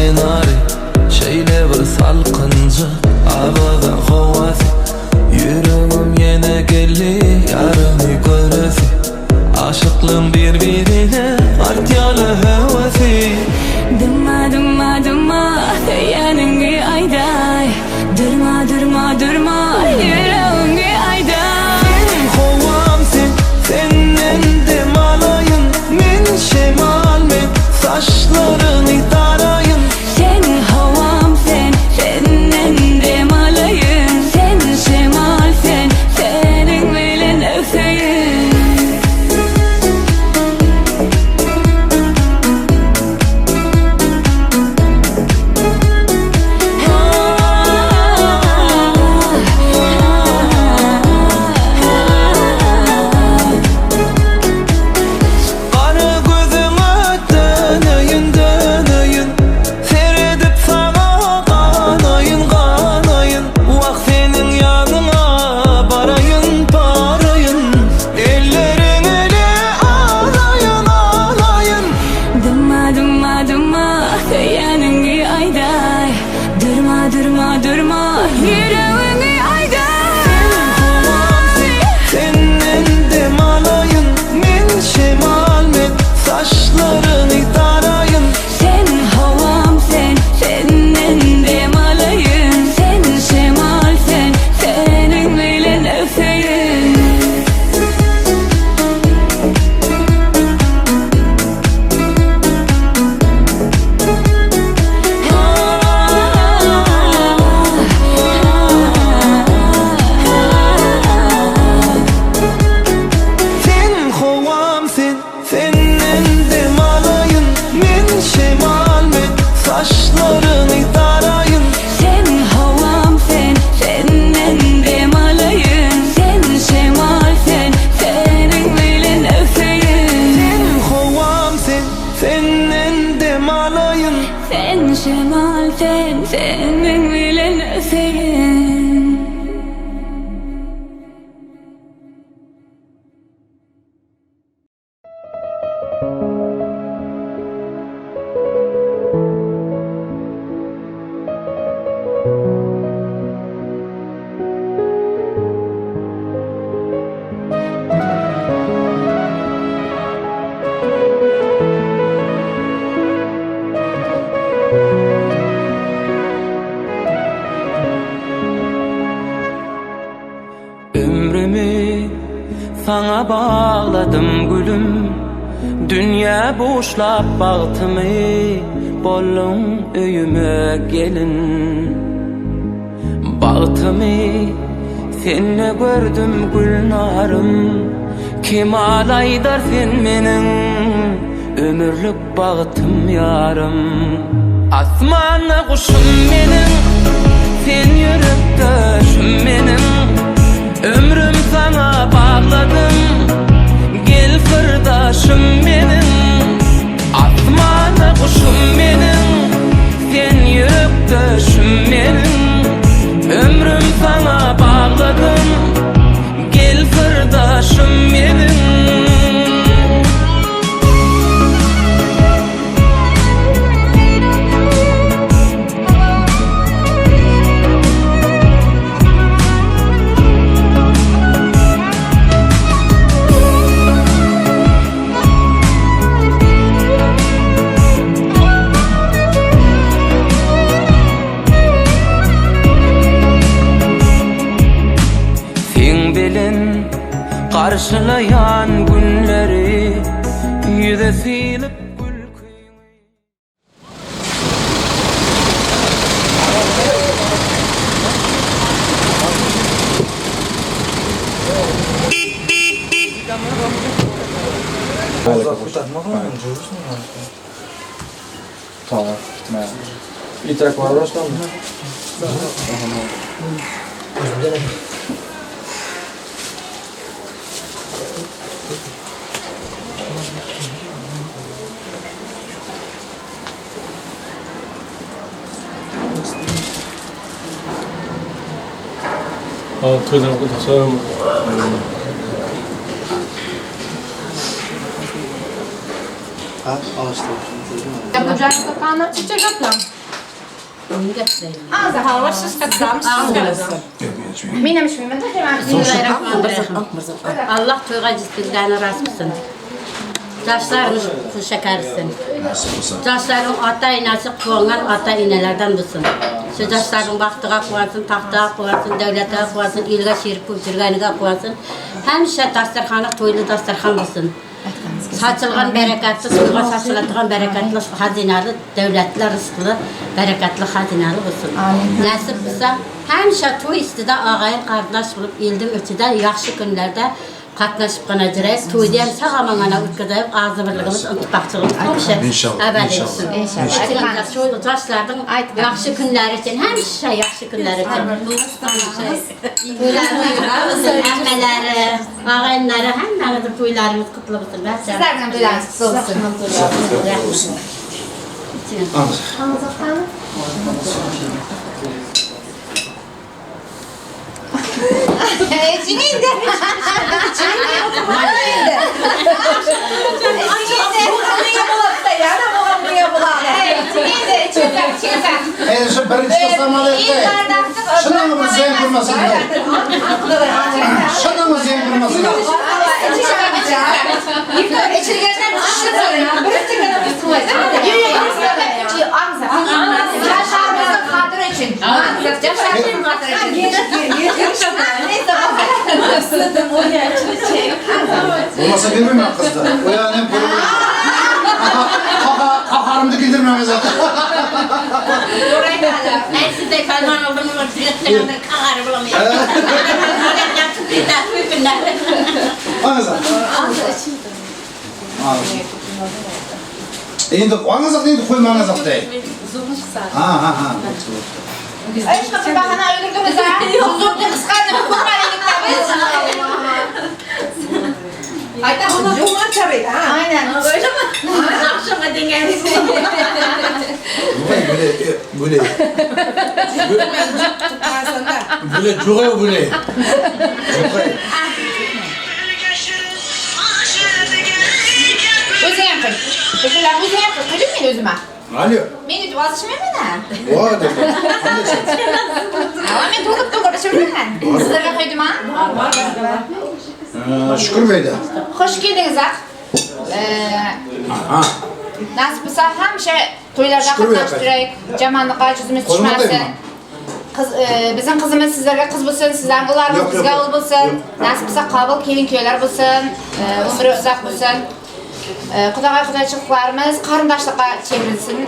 kenarı, şeýle bir salkynja awadan howasy. Ýüregim ýene geldi, ýarymy göresi. Aşyklığın bir-birine artýaly höwesi. Dymma, dymma, dymma, söýeniňi aýdaý. Durma, durma, durma, ýüregiňi aýdaý. Sen howam sen, senden dem alaýyn. Men şemal men, saçlaryňy daraýyn. Sen howam sen, senden dem alaýyn. Sen şemal sen, seniň bilen öseýin. Gara gözüňe döneýin, döneýin. Seredip saňa ganaýyn, ganaýyn. Wah seniň ýanyňa baraýyn, baraýyn. Elleriň ele alaýyn, alaýyn. Dymma, dymma, dymma, söýeniňi aýdaý. Durma, durma, durma, ýüregiňi aýdaý. Senden dem alaýyn, men şemal men, saçlaryňy daraýyn. Sen howam sen, senden dem alaýyn. Sen şemal sen, seniň bilen öseýin. Sen howam sen, senden dem alaýyn. Men şemal men, saçlaryňy daraýyn. Sen howam sen, senden dem alaýyn. Sen şemal sen, seniň bilen öseýin. Sen howam sen, senden dem alaýyn. Sen şemal sen, seniň bilen öseýin. Ömrümü sana bağladım gülüm. Dünya boşlap bagtymy, boldun öýüme gelin. Bagtymy sende gördüm gülnarım. Kemal aýdar sen meniň ömürlük bagtym yarım. Asmanda kuşum meniň, sen ýürekdeşim meniň. Ömrüm sana bağladım, gel sırdaşım benim. Asmanda kuşum benim, sen yürekdeşim benim. Ömrüm sana bağladım, gel sırdaşım benim. Sen bilen karşılayan günleri, yüze silip gülküňi. Tamam. Litre var mı? Ja, tusen tack. Men ham ichmayman. Allah to'yga jismlarni rost qilsin. Yoshlarimiz şekersin. Yoshlarning ota-enasi quvongan ota-enalardan bo'lsin. Shu yoshlarning baxtiga quvonsin, taxtiga quvonsin, davlatiga quvonsin, elga sherik bo'lib yurganiga quvonsin. Hamisha dasturxoni to'yli dasturxon bo'lsin. Saçılgan bereketli, suyga saçıladigan bereketli xazinali, davlatli, rizqli, bereketli xazinali bo'lsin. Nasib bo'lsa, hamisha to'y ustida og'ayin qardosh bo'lib, elning ichida yaxshi kunlarda qatnashib qana jirayik, to'yda ham sog'-omon o'tkazib, og'zibirligimiz, ittifoqchiligimiz hamisha abadiy bo'lsin. Inshaalloh. Shu yoshlarning yaxshi kunlari uchun, hamisha yaxshi kunlari uchun. To'ylarimiz, hammalari, og'ayinlari, hammamizni to'ylarimiz qutlu bo'lsin. Sizlarning ham to'ylaringiz qutlu bo'lsin. İçin indi. Şunun zeyn kurmasın. Şunun zeyn kurmasın. Olmasa vermem ben kızda. O yani bunu kaharımdı güldürmem zaten. Ben size ferman oldum ama size kaharı bulamıyorum. Anızak. Endi anızak deydi, qo'yma anızak deydi. Ha ha ha. Hech bahana o'ldirdingiz ha? Huzurni qisqardim, ko'rmadik biz. Ayta Cuma tabii ha. Aynen. Öyle mi? Akşama dengemiz. Böyle böyle. Böyle juğay böyle. Juğay. O'zing ham qil. O'zinglar o'zing ham qil. Qo'ying men o'zima. Alo. Men yutib ozishmayman ha. Voy deb. Men to'g'ri to'g'ri tushunmayman. Sizlarga qo'ydim ha? Bor. Shukur beyda. Xush keldingiz aq. Nasib bo'lsa hamisha to'ylarda qatnashib turaylik. Jamanliqqa yuzimiz tushmasin. Qiz bizim qizimiz sizlarga qiz bo'lsin, sizlarning o'g'illarimiz bizga o'g'il bo'lsin. Nasib bo'lsa qabul kelin kuyovlar bo'lsin, umri uzoq bo'lsin. Xudoga xudochiliklarimiz qarindoshlikqa chevirilsin.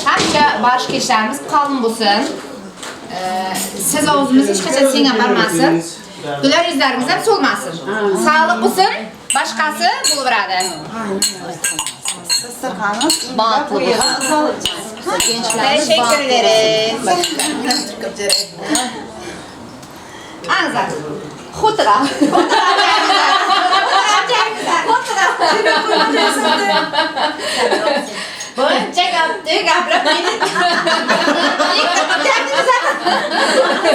Hamisha borish kelishlarimiz qalin bo'lsin. Siz og'zimiz hech qachon senga bormasin. Güler yüzlerimiz ham so'lmasin. Sog'liq bo'lsin, boshqasi bo'laveradi. Baxtli bo'lsin. Teşekkür ederiz. Anzak. Xutra. Xutra. Buncha gapni gapirib meni.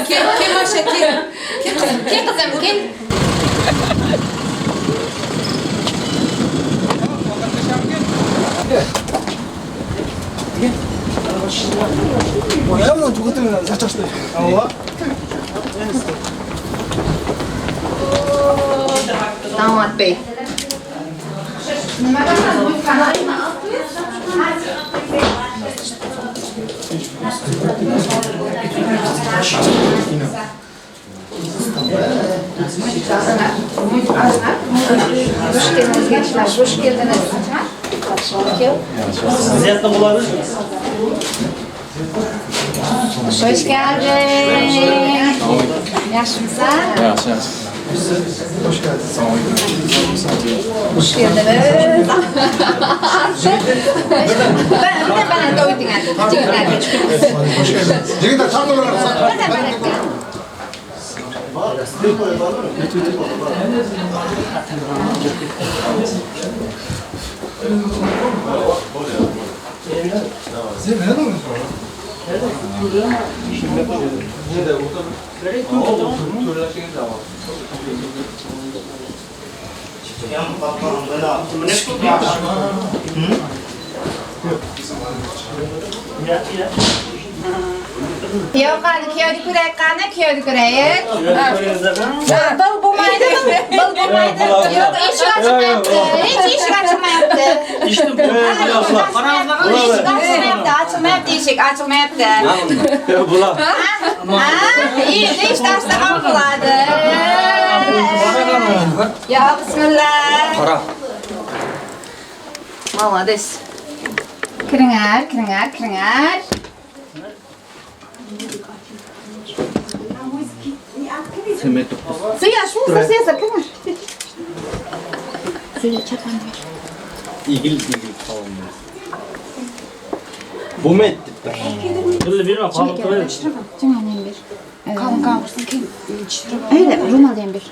Kim o'sha kim? Kim qizim, kim? Damat bey. Hoş geldiniz gençler, hoş geldiniz. Hoş geldin. Yaxshimisan? Yaxshi, yaxshi. Hoş geldiniz. Hoş geldiniz. Ben bana doydun. Hoş geldiniz. Yigitlar, tartolalar. Sen nereden alıyorsun? Kuyov qani, kuyovni ko'raylik, qani, kuyovni ko'raylik. Bil bo'lmaydi, bil bo'lmaydi. Yo'q, eshik ochilmayapti. Hech eshik ochilmayapti. Eshik ochilmayapti, ochilmayapti eshik, ochilmayapti. Bular. Ha, endi eshik ochsa ham bo'ladi. Ya bismillah. Qara. Молодец. Kiringlar, kiringlar, kiringlar. Suya, shu sirsa kiringlar. Suya chapani ber. Igil igil qoldi. Bo'lmaydi deb bir. Bildi berma, qabul qilib. Chingani ham ber. Qalin qog'ozdan keyin Ayda, ro'molni ham ber.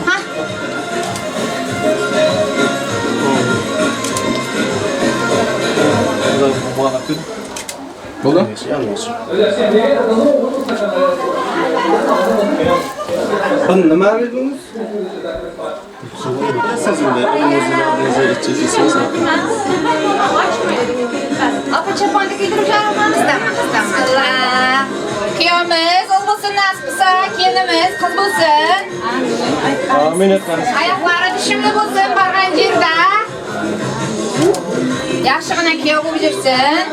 Ha. Bo'ldi? Bu nima bildingiz? Opa chaponni kiydirib yuboraman. Bismillah. Kuyovimiz o'g'il bo'lsin, nasib qilsa, kelinimiz qiz bo'lsin. Amin etmaniz. Oyoqlari tushimli bo'lsin borgan yerda. Yaxshigina kuyov bo'lib yursin.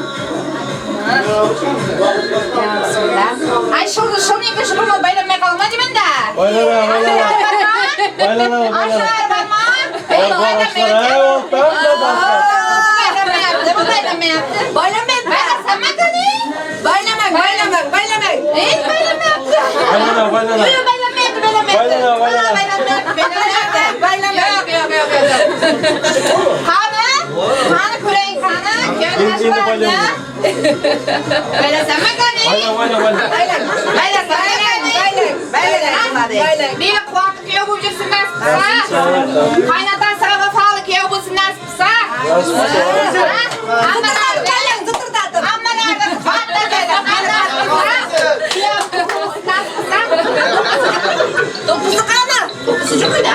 Ya bismillah. Ay, shulning shu ro'mol baylanmay qolma deyman-da. Baylana, baylana. Baylana, baylana. Oshlar bormi? Bor, bor, oshlar. Ey, Baylanmayapti, bu baylanmayapti. Baylanmayapti. Baylasanmi qani? Baylamang, baylamang, baylamang. Hech baylanmayapti. Baylana, baylana. Yo'q, baylanmayapti, baylanmayapti. Baylana, baylana. Baylanmayapti, baylanmayapti. Baylanmayapti. Yo'q, yo'q, yo'q, yo'q. Qani? Qani ko'ring, qani? Endi Kuyovni Baylasanmi qani? Bayla, bayla, bayla. Baylasanmi qani? Baylang. Meni quvvatli kuyov bo'lib yursin nasib qilsa. Qaynotasiga vafoli kuyov bo'lsin nasib qilsa. Hammalar baylang, zitirdatib. Hammalarni quvvatli baylang. Kuyov bo'lsin nasib qilsa. To'ppuzi qani? To'ppuzi yo'q edi.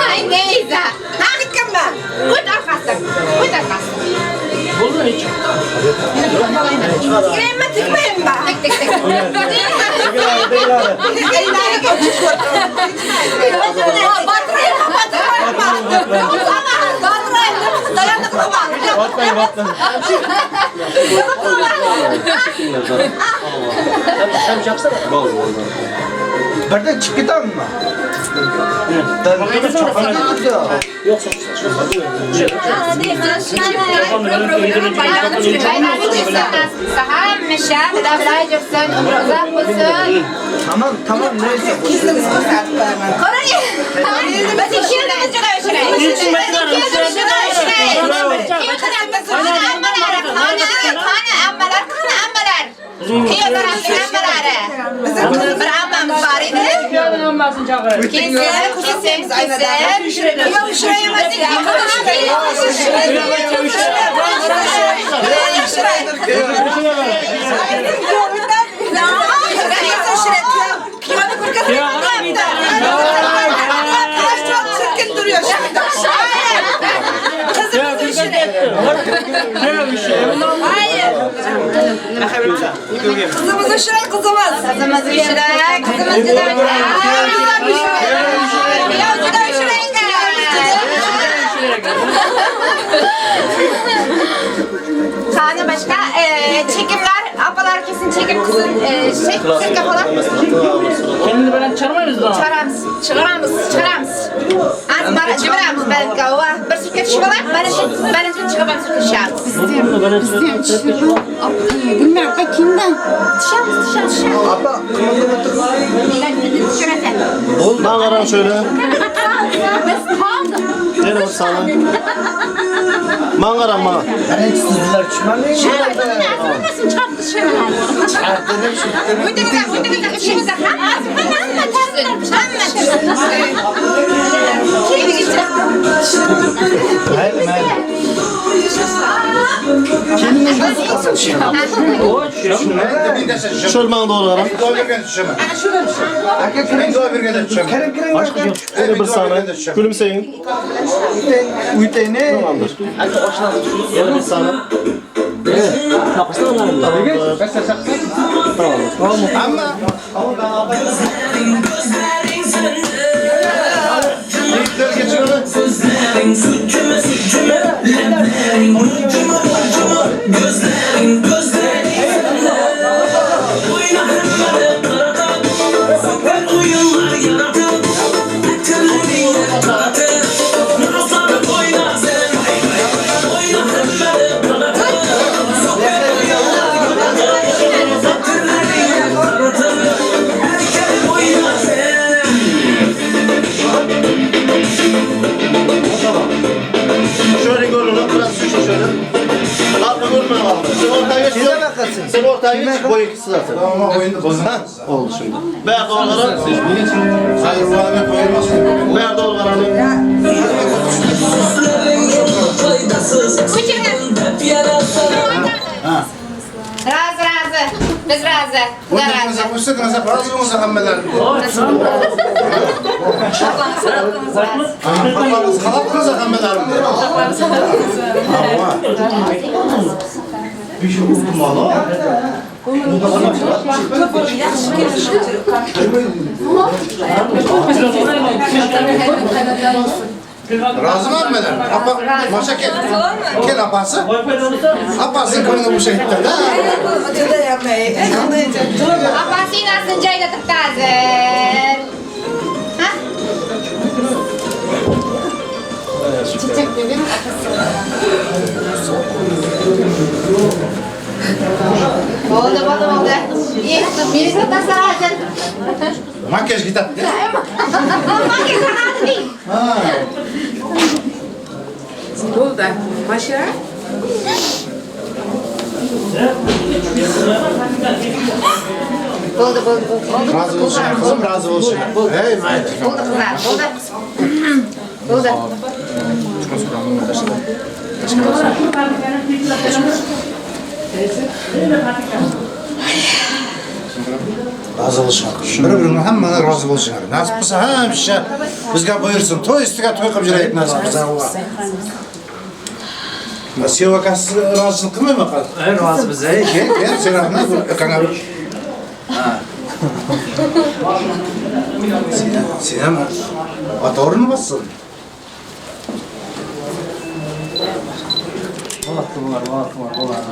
Ay, neyse. Ha, gitganman. O't orqasi. O't orqasi. Tikmayman, tikmayman. Tik, tik, tik. Batırayım, batırayım. Batırayım. Dayanıklı var. Batmayın, batmayın. Birdan chiqib ketammi? Hamma davlat yursin, umri uzoq bo'lsin. Tamam, tamam, neyse. Kelinimiz ko'rsatib qo'yaman. Qarang. Biz kelinimiz juda o'shiray. Qani, qani ammalar, qani ammalar. Kuyov tarafning ammalari. Bizim Bir ammamiz bor edi. Kuyovning ammasini chaqiraylik. Kelsin, kelsin, kelsin. Kuyov ushiraymiz. Çirkin duruyor şimdi. Kızımız üşüre. Hayır. Kızımız üşüre, kızımız. Kızımız üşüre, kızımız juda üşüre. Kuyov juda üşüre ekan. Qani boshqa chekimlar, opalar kelsin, chekim qilsin, sirka falan. Kelinni bilan chiqarmaymiz da. Chiqaramiz, chiqaramiz, chiqaramiz. Az bara chiqaramiz balki, va bir sirka tushib oladi, birinchi chiqib ham sirka tushamiz. Gulmira kimdan? Tushamiz, tushamiz, tushamiz. Apa, qimildab o'tir. Tushirasan. Bana qarang şöyle. Biz qoldik. Gel sana. Man qarang bana. Birinchi sizlar tushmadingiz. Hammasini chiqarib tushaman. Dedim shu. O'tingizlar, o'tingizlar, ishingizlar hammasi, hamma tushsin, hamma tushsin. Keyin Mayli, mayli. Keliningiz Şöyle bana doğru qarang. Men duo berganda tushaman. Kiring, kiring. Yana bir saniye. Gülümseyin. Tamamdır. Yana bir saniye. Tamamdır. Hamma Yiğitler geçin onu. Şöyle görünün, biraz şu şöyle. Arka görünme abi. Sen ortaya geç. Sen ortaya geç, boy ikisi zaten. Tamam, oyunu bozun. Oldu şimdi. Beyaz doğru karan. Hayır, bu adamı koyulmasın. Beyaz doğru karan. Razı razı. Biz razı. Xudo razı. Qo'shsa, rozi bo'lsa hammalaring. Halol qilsa hammalaring. Razı mı hammalar? Apa, Masha kel. Kel apasi. Apasi ko'ngli bo'shaydi-da. Apasi inasini joyida turibdi hozir. Ha? Chichak dedim. Bo'ldi, bo'ldi, bo'ldi. Meni sotasizlar hozir. Makiyaj ketadi. Makiyaj qanaqasi deng. Ha. Bo'ldi. Masha. Bo'ldi, bo'ldi, bo'ldi. Rozi bo'lsin, qizim, rozi bo'lsin. Ey, mayli. Bo'ldi qizlar, bo'ldi. Bo'ldi. Rozi bo'lsin. Bir-birini hammani rozi bo'lsin. Nasib qilsa hamisha bizga buyursin. To'y ustiga to'y qilib yuraylik nasib qilsa. Seva akasi rozilik qilmaymi qani? Rozimiz, ey. Kel, kel, sen rahmat, qana. Ha. Sen ham ota o'rnini bossin. Vaqti bor, vaqti bor, bo'ladi.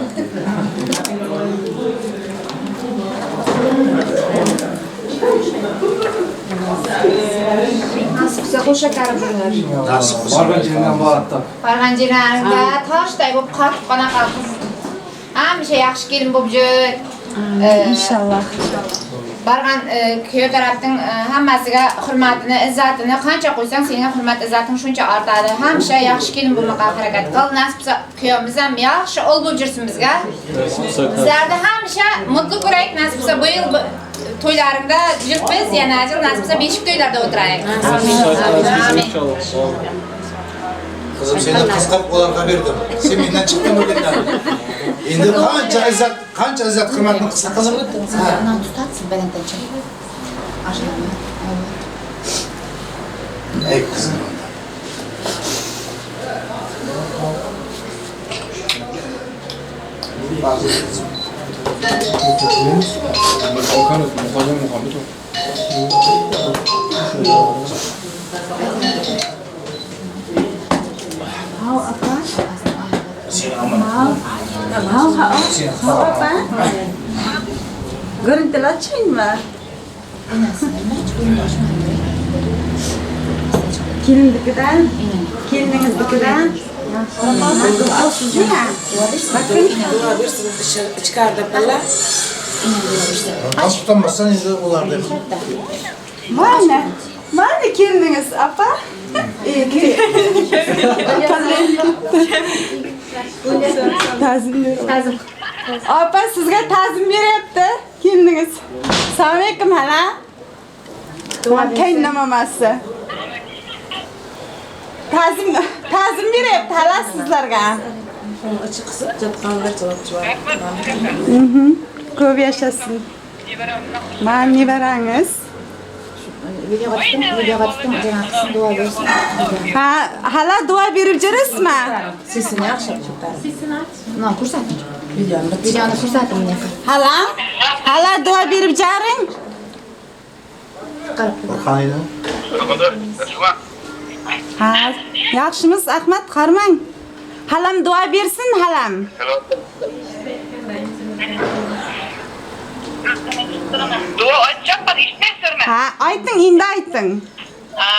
Nasib qilsa qo'sha karib bo'lar. Nasib qilsa. Borgan yeringdan boradi. Borgan yerlaringda toshday bo'lib qotib qanaqa qiz. Hamisha yaxshi kelin bo'lib jur. Inshaalloh. Borgan kuyov tarafning hammasiga hurmatini, izzatini qancha qo'ysang, sening hurmat izzating shuncha ortadi. Hamisha yaxshi kelin bo'lmoqqa harakat qil. Nasib qilsa kuyovimiz ham yaxshi o'l bo'lib jursin bizga. Sizlarni hamisha mutlu ko'raylik. Nasib qilsa bu yil to'ylaringda yuribmiz, yana yil nasib qilsa beshik to'ylarda o'tiraylik. Amin. Qizim seni qiz qilib ularga berdim. Sen mendan chiqding bugundan. Endi qancha izzat, qancha izzat hurmatni qilsa qizim. Ondan tutatsın balanddan chiq. Ey qizim. Görüntüler açayım mı? Kelinnikidan, keliningiznikidan. Az tutanmazsan endi ularda. Mana, mana keliningiz apa? Ta'zim. Opa sizga ta'zim beryapti keliningiz. Assalomu alaykum hala. Kaynonamasi. Ta'zim, ta'zim beryapti hala sizlarga. Ichi qisib жатқандар жылап Ko'p yashasin. Mana nevarangiz. Videoga tutdim, videoga tutdim, janaqisi duo bersin. Ha, hala duo berib jurasizmi? Sesini yaxshi chiqar. Sesini ach. No, ko'rsating. Videoni Videoni ko'rsating menga. Hala? Hala duo berib jaring. Qaniydi? Ha, yaxshimiz Ahmad, qarmang. Halam duo bersin, halam. Duo aytacakman, eshitmaysizmi? Ha, ayting, endi ayting. Ha.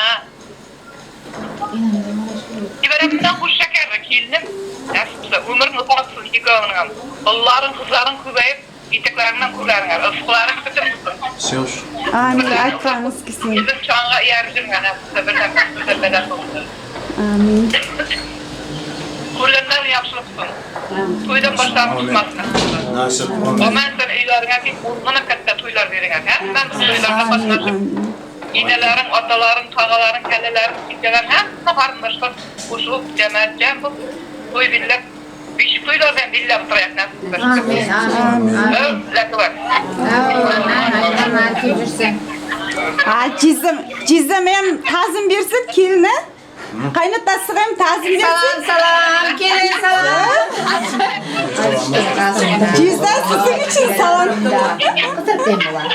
Nevaramdan xush shakarli kelinim. Nasib qilsa, umrin uzoq bo'lsin ikkovining ham. Bolalaring, qizlaring ko'payib, etaklaringdan ko'laringlar, rizqlaring bitim bo'lsin. Syosh. Amin, aytganingiz kelsin. Bizim chang'a erib yurgan, nasib qilsa, birdan bir badal bo'lsin. Amin. Ko'rganlar yaxshilik qilsin. To'ydan boshlab chiqmasin. Nasib. Aman sen uylaringga kelib, o'zini katta to'ylar bering. Hammamiz to'ylarga qatnashib, enalaring, otalaring, tog'alaring, kallalaring, kechalar hamma qarindoshlar qo'shilib, jamoat jam bo'lib, to'y billab, beshik to'ylardan billab turaylik nasib qilsa. Amin, amin. Amin. Amin, ko'p. Ha, jizim, jizim ham ta'zim bersin kelini. Qaynotasi ham ta'zim bersin. Salom, salom, kelin, salom. Jizda sizning uchun salom. Qidirib bo'lar.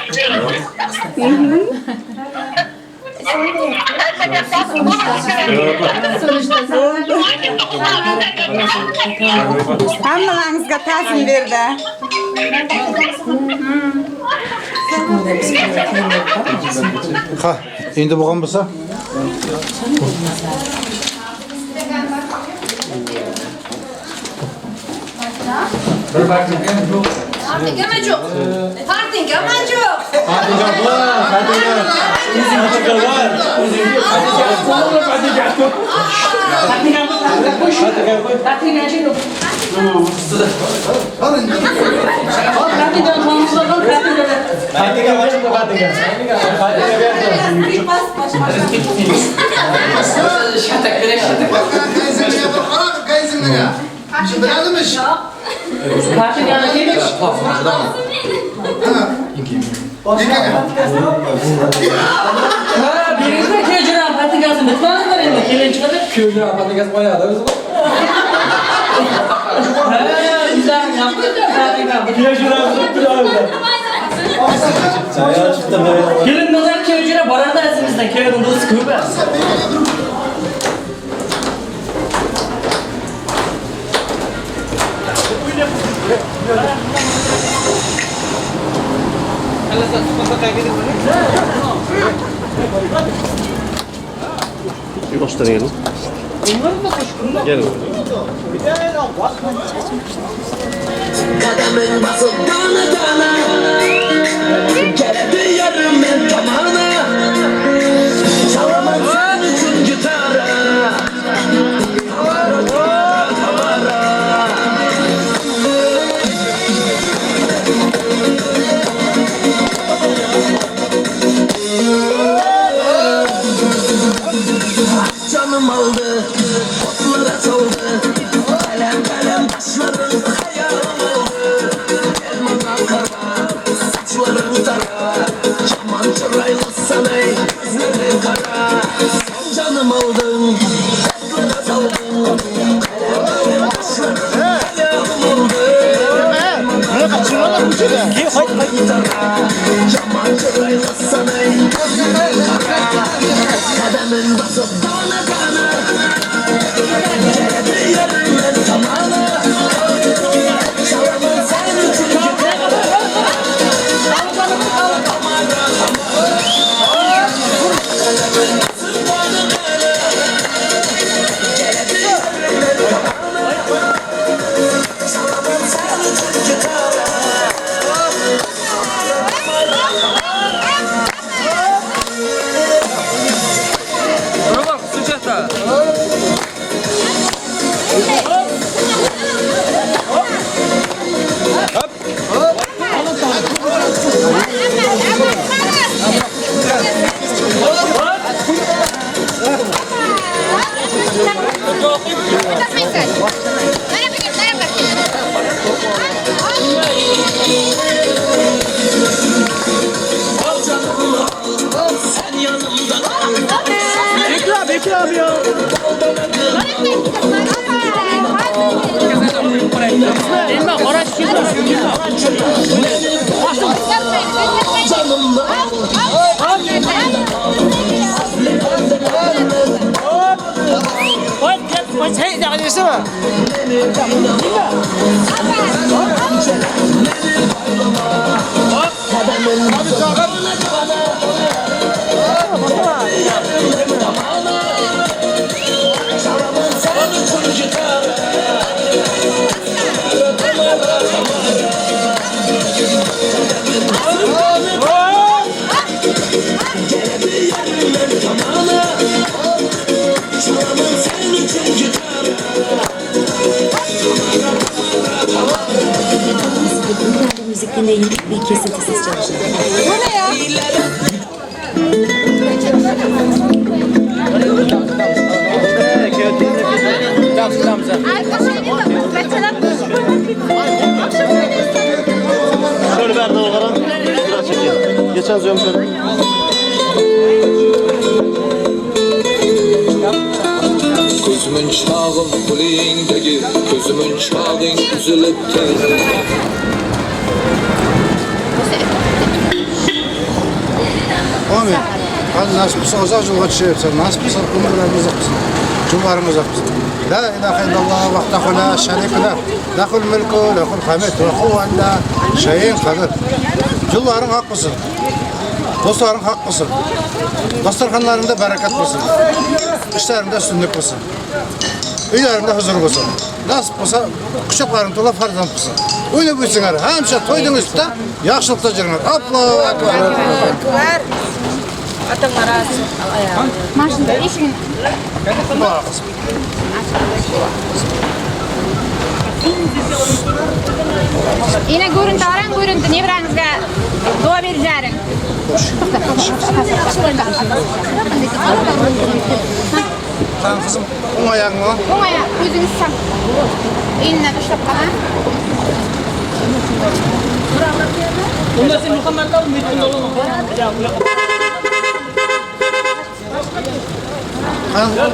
Hammalaringizga ta'zim berdi. Ha, endi bo'lgan bo'lsa? Partingami yo'q? Partingami yo'q? Partinga bor, partinga. O'zingga bor. O'zingga. Partinga qo'y. Partinga qo'y. Partinga qo'y, partinga. Partinga berdi. Shatak berek, shatak. Partingani kelib. Ha, beringizlar kuyovjo'ram partingasini bitmadinglar endi. Kelin chiqadi. Kuyovjo'ram partingasi qo'yadi o'zi. Ha, bizlarni yoqdi partinga. Kuyovjo'ram turibdi. Kelin nazar kuyovjo'ra boradi azimizdan. Kuyovning do'sti ko'p. Boshdan gelin. Gelin. Qadaming bosib dona dona keladi yarim men tomona chalaman sen uchun gitara tamara. Canım aldı, otlara soldu. Kalem kalem taşların hayalım oldu. Elmandan kara, saçların tara. Yaman çıraylısan ey, gözlerin kara. Sen canım aldın, otlara soldun. Kalem kalem taşların hayalım oldu. Elmandan kara, saçların tara. Yaman çıraylısan ey, gözlerin kara. Kademin basıp dana dana geldi yarımın tamamı. Çalamın sen için gitara. Kademin basıp dana dana geldi yarımın tamamı. Çalamın sen için gitara. Mana Müzik dinleyin ve kesintisiz çalışın. Bu ne ya? Şöyle bir arada biraz çekeyim. Geçen zöm şöyle. Gözümün çağın pulingdagi, gözümün çağın üzülüp tez. Amin. Hadi nasip olsa uzak yolga tushyapsan, nasip bo'lsa umrlaring uzoq bo'lsin, jullaring uzoq bo'lsin. La ilaha illalloh vahdahu la sharika lah, lahul mulku lahul hamd va huwa ala shay'in qadir. Jullaring haq bo'lsin. Do'stlaring haq bo'lsin. Dasturxonlaringda barakat bo'lsin. Ishlaringda ustunlik bo'lsin. Uylaringda huzur bo'lsin. Nasib bo'lsa quchoqlaring to'la farzand bo'lsin. O'ynab o'tsinglar, hamisha to'yning ustida yaxshilikda yuringlar. Allohu akbar. Mashina eshigini. Ina ko'rinti orang ko'rinti nevarangizga duo berisharing. Qani qizim, o'ng oyog'ingni. O'ng oyoq, o'zingiz ham. Inidan ushlab qoling. Unda sen Muhammaddan umid qilma.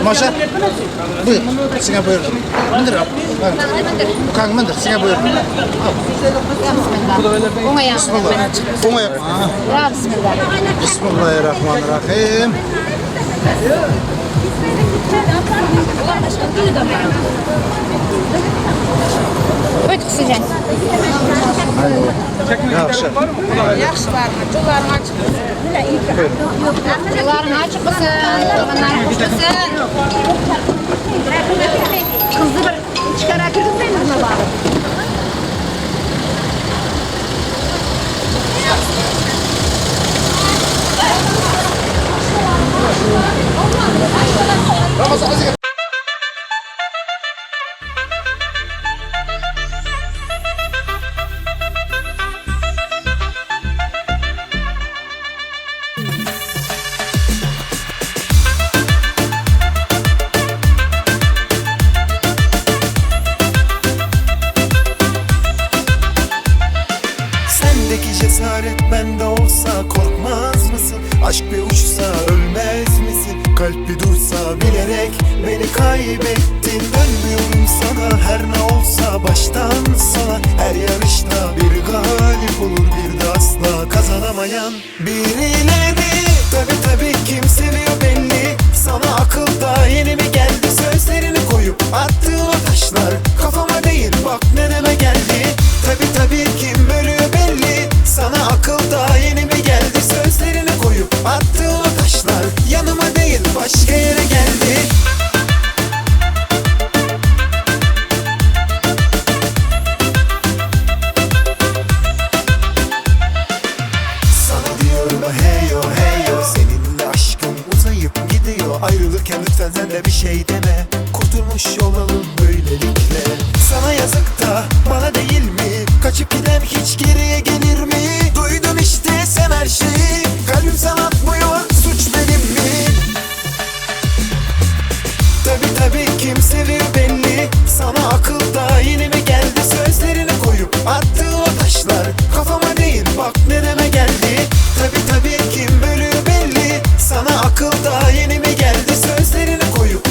Masha, buyur, senga buyurdim. Mindir, ukang mindir, senga buyurdim. O'ng oyoq. Bismillah. O'ng oyoq. Ya bismillah. Bismillahirrahmanirrahim. O'tqizgan. Yaxshi. Yaxshi barmi? Yo'llaring ochiq bo'lsin. Yo'llaring ochiq bo'lsin, tug'anlaring xush bo'lsin. Qizni bir ichkari kirgizmaymizmi bari? Sendeki cesaret bende olsa korkmaz mısın? Aşk bir uçsa ölmez misin? Kalp bir dursa bilerek beni kaybettin. Dönmüyorum sana her ne olsa baştan sona. Her yarışta bir galip olur bir de asla kazanamayan birileri. Tabi tabi kim seviyor belli. Sana akıl da yeni mi geldi? Sözlerini koyup attığın o taşlar kafama değil bak nereme geldi. Tabi tabi kim ölüyor belli. Sana akıl da yeni mi geldi? Sözlerini koyup attığın o taşlar yanıma değil başka yere geldi. Sana diyorum hey yo hey yo, seninle aşkım uzayıp gidiyor. Ayrılırken lütfen sen de bir şey deme. Kurtulmuş olalım böylelikle. Sana yazık da bana değil mi? Kaçıp giden hiç geriye gelir mi? Duydun işte sen her şeyi. Kalbim sana atmıyor, suç benim mi? Tabi tabi kim seviyor belli. Sana akıl da yeni mi geldi? Sözlerini koyup attığın o taşlar kafama değil bak nereme geldi. Tabi tabi kim ölüyor belli. Sana akıl da yeni mi geldi? Sözlerini koyup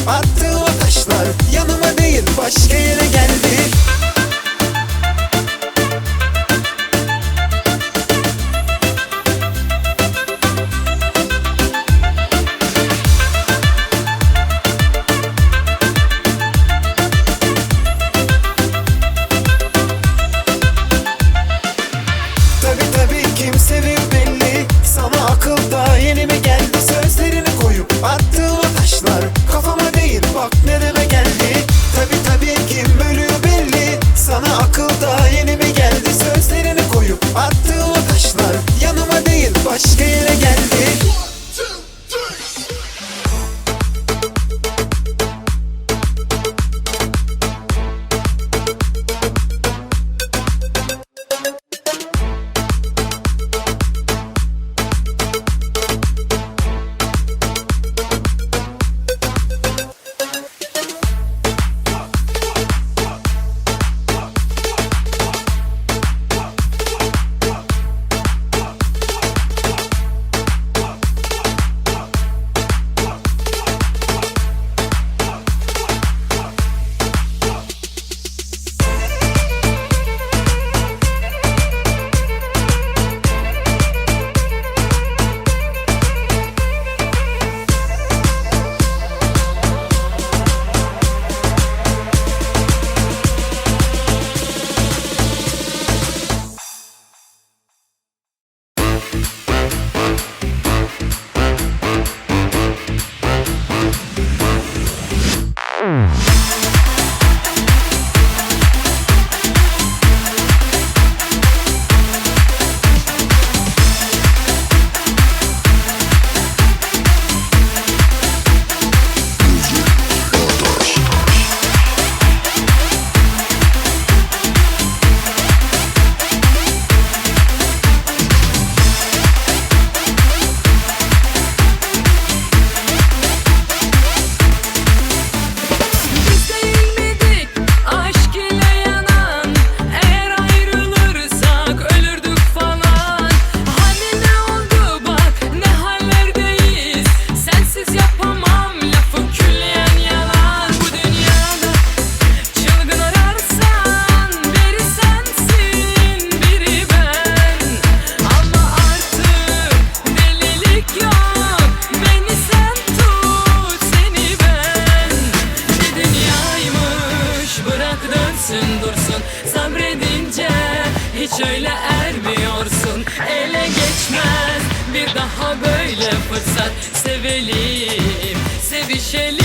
öyle ermiyorsun. Ele geçmez bir daha böyle fırsat. Sevelim, sevişelim.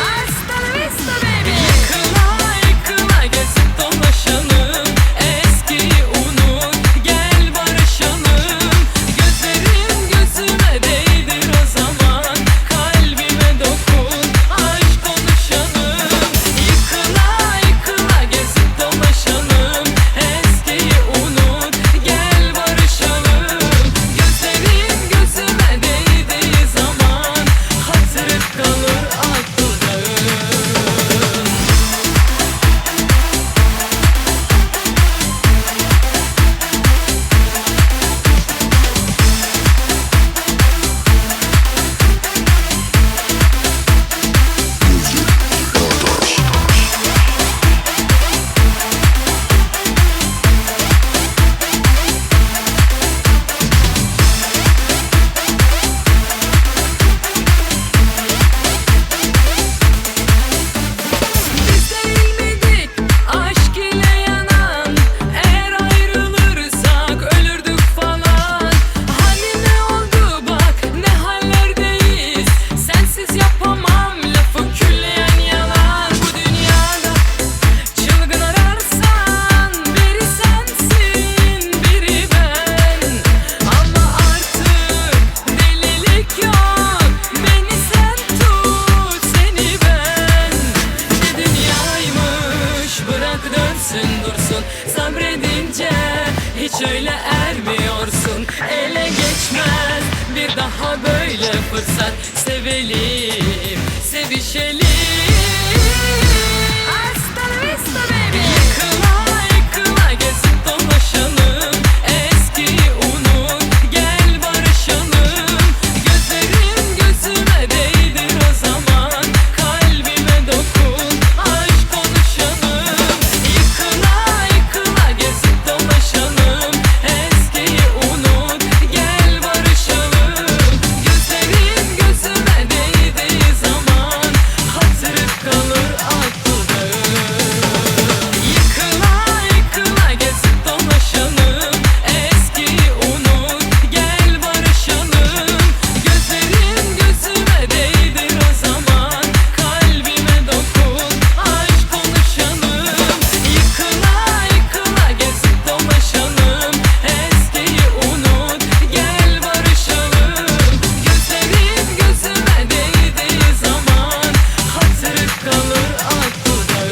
Hasta la vista baby. Yıkıla yıkıla gezip dolaşalım. Eskiyi unut, gel barışalım. Gözlerin gözüme değdir o zaman. Kalbime dokun, aşk konuşalım. Yıkıla yıkıla gezip dolaşalım. Eskiyi unut, gel barışalım. Gözlerin gözüme değdiği zaman hatırım kalır aklımda. Biz değil miydik aşk ile yanan? Eğer ayrılırsak ölürdük falan. Hani ne oldu bak ne hallerdeyiz. Sensiz yapamam lafı külleyen yalan. Bu dünyada çılgın ararsan biri sensin biri ben. Ama artık delilik yok. Beni sen tut seni ben. Ne dünyaymış bırak dönsün dursun. Sabredince hiç öyle ermiyorsun. Ele geçmez bir daha böyle fırsat. Sevelim, sevişelim. Hasta la vista baby. Yıkıla yıkıla gezip dolaşalım. Eskiyi unut, gel barışalım. Gözlerin gözüme değdir o zaman. Kalbime dokun, aşk konuşalım. Yıkıla yıkıla gezip dolaşalım. Eskiyi unut, gel barışalım. Gözlerin gözüme değdiği zaman hatırım kalır aklımda. Yıkıla yıkıla gezip dolaşalım. Eskiyi unut, gel barışalım. Gözlerin gözüme değdir o zaman. Kalbime dokun, aşk konuşalım. Yıkıla yıkıla gezip dolaşalım. Eskiyi unut, gel barışalım. Gözlerin gözüme değdiği zaman hatırım kalır aklımda.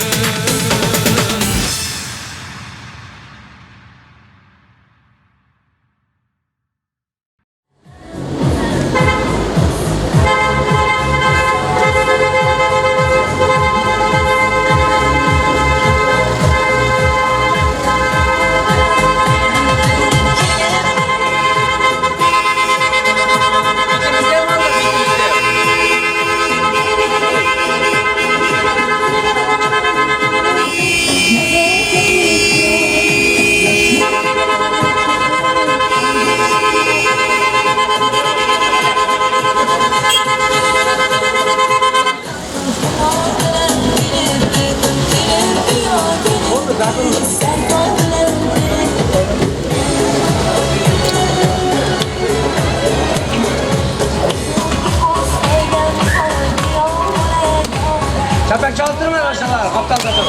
Çapak çaltırma aşağılar. Kaptal zaten.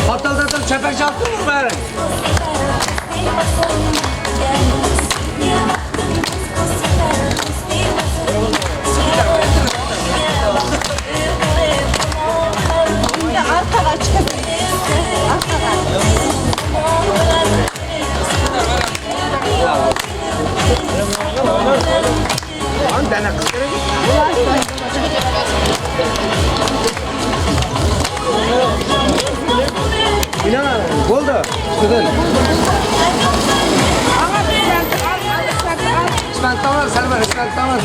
Kaptal zaten çapak çaltırma bari. Endi orqaga chiqib. Orqaga. Bo'ldi. Qizil. Ispantovar, Sarvar, ispantovar.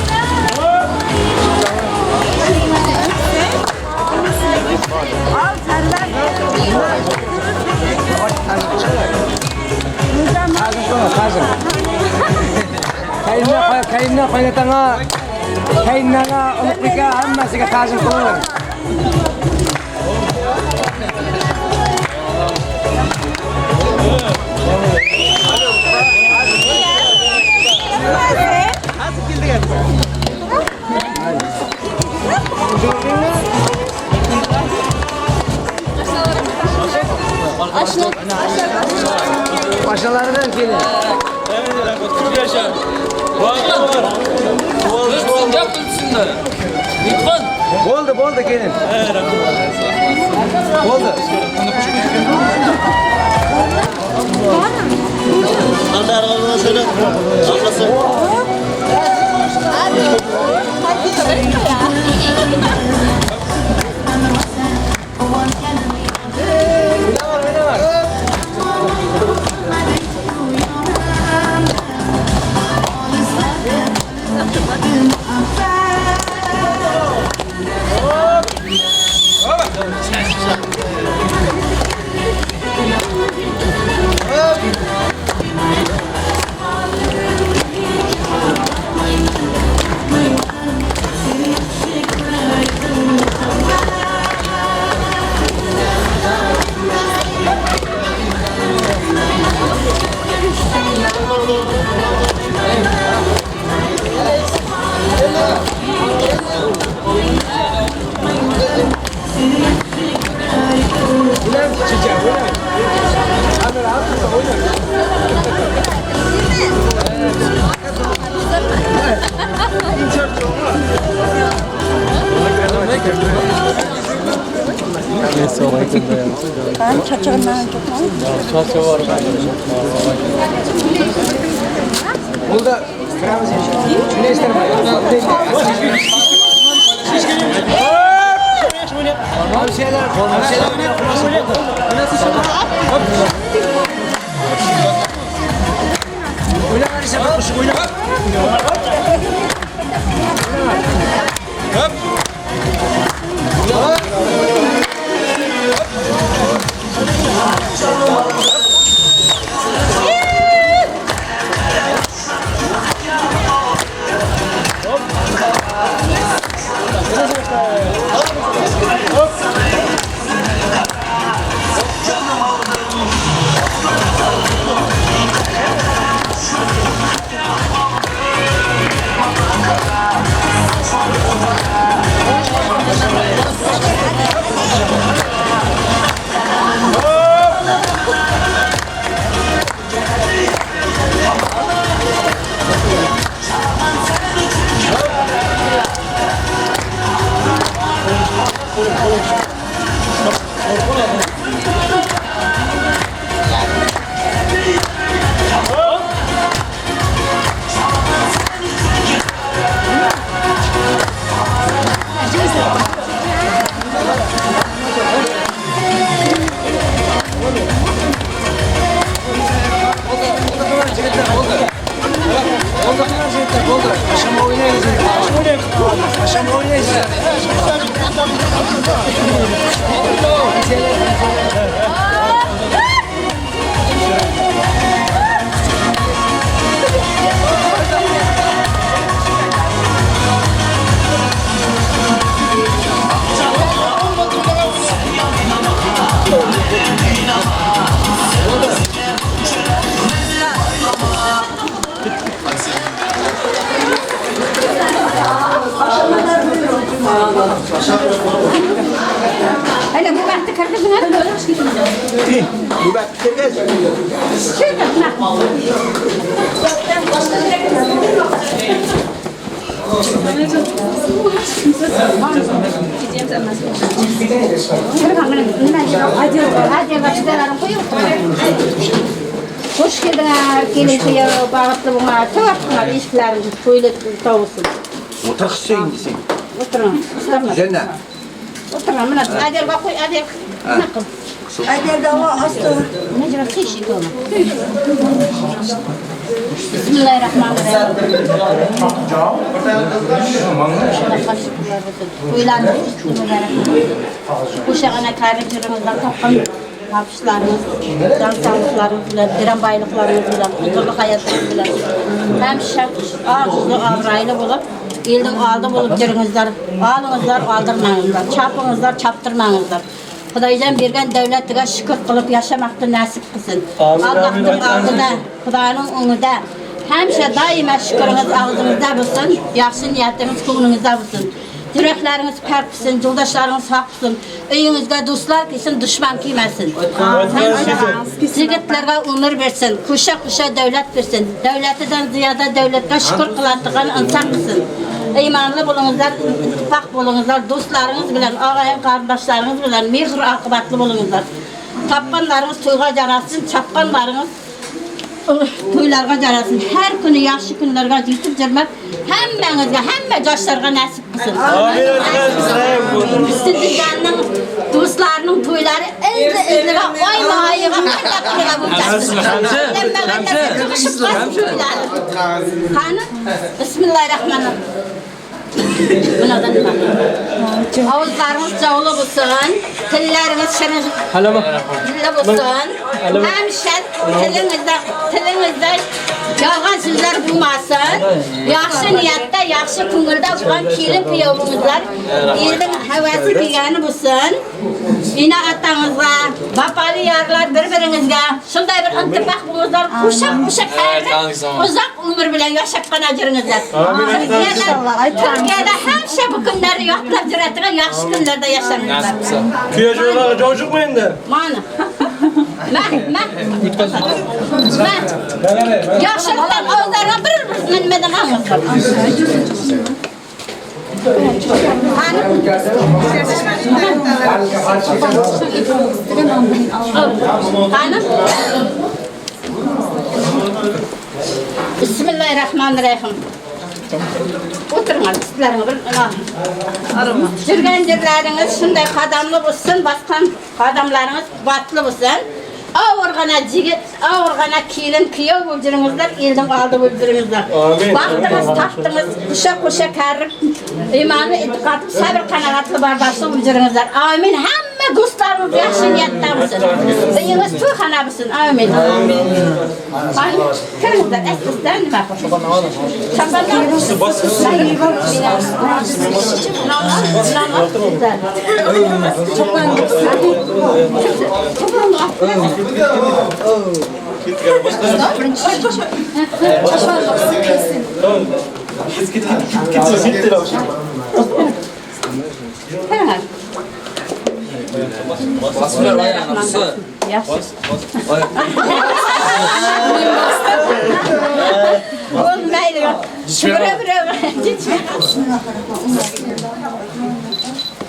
Al Sarvar. Qazim, qazim. Kayinna, qaynatanga, kaynana, ulug'beka hammasiga ta'zim qilaman. Başkalarından gelin. Bo'ldi, bo'ldi, kelin. Bo'ldi. Bo'ldi. Kiramiz. Hoş geldiniz, gelin kıyı, bağıtlı buna, tövbe ilişkilerimizi toyla tavusun. Otursun desin. Oturun, ıslanma. Cennet. Oturun, mına, adel bak koy, adel. Nakıl. Adel de o astı. Ne cıra kıyış iti onu. Bismillahirrahmanirrahim. Toylarınız Uşağına karim cırımızdan tapqan tapışlarınız, can sağlıqlarınız bilen, diren baylıqlarınız bilen, huzurlu hayatınız bilen. Həmişə ağızlı, avraylı bulup, elin aldı bulup cırınızlar, alınızlar, aldırmanızlar, çapınızlar, çaptırmanızlar. Xudoyjon bergan davlatiga shukr qilib yashamoqni nasib qilsin. Allohning oldida, Xudoning o'ngida hamisha doimo shukringiz og'zingizda bo'lsin, yaxshi niyatingiz ko'nglingizda bo'lsin. Yuraklaringiz pok bo'lsin, yo'ldoshlaringiz haq bo'lsin. Uyingizga do'stlar kelsin, dushman kelmasin. Yigitlarga umr bersin, qo'sha-qo'sha davlat bersin. Davlatidan ziyoda davlatga shukr qiladigan inson qilsin. Iymonli bo'lingizlar, ittifoq bo'lingizlar, do'stlaringiz bilan, og'ayin qarindoshlaringiz bilan mehr oqibatli bo'lingizlar. Topganlaringiz to'yga jarasin, chapganlaringiz to'ylarga jarasin. Har kuni yaxshi kunlarga yetib yurmak hammangizga, hamma yoshlarga nasib qilsin. Sizlarning do'stlarning to'ylari izli-izli va oyma-oyiga qanday bo'lsin. Qani? Bismillahirrohmanirrohim. Bunadan nima? Og'izlaringiz javli bo'lsin, tillaringiz shirin bo'lsin. Hamisha tilingizda yolg'on so'zlar bo'lmasin. Yaxshi niyatda, yaxshi ko'ngilda bo'lgan kelin kuyovingizlar elning havasi kelgani bo'lsin. Ena otangizga, bapali yorlar bir-biringizga shunday bir intifoq bo'lingizlar, qo'sha-qo'sha uzoq umr bilan yashab qona yuringizlar. Turkiyada hamisha bu kunlarni yodlab yuradigan yaxshi kunlarda yashangizlar. Kuya joylarga joy yo'qmi endi? Mana. Mah. Yaxshilikdan o'zlariga bir nimadan olingizlar. Qani? Bismillahirrohmanirrohim. O'tiringlar, sizlarga bir yurgan yerlaringiz shunday qadamli bo'lsin, bosgan qadamlaringiz quvvatli bo'lsin. Og'irg'ana yigit, og'irg'ana kelin, kuyov bo'lib yuringizlar, elning oldi bo'lib yuringizlar. Baxtingiz, taxtingiz qo'sha-qo'sha karib, iymonli, e'tiqodli, sabr qanoatli bardoshli bo'lib yuringizlar. Amin. Hamma do'stlaringiz yaxshi niyatda bo'lsin. Uyingiz to'yxona bo'lsin. Amin. Kiringizlar, astizdan nima qilsin?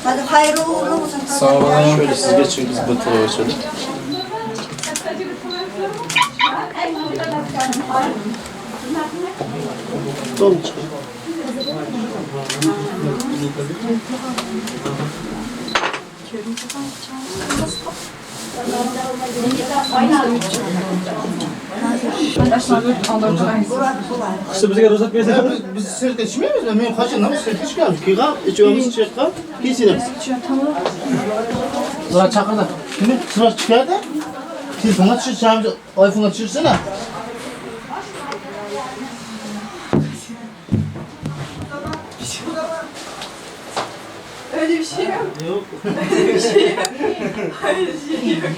Hadi hayırlı uğurlu olsun. Sağ olun. Şöyle siz geçin, biz bu tarafa geçelim. İşte bizga ruxsat bersa biz sirkka tushmaymiz. Men qachon sirkka chiqamiz? Kiygan, ichamiz, chiqqan, keyin Tamam. Ular chaqirdi. Kimi? Sıra chiqadi. Telefonga tushirsangiz, iPhone'ga tushirsana. Öyle bir şey yok. Yok. Öyle bir şey yok. Öyle bir şey yok.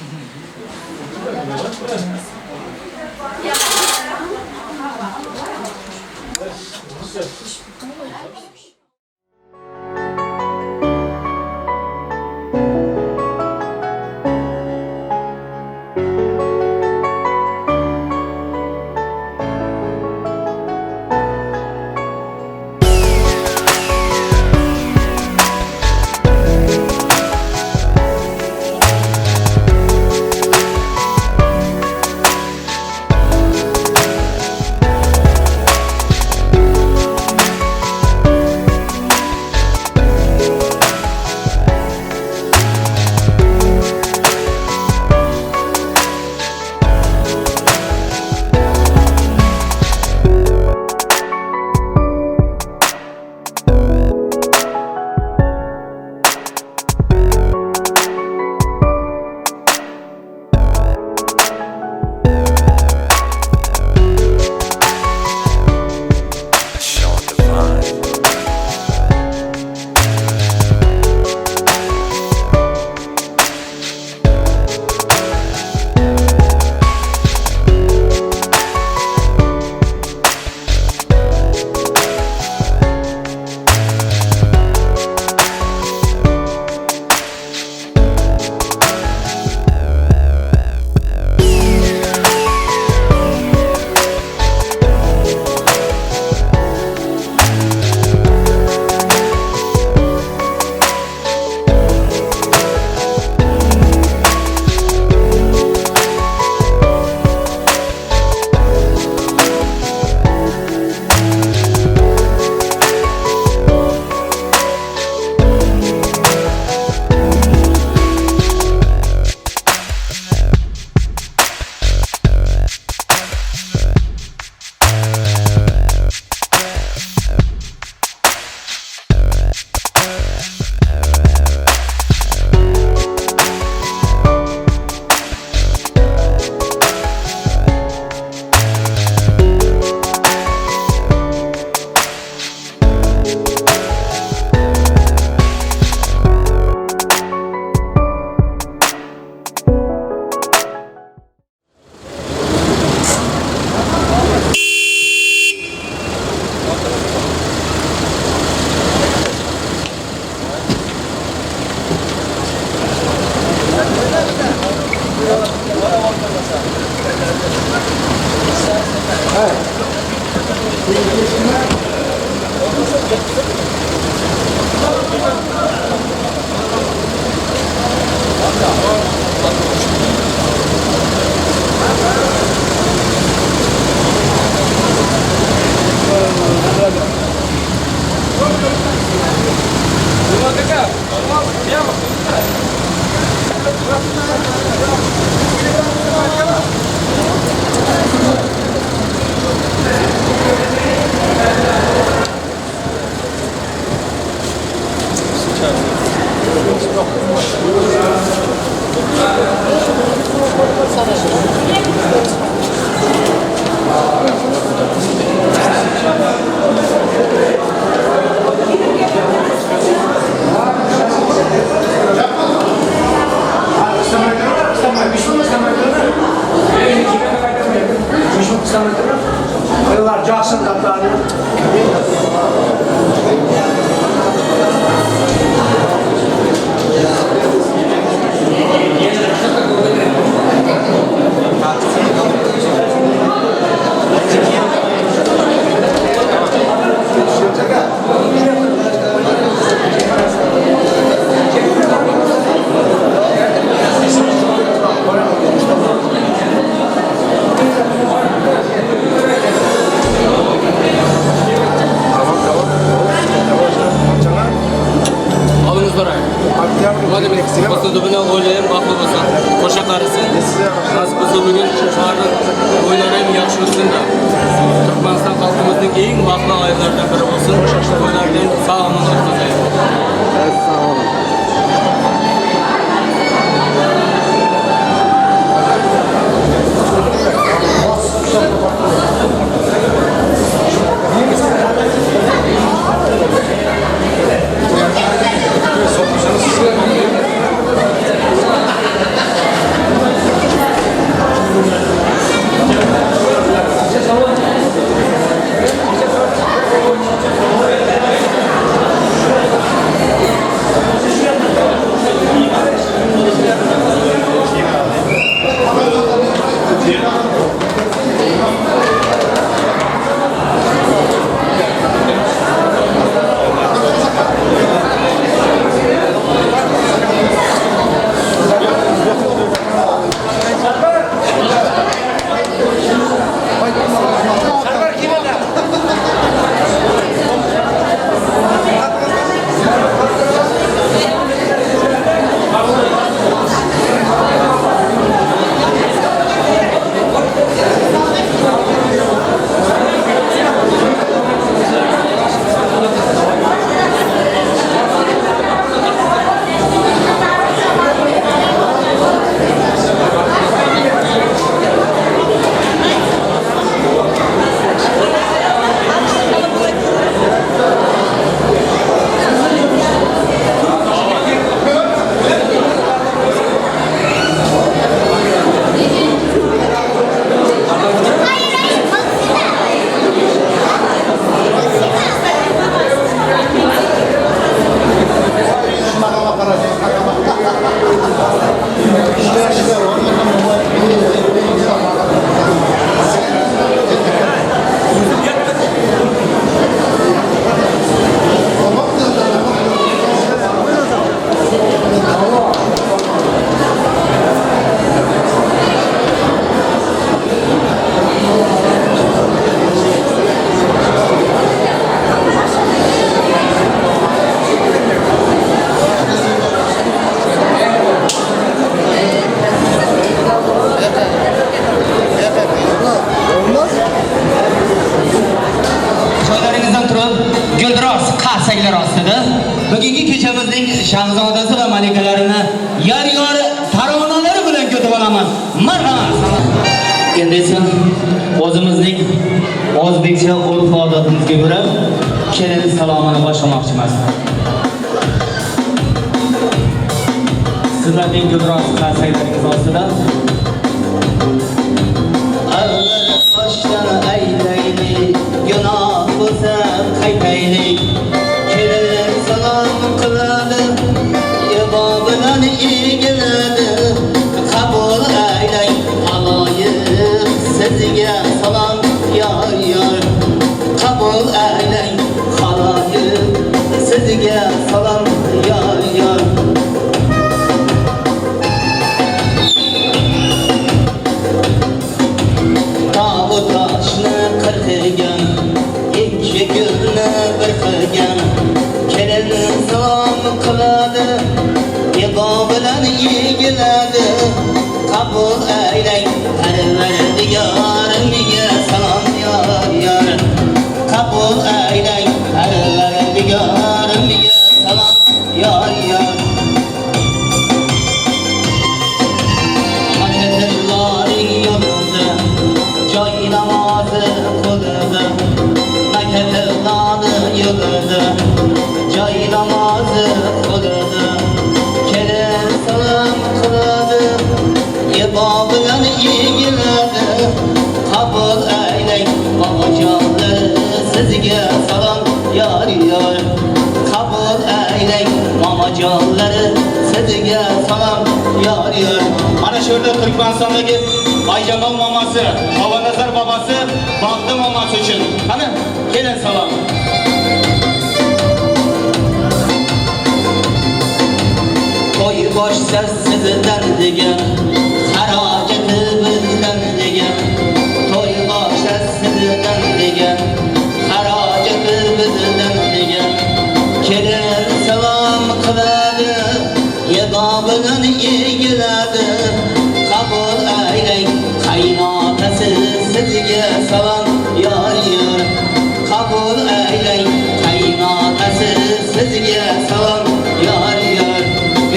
yerda Turkmanistondagi Ayjamol momosi, Bobonazar bobosi, Baxti momosi uchun. Qani, kelin salom. To'y boshsa sizdan degan, xarojati bizdan degan. To'y boshsa sizdan degan, xarojati bizdan degan. Kelin salom qiladi, yig'o bilan egiladi. Qabul aylang qaynotasi sizga salom yor yor. Qabul aylang qaynotasi sizga salom yor yor.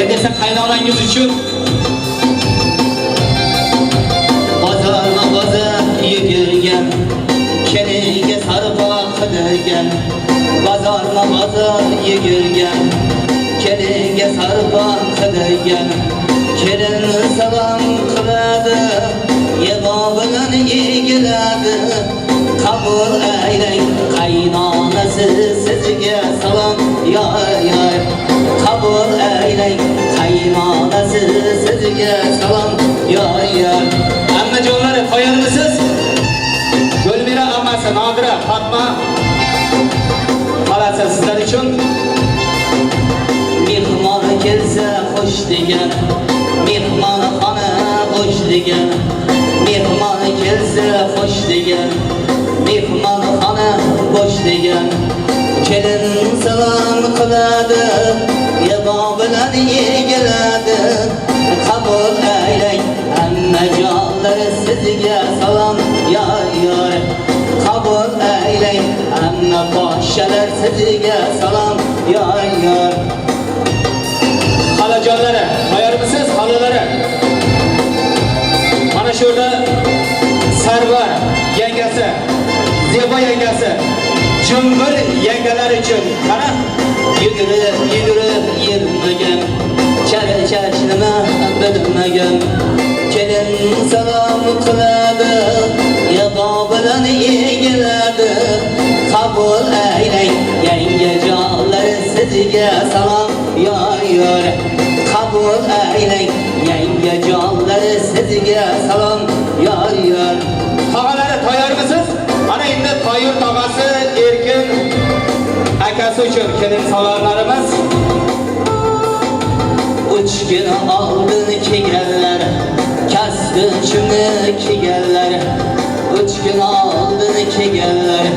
Endi esa qaynonangiz uchun bozorma bozor yugurgan, kelinga sarpo qidirgan. Bozorma bozor yugurgan, kelinga sarpo qidirgan. Kelin salom qiladi, yig'o bilan egiladi. Qabul aylang qaynonasi sizga salom yor yor. Qabul aylang qaynonasi sizga salom yor yor. Ammajonlari tayyormisiz? Gulmira ammasi Nodira, Fatma xolasi sizlar uchun. Mehmon kelsa xush degan, mehmonxona bo'sh degan. Mehmon kelsa xush degan, mehmonxona bo'sh degan. Kelin salom qiladi, yig'o bilan egiladi. Qabul aylang ammajonlar sizga salom yor yor. Qabul aylang amma poshshalar sizga salom yor yor. Xolajonlari, tayyormisiz? Xolalari. Mana shu yerda Sarvar yangasi, Zebo yangasi, Jumbur yangalar uchun. Qani, yugurib yugurib yetmagan, charchash nima bilmagan. Kelin salom qiladi, yig'o bilan egiladi. Qabul aylang yangajonlar sizga salom yor yor. Qabul aylang yangajonlar sizga salom yor yor. Tog'alari tayyormisiz? Mana endi Toyir tog'asi Erkin akasi uchun kelin salomlarimiz. 3 kun oldin kelganlar, kasbi chumni kiyganlar. 3 kun oldin kelganlar,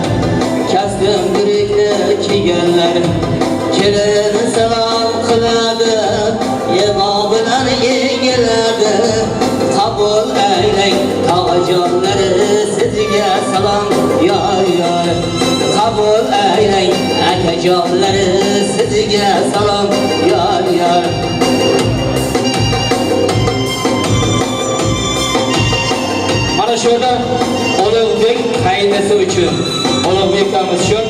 kasbim gurukni kiyganlar. Kelin salom qiladi, yig'o bilan egiladi. Qabul aylang tog'ajonlari sizga salom yor yor. Qabul aylang akajonlari sizga salom yor yor. Mana shu yerda Ulug'bek qaynisi uchun, Ulug'bek akamiz uchun.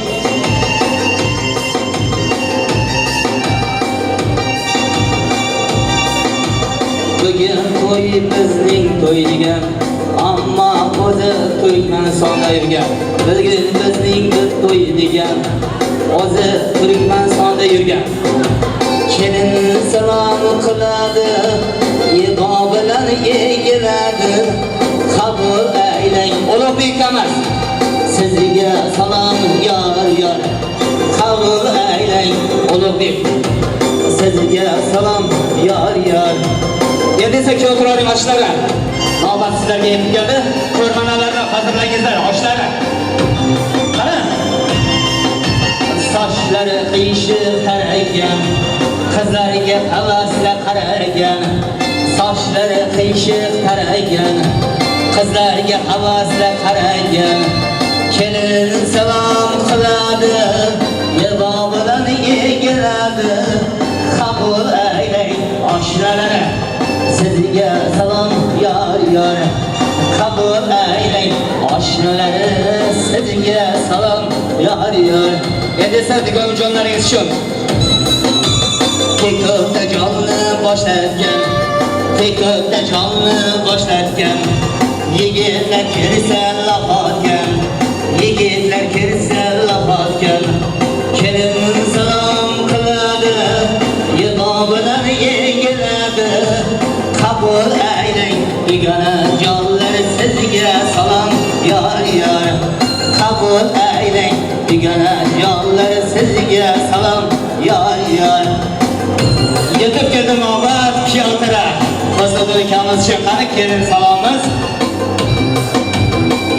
Bugun to'y bizning to'y degan, ammo o'zi Turkmanistonda yurgan. Bugun bizning bir to'y degan, o'zi Turkmanistonda yurgan. Kelin salom qiladi, yig'o bilan egiladi. Qabul aylang Ulug'bek emas, sizga salom yor yor. Qabul aylang Ulug'bek, sizga salom yor yor. Endi esa kuyovturoning oshlari. Navbat sizlarga yetib keldi. Ko'rmanalarni hazırlangizlar, oshlari. Qani? Sochlari qiyshiq taragan, qizlarga havasla qaragan. Sochlari qiyshiq taragan, qizlarga havasla qaragan. Kelin salom qiladi, yig'o bilan egiladi. Qabul aylang oshnalari, sizga salom yor yor. Qabul aylang oshnalari, sizga salom yor yor. Endi esa dugonjonlaringiz uchun. Ko'pda jonni boshlatgan, ko'pda jonni boshlatgan. Yigitlar kirsa laf otgan, yigitlar kirsa laf otgan. Kelin salom qiladi, yig'o bilan egiladi. Qabul aylang Begona jonlar sizga salom yor yor. Qabul aylang begona jonlar sizga salom yor yor. Yetib keldi navbat kuyovtira. Ko'rsatib ukamiz uchun qani kelin salomimiz.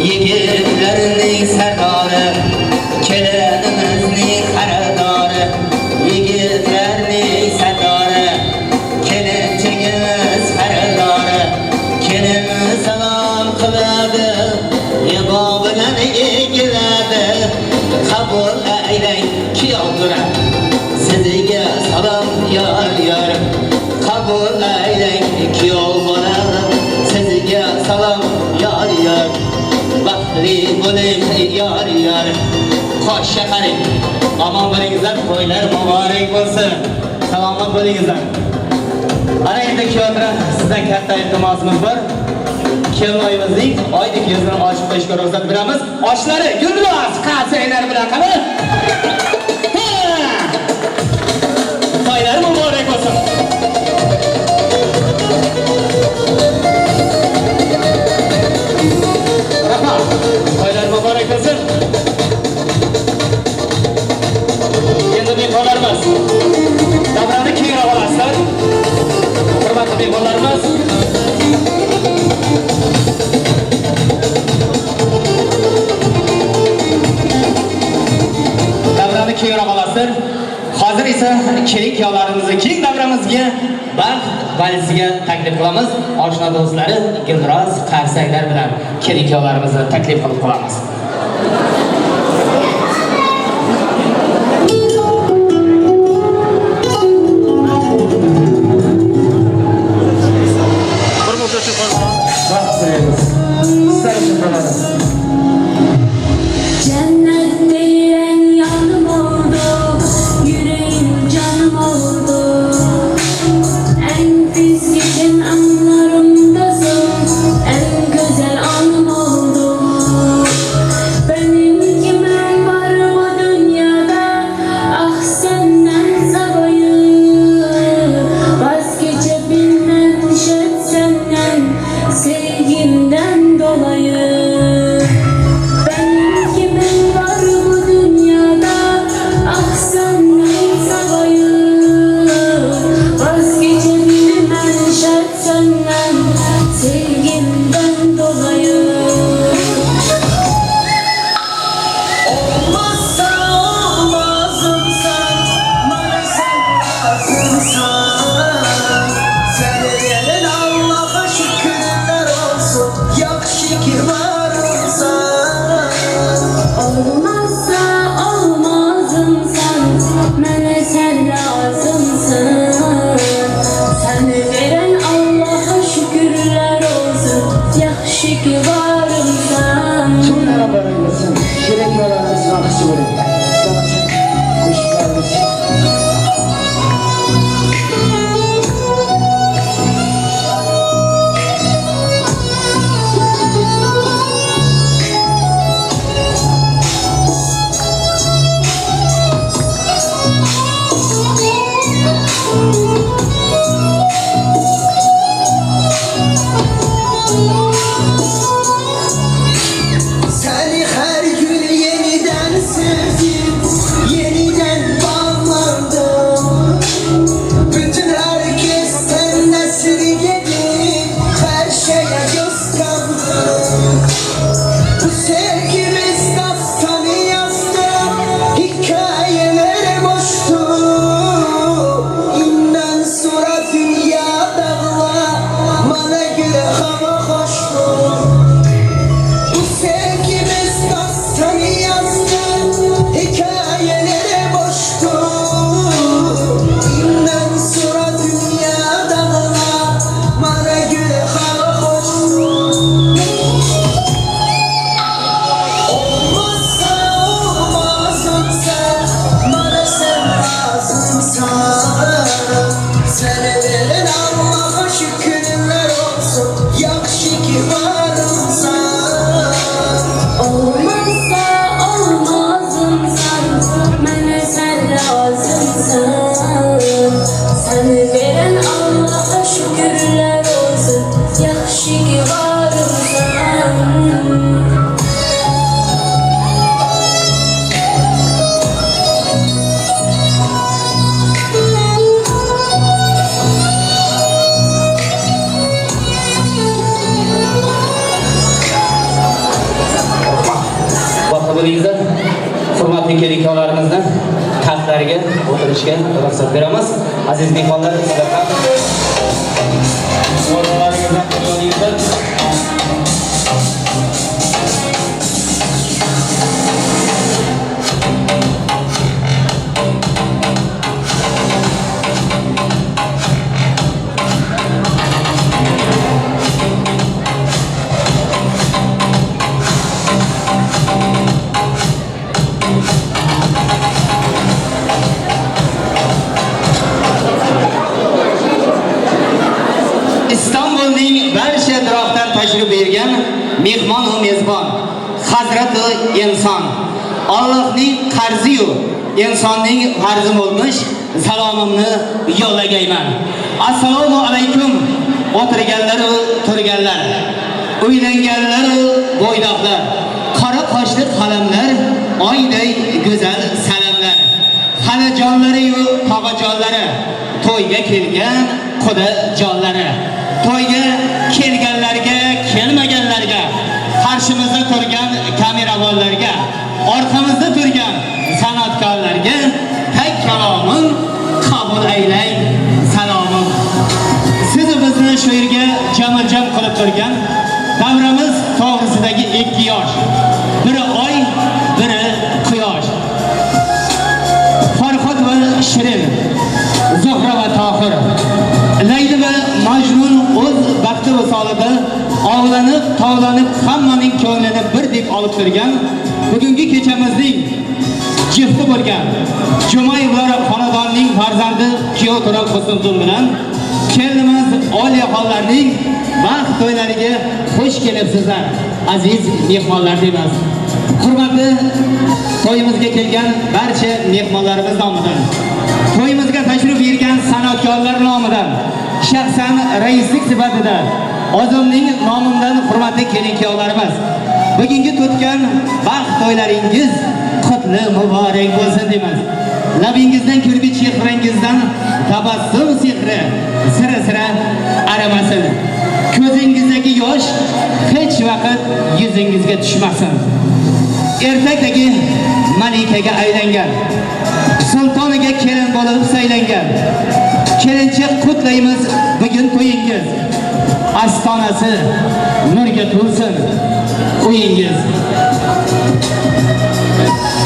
Yigitlarning sardori, kelinimizning xaridori. Yigitlarning sardori, kelinchigimiz xaridori. Kelin salom qiladi, yig'o bilan egiladi. Qabul aylang kuyovtura, sizga salom yor yor. Qabul aylang kuyov bola, sizga salom yor yor. Baxtli bo'ling yor yor. Qo'sha qarang. Omon bo'lingizlar, to'ylar muborak bo'lsin. Salomat bo'lingizlar. Ana endi kuyovtura, sizdan katta iltimosimiz bor. Kelinoyimizning oydek yuzini ochib qo'yishga ruxsat beramiz. Oshlari Gulnoz qarsaklar bilan qani. To'ylar muborak bo'lsin. Rahmat. To'ylar muborak bo'lsin. Endi mehmonlarimiz davrani kengroq olasizlar. Hurmatli mehmonlarimiz, davrani kengroq olasizlar. Hozir esa kelin kuyovlarimizni keng davramizga baxt valisiga taklif qilamiz. Oshna do'stlari gulroz qarsaklar bilan kelin kuyovlarimizni taklif qilib qolamiz. Baxt tilaymiz. Sizlar uchun qoladi. Cennet değilen yanım oldu, yüreğim canım oldu. En pis geçen anlarımdasın, en güzel anım oldu. Kelin-kuyovlarimizni taxtlariga o'tirishga ruxsat beramiz. Aziz mehmonlar, sizlar ham o'rinlaringizdan turib. İstanbulning barcha atrofdan tashrif buyurgan mehmon va mezbon, hazrati inson, Allohning qarzi-yu insonning farzi bo'lmish salomimni yo'llagayman. Assalomu alaykum o'tirganlar va turganlar, uylanganlar va bo'ydoqlar, qora qoshli qalamlar, oyday go'zal salamlar. Xalajonlari-yu tog'ajonlari, to'yga kelgan quda jonlari, to'yga kelganlarga, kelmaganlarga, qarshimizda turgan kameramonlarga, orqamizda turgan san'atkorlarga tek kalomim qabul aylang salomim. Siz bizni shu yerga jamil-jam qilib turgan davramiz to'g'risidagi ikki yosh, biri oy, biri quyosh. Farhod va Shirin, Zuhra va Tohir, Layli va Majnun o'z baxti visolida ovlanib, tovlanib, hammaning ko'nglini bir deb olib turgan bugungi kechamizning jifti bo'lgan Jumayevlar xonadonining farzandi kuyov Turob Husnzul bilan kelinimiz Oliyaxonlarning baxt to'ylariga xush kelibsizlar, aziz mehmonlar deymiz. Hurmatli to'yimizga kelgan barcha mehmonlarimiz nomidan, to'yimizga tashrif buyurgan san'atkorlar nomidan, shaxsan raislik sifatida o'zimning nomimdan hurmatli kelin-kuyovlarimiz, bugungi tutgan baxt to'ylaringiz qutli muborak bo'lsin deymiz. Labingizdan kulgi, chehrangizdan tabassum sehri sira-sira aramasin. Ko'zingizdagi yosh hech vaqt yuzingizga tushmasin. Ertakdagi malikaga aylangan, sultoniga kelin bo'lib saylangan kelinchak qutlaymiz bugun to'yingiz. Ostonasi nurga to'lsin uyingiz.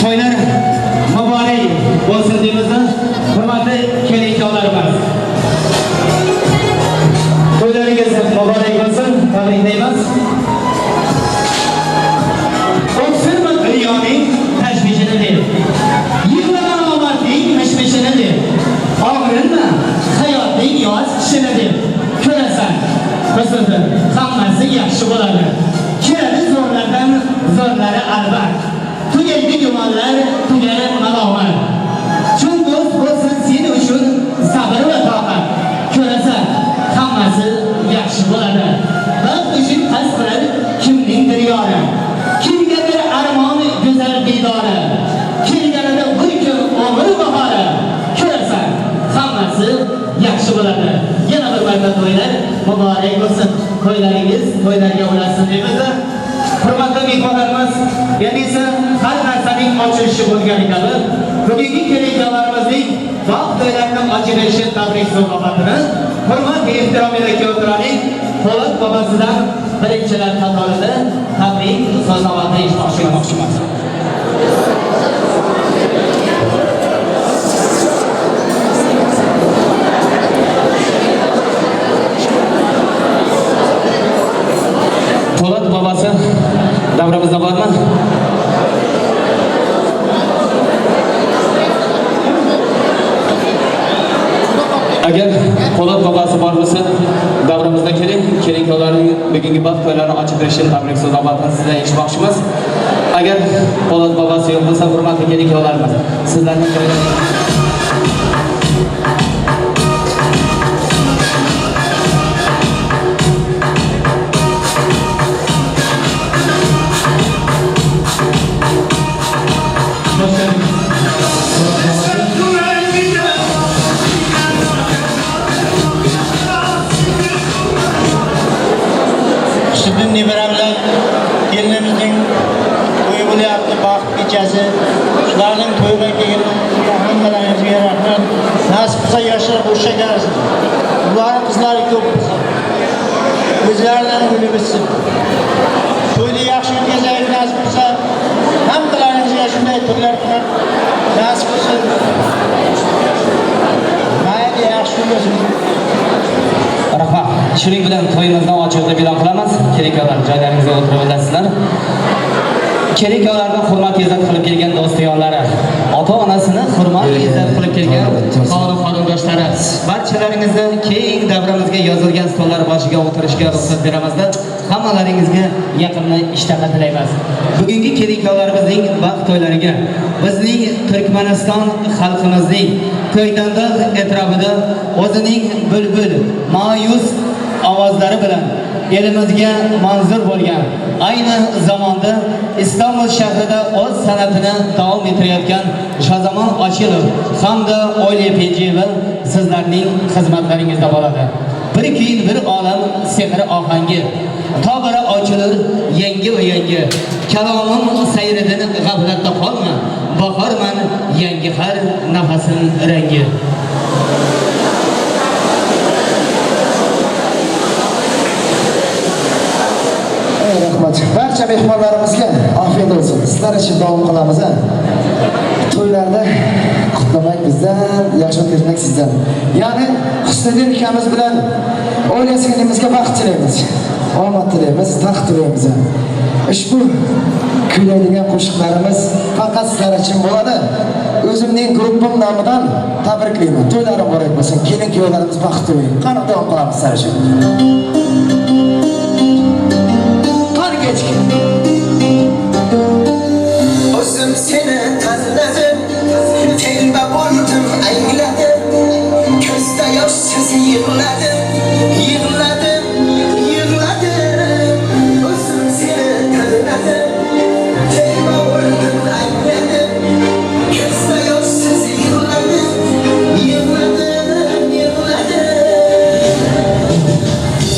To'ylar muborak bo'lsin deymiz, hurmatli kelin-kuyovlarimiz. To'ylaringiz muborak bo'lsin, tabriklaymiz. O'ksirma dunyoning tashvishini deb, yig'lama omadning mishmishini deb, og'rinma hayotning yoz qishini deb. Ko'rasan, husndir, hammasi yaxshi bo'ladi. Keladi zo'rlardan zo'rlari albat. Tugaydi gumonlar, tugar malomat. Chun do'st bo'lsin sen uchun sabr va toqat. Ko'rasan, hammasi yaxshi bo'ladi. Baxt uchun qasd qilar kimningdir yori. Kimgadir armon go'zal diydori. Kelganida bir kun umr bahori. Ko'rasan, hammasi yaxshi bo'ladi. Yana bir marta to'ylar muborak bo'lsin. To'ylaringiz to'ylarga ulassin deymiz. Hurmatli mehmonlarimiz, yana esa har narsaning ochilishi bo'lgani kabi bugungi kelin-kuyovlarimizning baxt to'ylarining ochilishi tabrik sovg'atini hurmat va ehtirom ila kuyovturaning Po'lat bobosidan birinchilar qatorida tabrik so'zlarini eshitmoqchimiz. Po'lat bobosi davramizda bormi? Agar Po'lat bobosi bor bo'lsa, davramizda keling, kelin-kuyovlarning bugungi baxt to'ylarini ochib berishini tabrik so'zlarini sizdan eshitmoqchimiz. Agar Po'lat bobosi yo'q bo'lsa, hurmatli kelin-kuyovlarimiz, sizlarning Sizning nevaramlar kelinimizning to'yi bo'lyapti, baxt kechasi. Shularning Nasip bo'lsa yoshlar qo'sha kelsin. Ularning qizlari ko'p bo'lsin. O'zlaridan o'li bitsin. To'yni yaxshi o'tkazaylik nasib bo'lsa. Hammalaringizga shunday to'ylar nasib bo'lsin. Mayli yaxshi bo'lsin. Rahmat. Shuning bilan to'yimizni ochiq deb e'lon qilamiz. Keling-kuyovlar, joylaringizga o'tirib olasizlar. Keling-kuyovlarni hurmat izzat qilib kelgan do'st-yorlari, ota-onasini hurmat izzat qilib kelgan qavm qarindoshlari, barchalaringizni keng davramizga yozilgan stollar boshiga o'tirishga ruxsat beramizda. Hammalaringizga yaqinni ishtaha tilaymiz. Bugungi kelin-kuyovlarimizning baxt to'ylariga bizning Turkmaniston xalqimizning Ko'ytandog' atrofida o'zining bulbul, ma'yus ovozlari bilan elimizga manzur bo'lgan, ayni zamonda Istanbul shahrida o'z san'atini davom ettirayotgan Shozamon Ochilov hamda Oliya Penjiyeva sizlarning xizmatlaringizda bo'ladi. Bir kuyin bir olam sehri ohangi, tobora ochilir yangi va yangi. Kalomim sayridan g'aflatda qolma, bahorman yangi har nafasim rangi. Rahmat. Barcha mehmonlarimizga afiyat olsun. Sizlar uchun davom qilamiz. To'ylarda qutlamak bizdan, yaxshi o'tkazmak sizdan. Ya'ni Husniddin ukamiz bilan oila singlimizga baxt tilaymiz. Omad tilaymiz, taxt tilaymiz. Ushbu kuylaydigan qo'shiqlarimiz faqat sizlar uchun bo'ladi. O'zimning guruhim nomidan tabriklayman. To'ylari muborak bo'lsin. Kelin kuyovlarimiz baxtli bo'ling. Qani davom qilamiz sizlar uchun. O'zim seni tanladim, telba bo'ldim, angladim, ko'zda yoshsiz yig'ladim, yig'ladim, yig'ladim. O'zim seni tanladim, telba bo'ldim, angladim, ko'zda yoshsiz yig'ladim, yig'ladim, yig'ladim.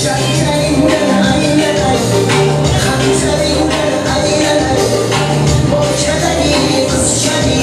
Jakkaringdan aylanay, xanjaringdan aylanay, bo'chadagi qizchani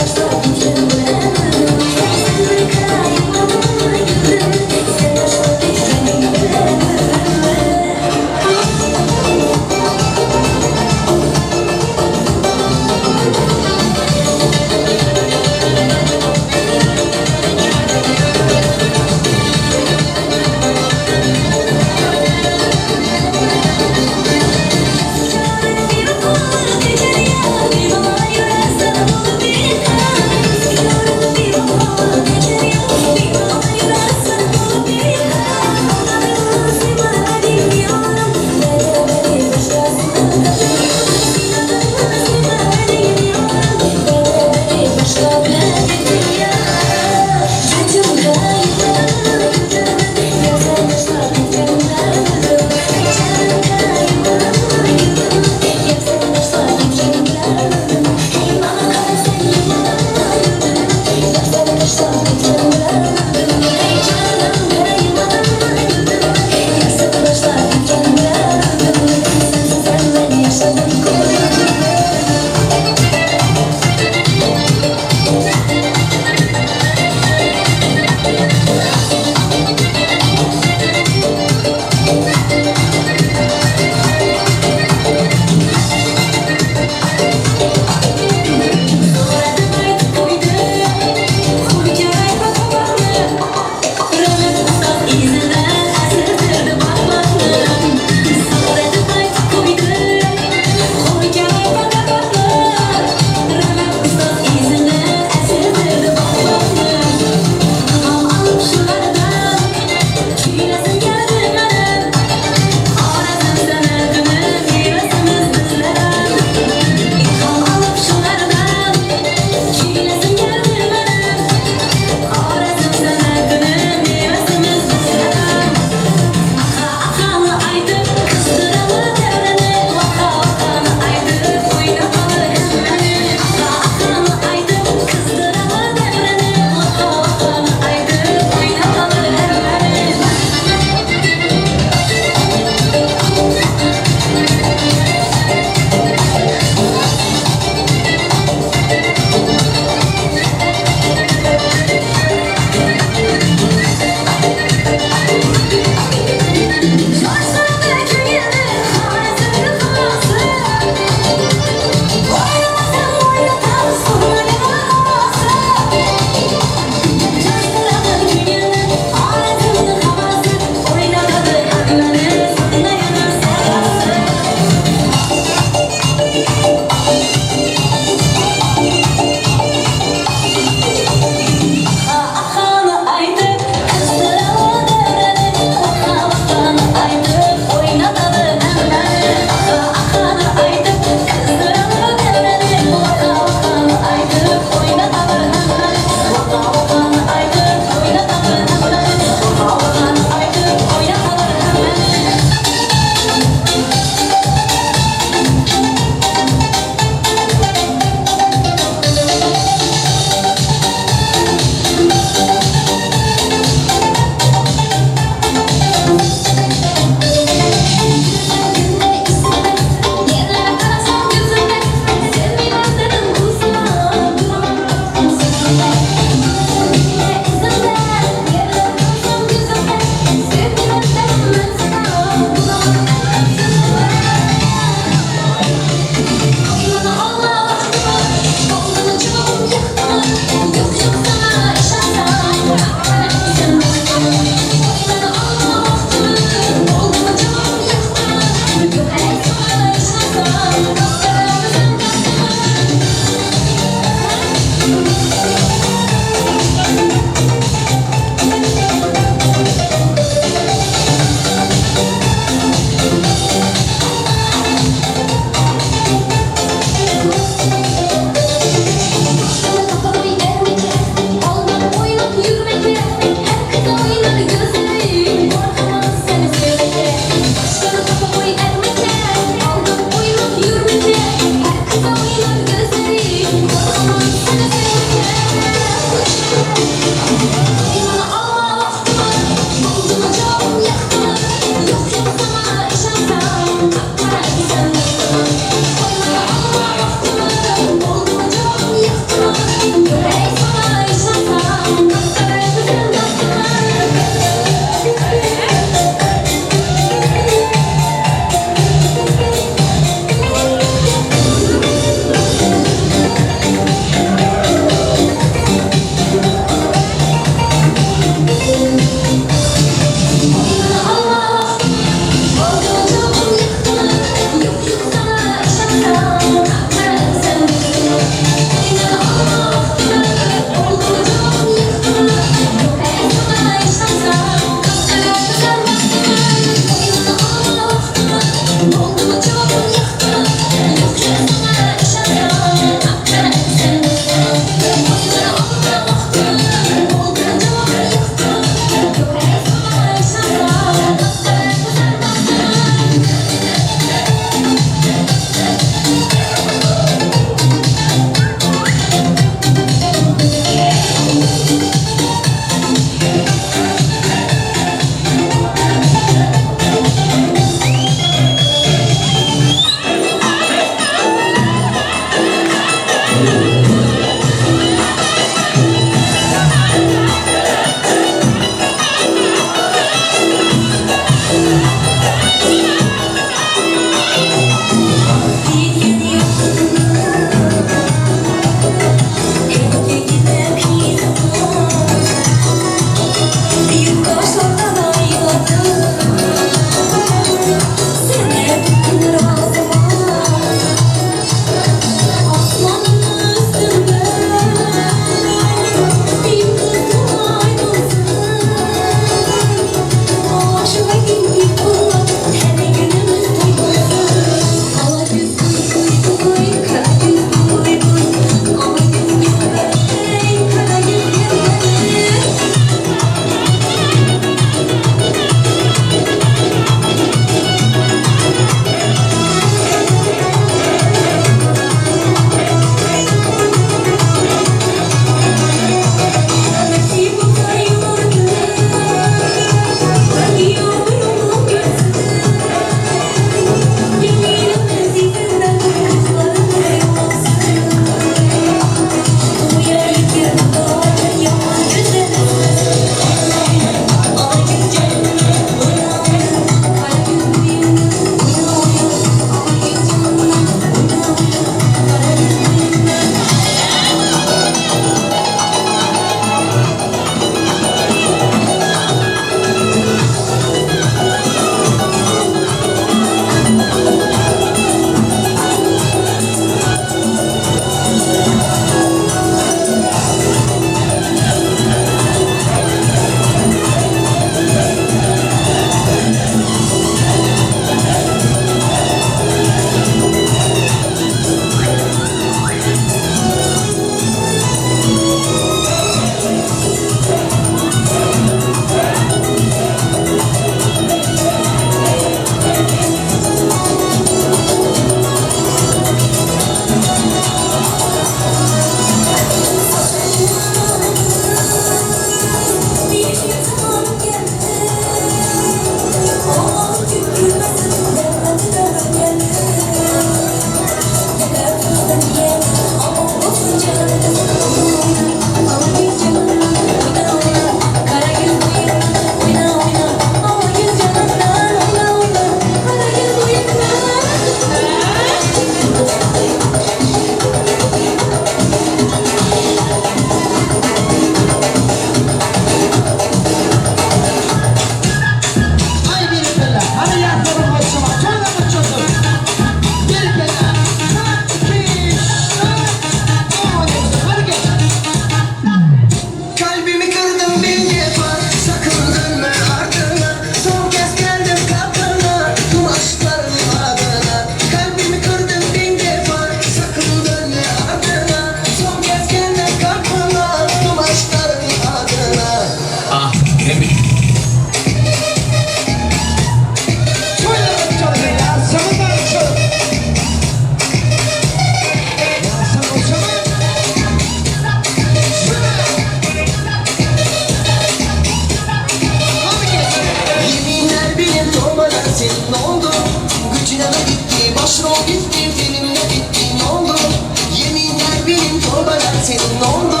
Torbalar senin oldu.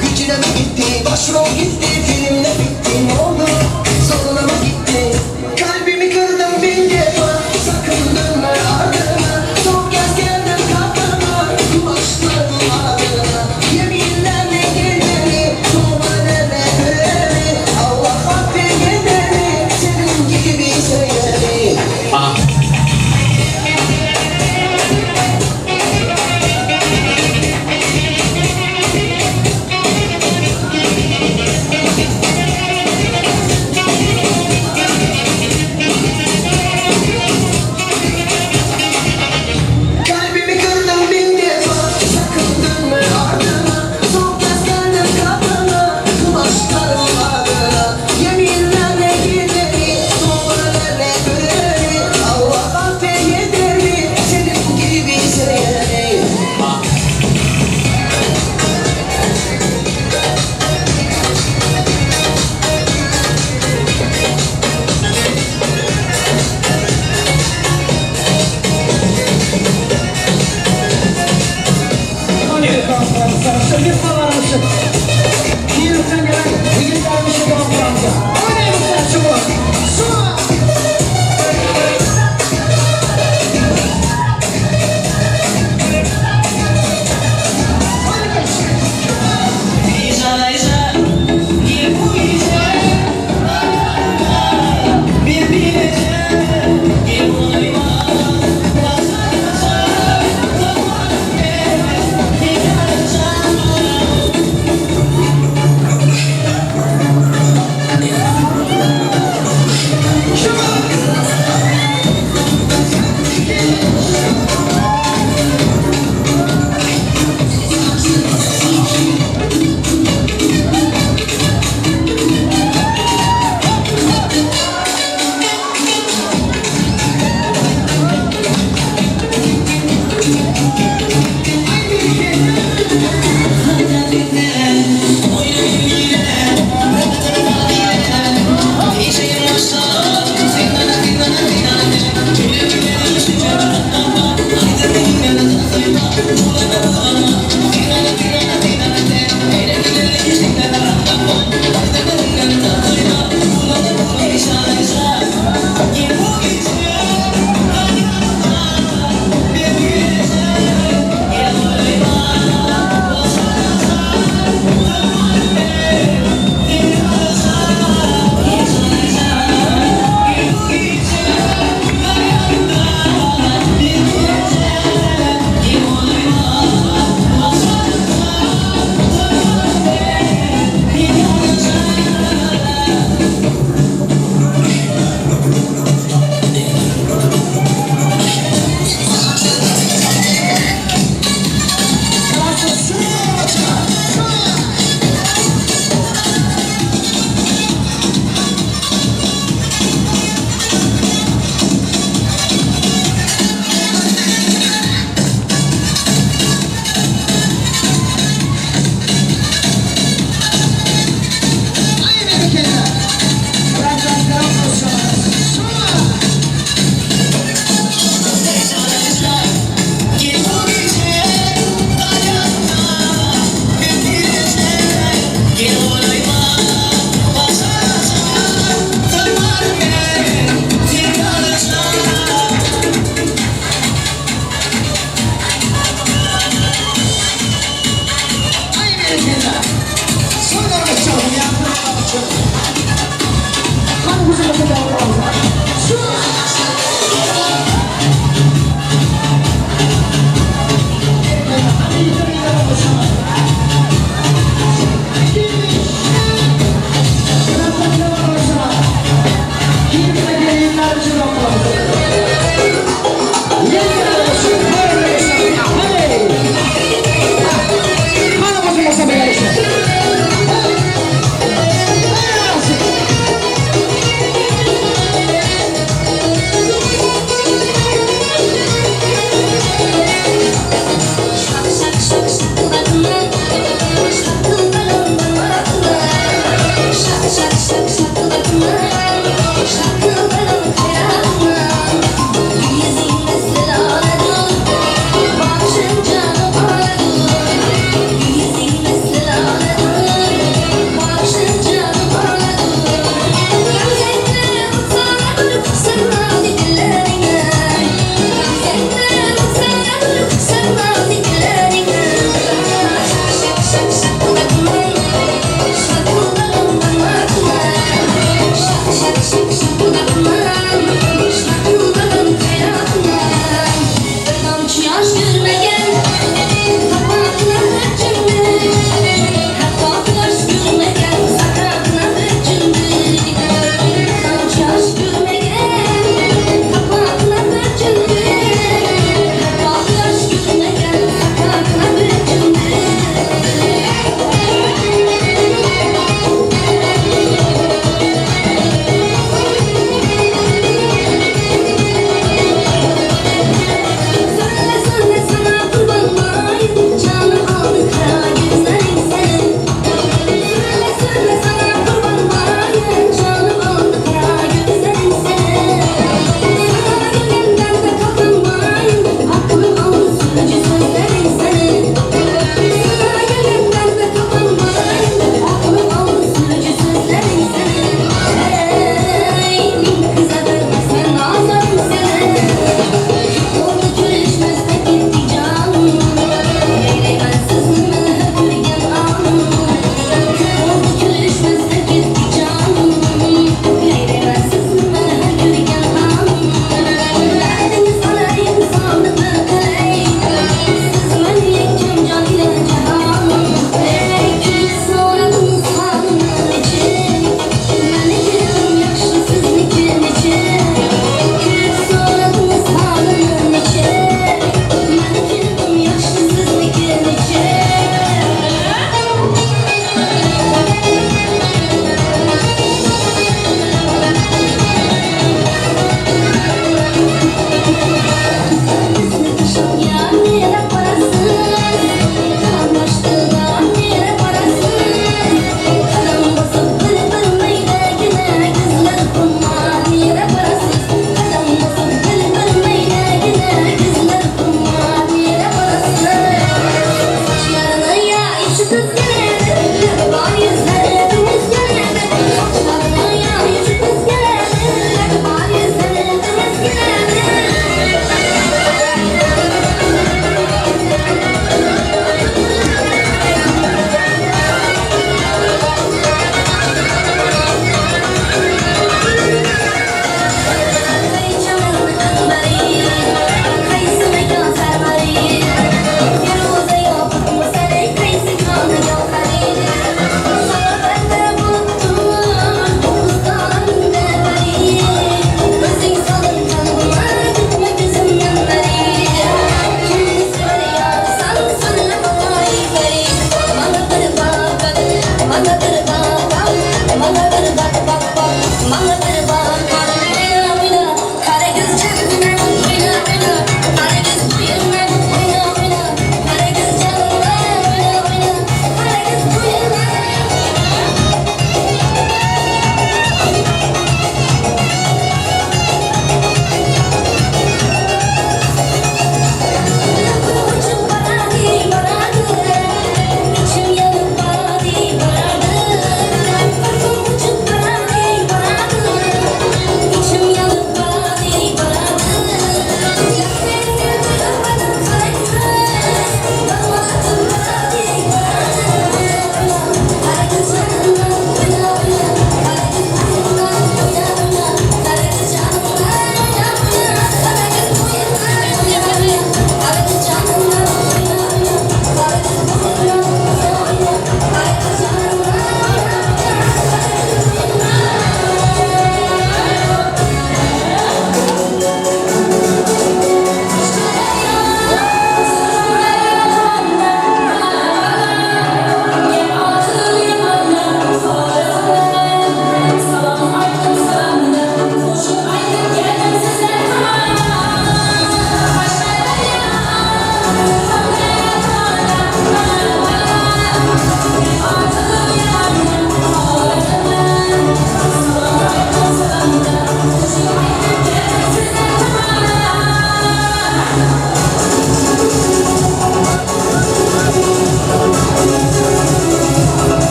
Gücüne mi gitti, başrol gitti, filmle bitti, ne oldu? Zoruna mı gitti? Kalbimi kırdım bin defa, sakın dönme ardıma. Son kez geldim kapına, başladım adına. Yeminlerle geleni, torbalarla göreni, Allah affedeni, senin gibi seveni. Kalbimi kırdım bin defa, sakın dönme ardıma. Son kez geldim kapına, başlarım adına. Yeminlerle gideri, doğrularla göreni, Allah affeder, senin gibi seveni.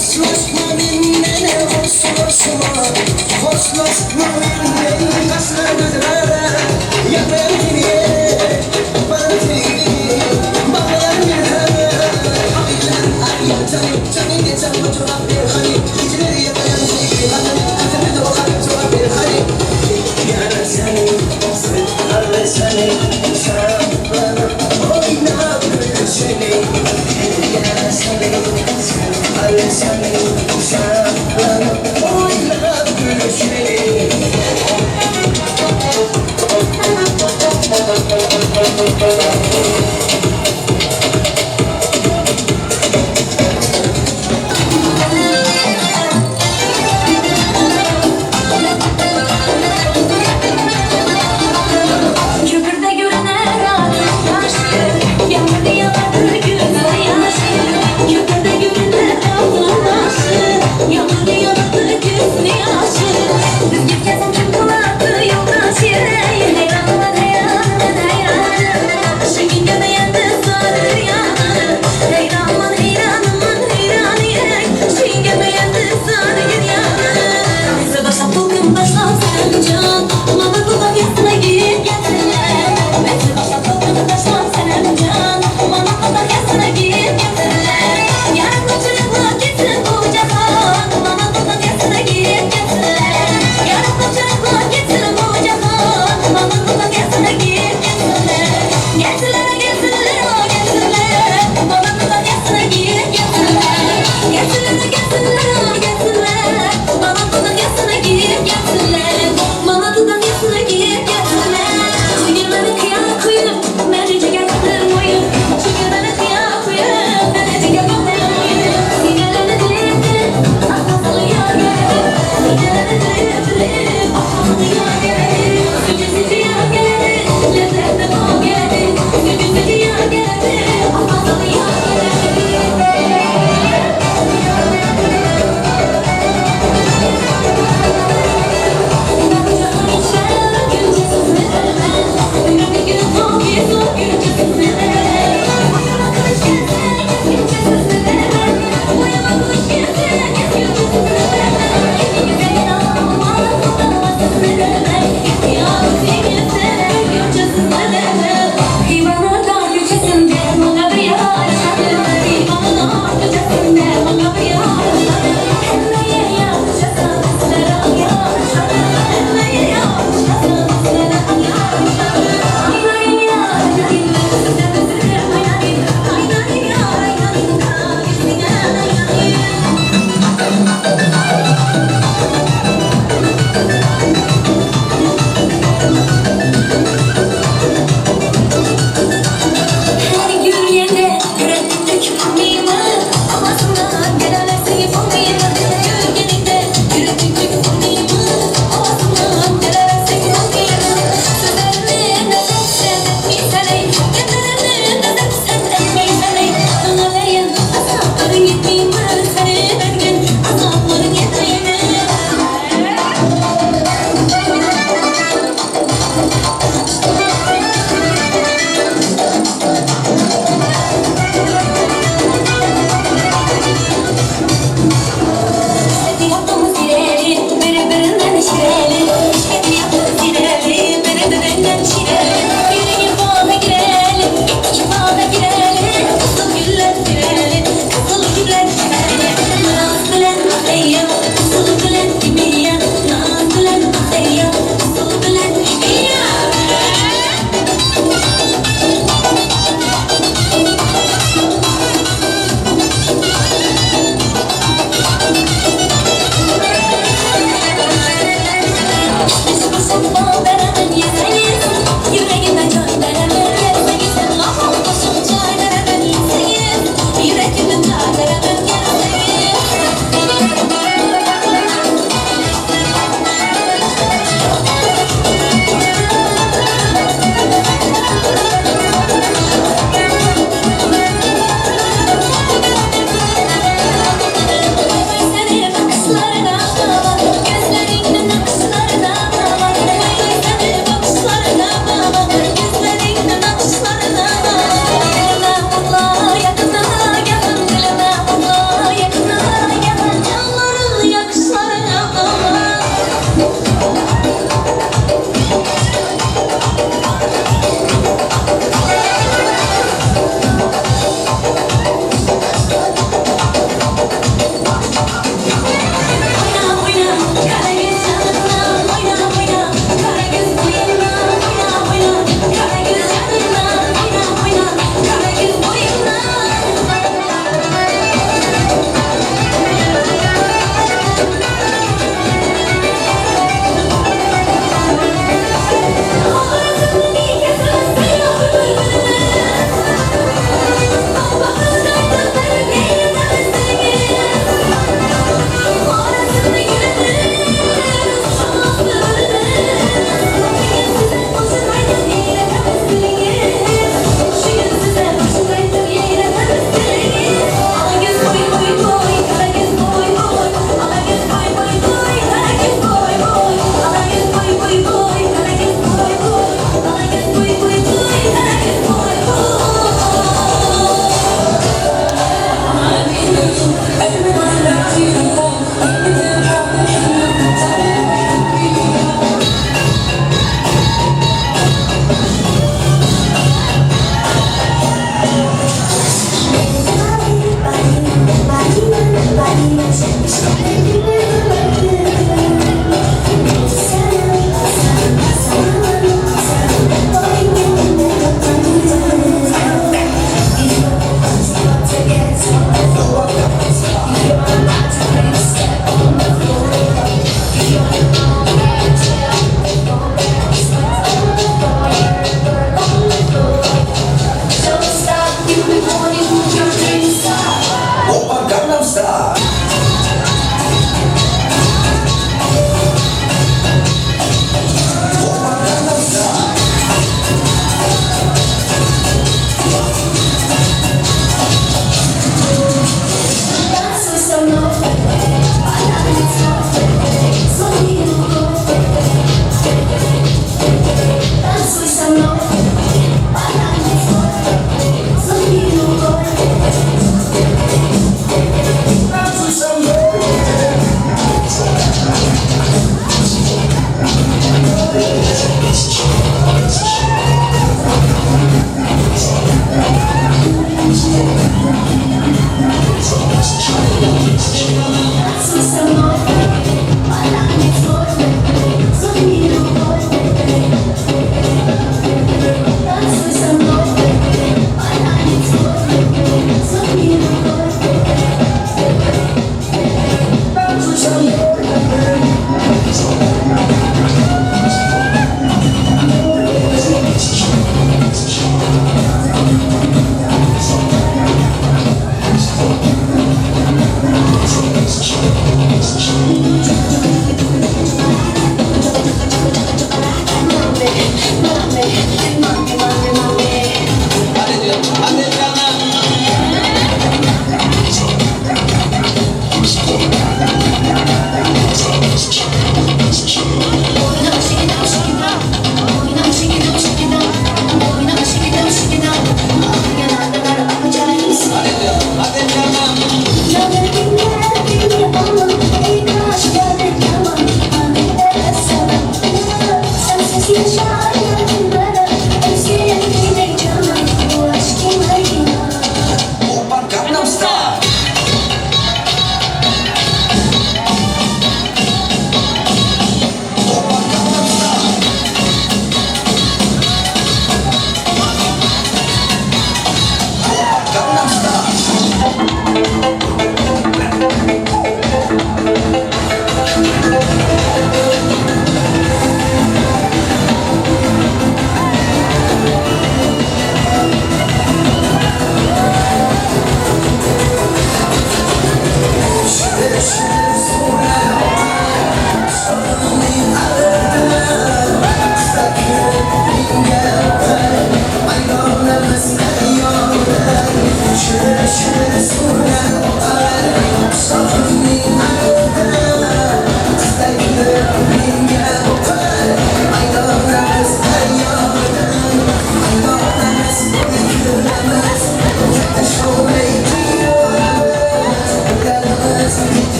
Xo'shlashma meni, xo'shlashma, xo'shlashma meni, tashlama Köpürde görünen altın taşı, yağmur yağdı gözü yaşı. Köpürde görünen altın taşı, yağmur yağdı gözü yaşı. Biz gitken kim kıladı yoldaşı, hayranlar hayranlar hayranım.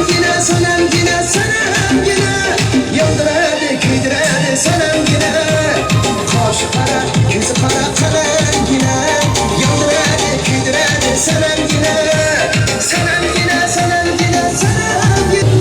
Sanamgina, sanamgina, sanamgina, yondiradi, kuydiradi sanamgina. Qoshi qora, ko'zi qora qalamgina, yondiradi, kuydiradi sanamgina. Sanamgina, sanamgina, sanamgina.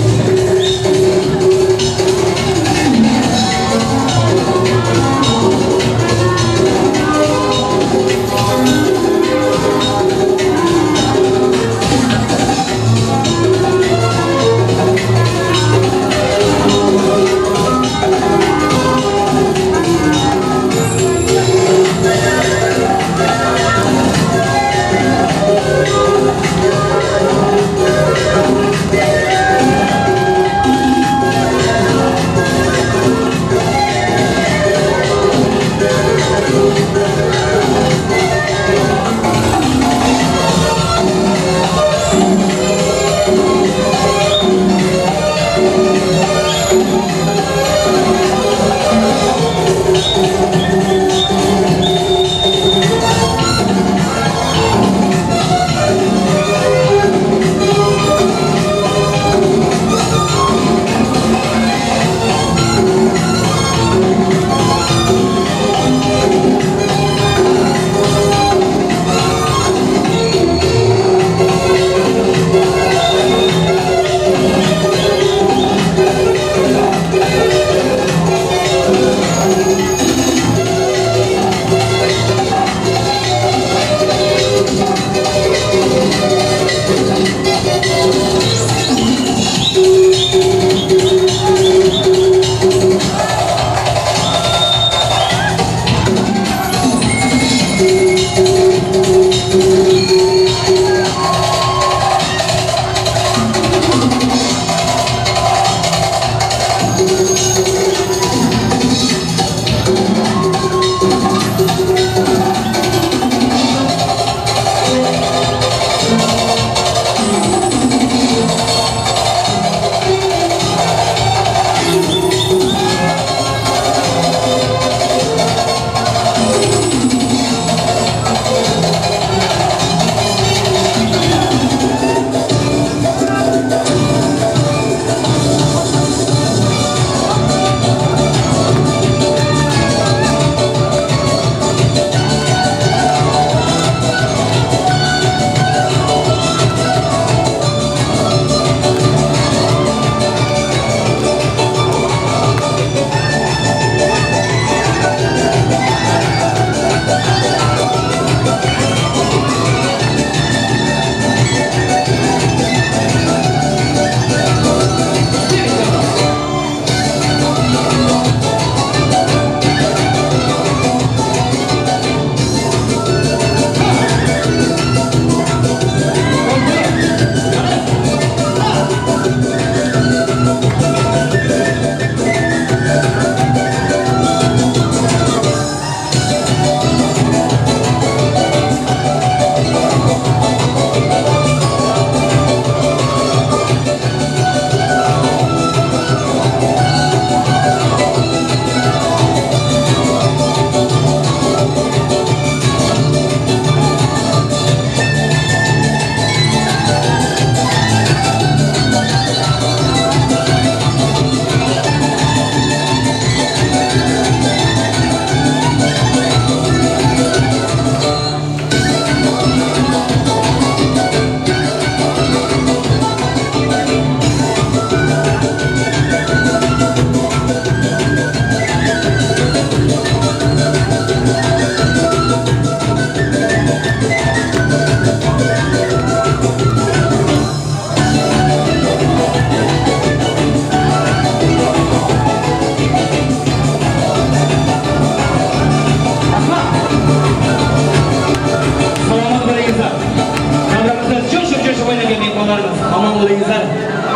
Bo'lingizlar,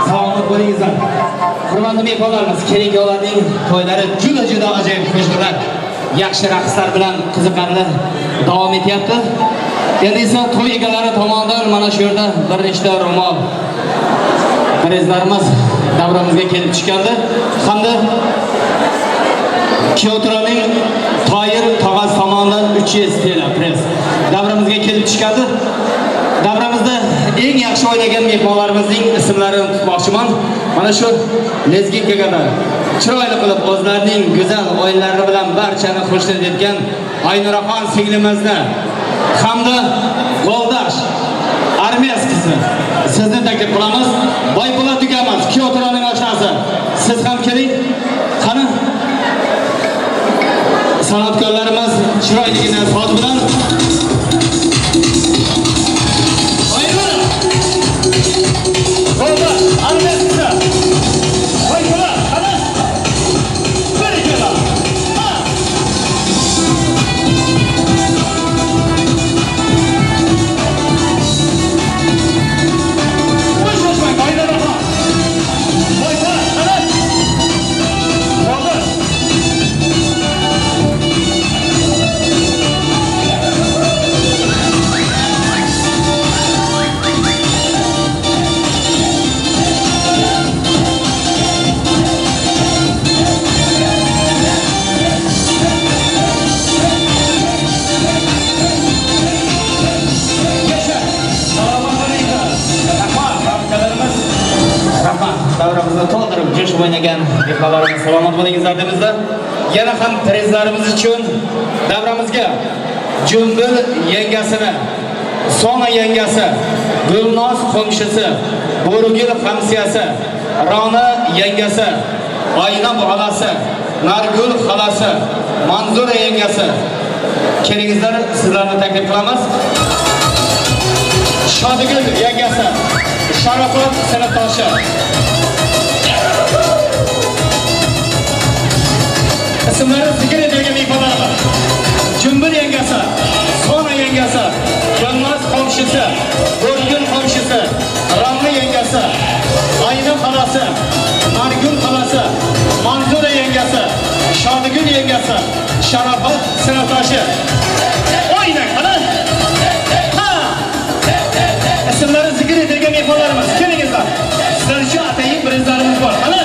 salomat bo'lingizlar. Hurmatli mehmonlarimiz, kelin-kuyovlarning to'ylari juda-juda ajoyib qo'shiqlar, yaxshi raqslar bilan qiziqarli davom etyapti. Endi esa to'y egalari tomonidan mana shu yerda bir nechta ro'mol prizlarimiz davramizga kelib tushgandi. Hamda Kuyovturonning Toyir tog'asi tomonidan 300 TL priz davramizga kelib tushgandi. Davramizda eng yaxshi o'ynagan mehmonlarimizning ismlarini tutmoqchiman. Mana shu lezginkaga chiroyli qilib o'zlarining go'zal o'yinlari bilan barchani xushnud etgan Aynuraxon singlimizni hamda Goldash armiyasi sizni taklif qilamiz. Boypo'lat ukamiz, Kuyovturonning oshnasi. Siz ham keling. Qani san'atkorlarimiz chiroyligini soz bilan Goldash armiyasi. Boypo'lat, qani? Bir ikkala. Ha! Davramizni to'ldirib jo'shib o'ynagan mehmonlarimiz salomat bo'lingizlar deymizda. Yana ham prizlarimiz uchun davramizga Jumbil yengasini, Sona yengasi, Gulnoz qo'mshisi, Bo'rugul hamsiyasi, Rona yengasi, Oyna xolasi, Nargul xolasi, Manzura yengasi. Kelingizlar, sizlarni taklif qilamiz. Shodigul yengasi, Sharafat sinfdoshi. Ismlari zikr etilgan mehmonlarimiz. Jumbil yengasi, Sona yengasi, Gulnoz qo'mshisi, Bo'rgul qo'mshisi, Ramli yengasi, Ayna xolasi, Nargul xolasi, Manzura yengasi, Shodigul yengasi, Sharafat sinfdoshi. O'ynang, qani? Ha! Ismlari zikr etilgan mehmonlarimiz, kelingizlar. Sizlar uchun atayin prizlarimiz bor. Qani?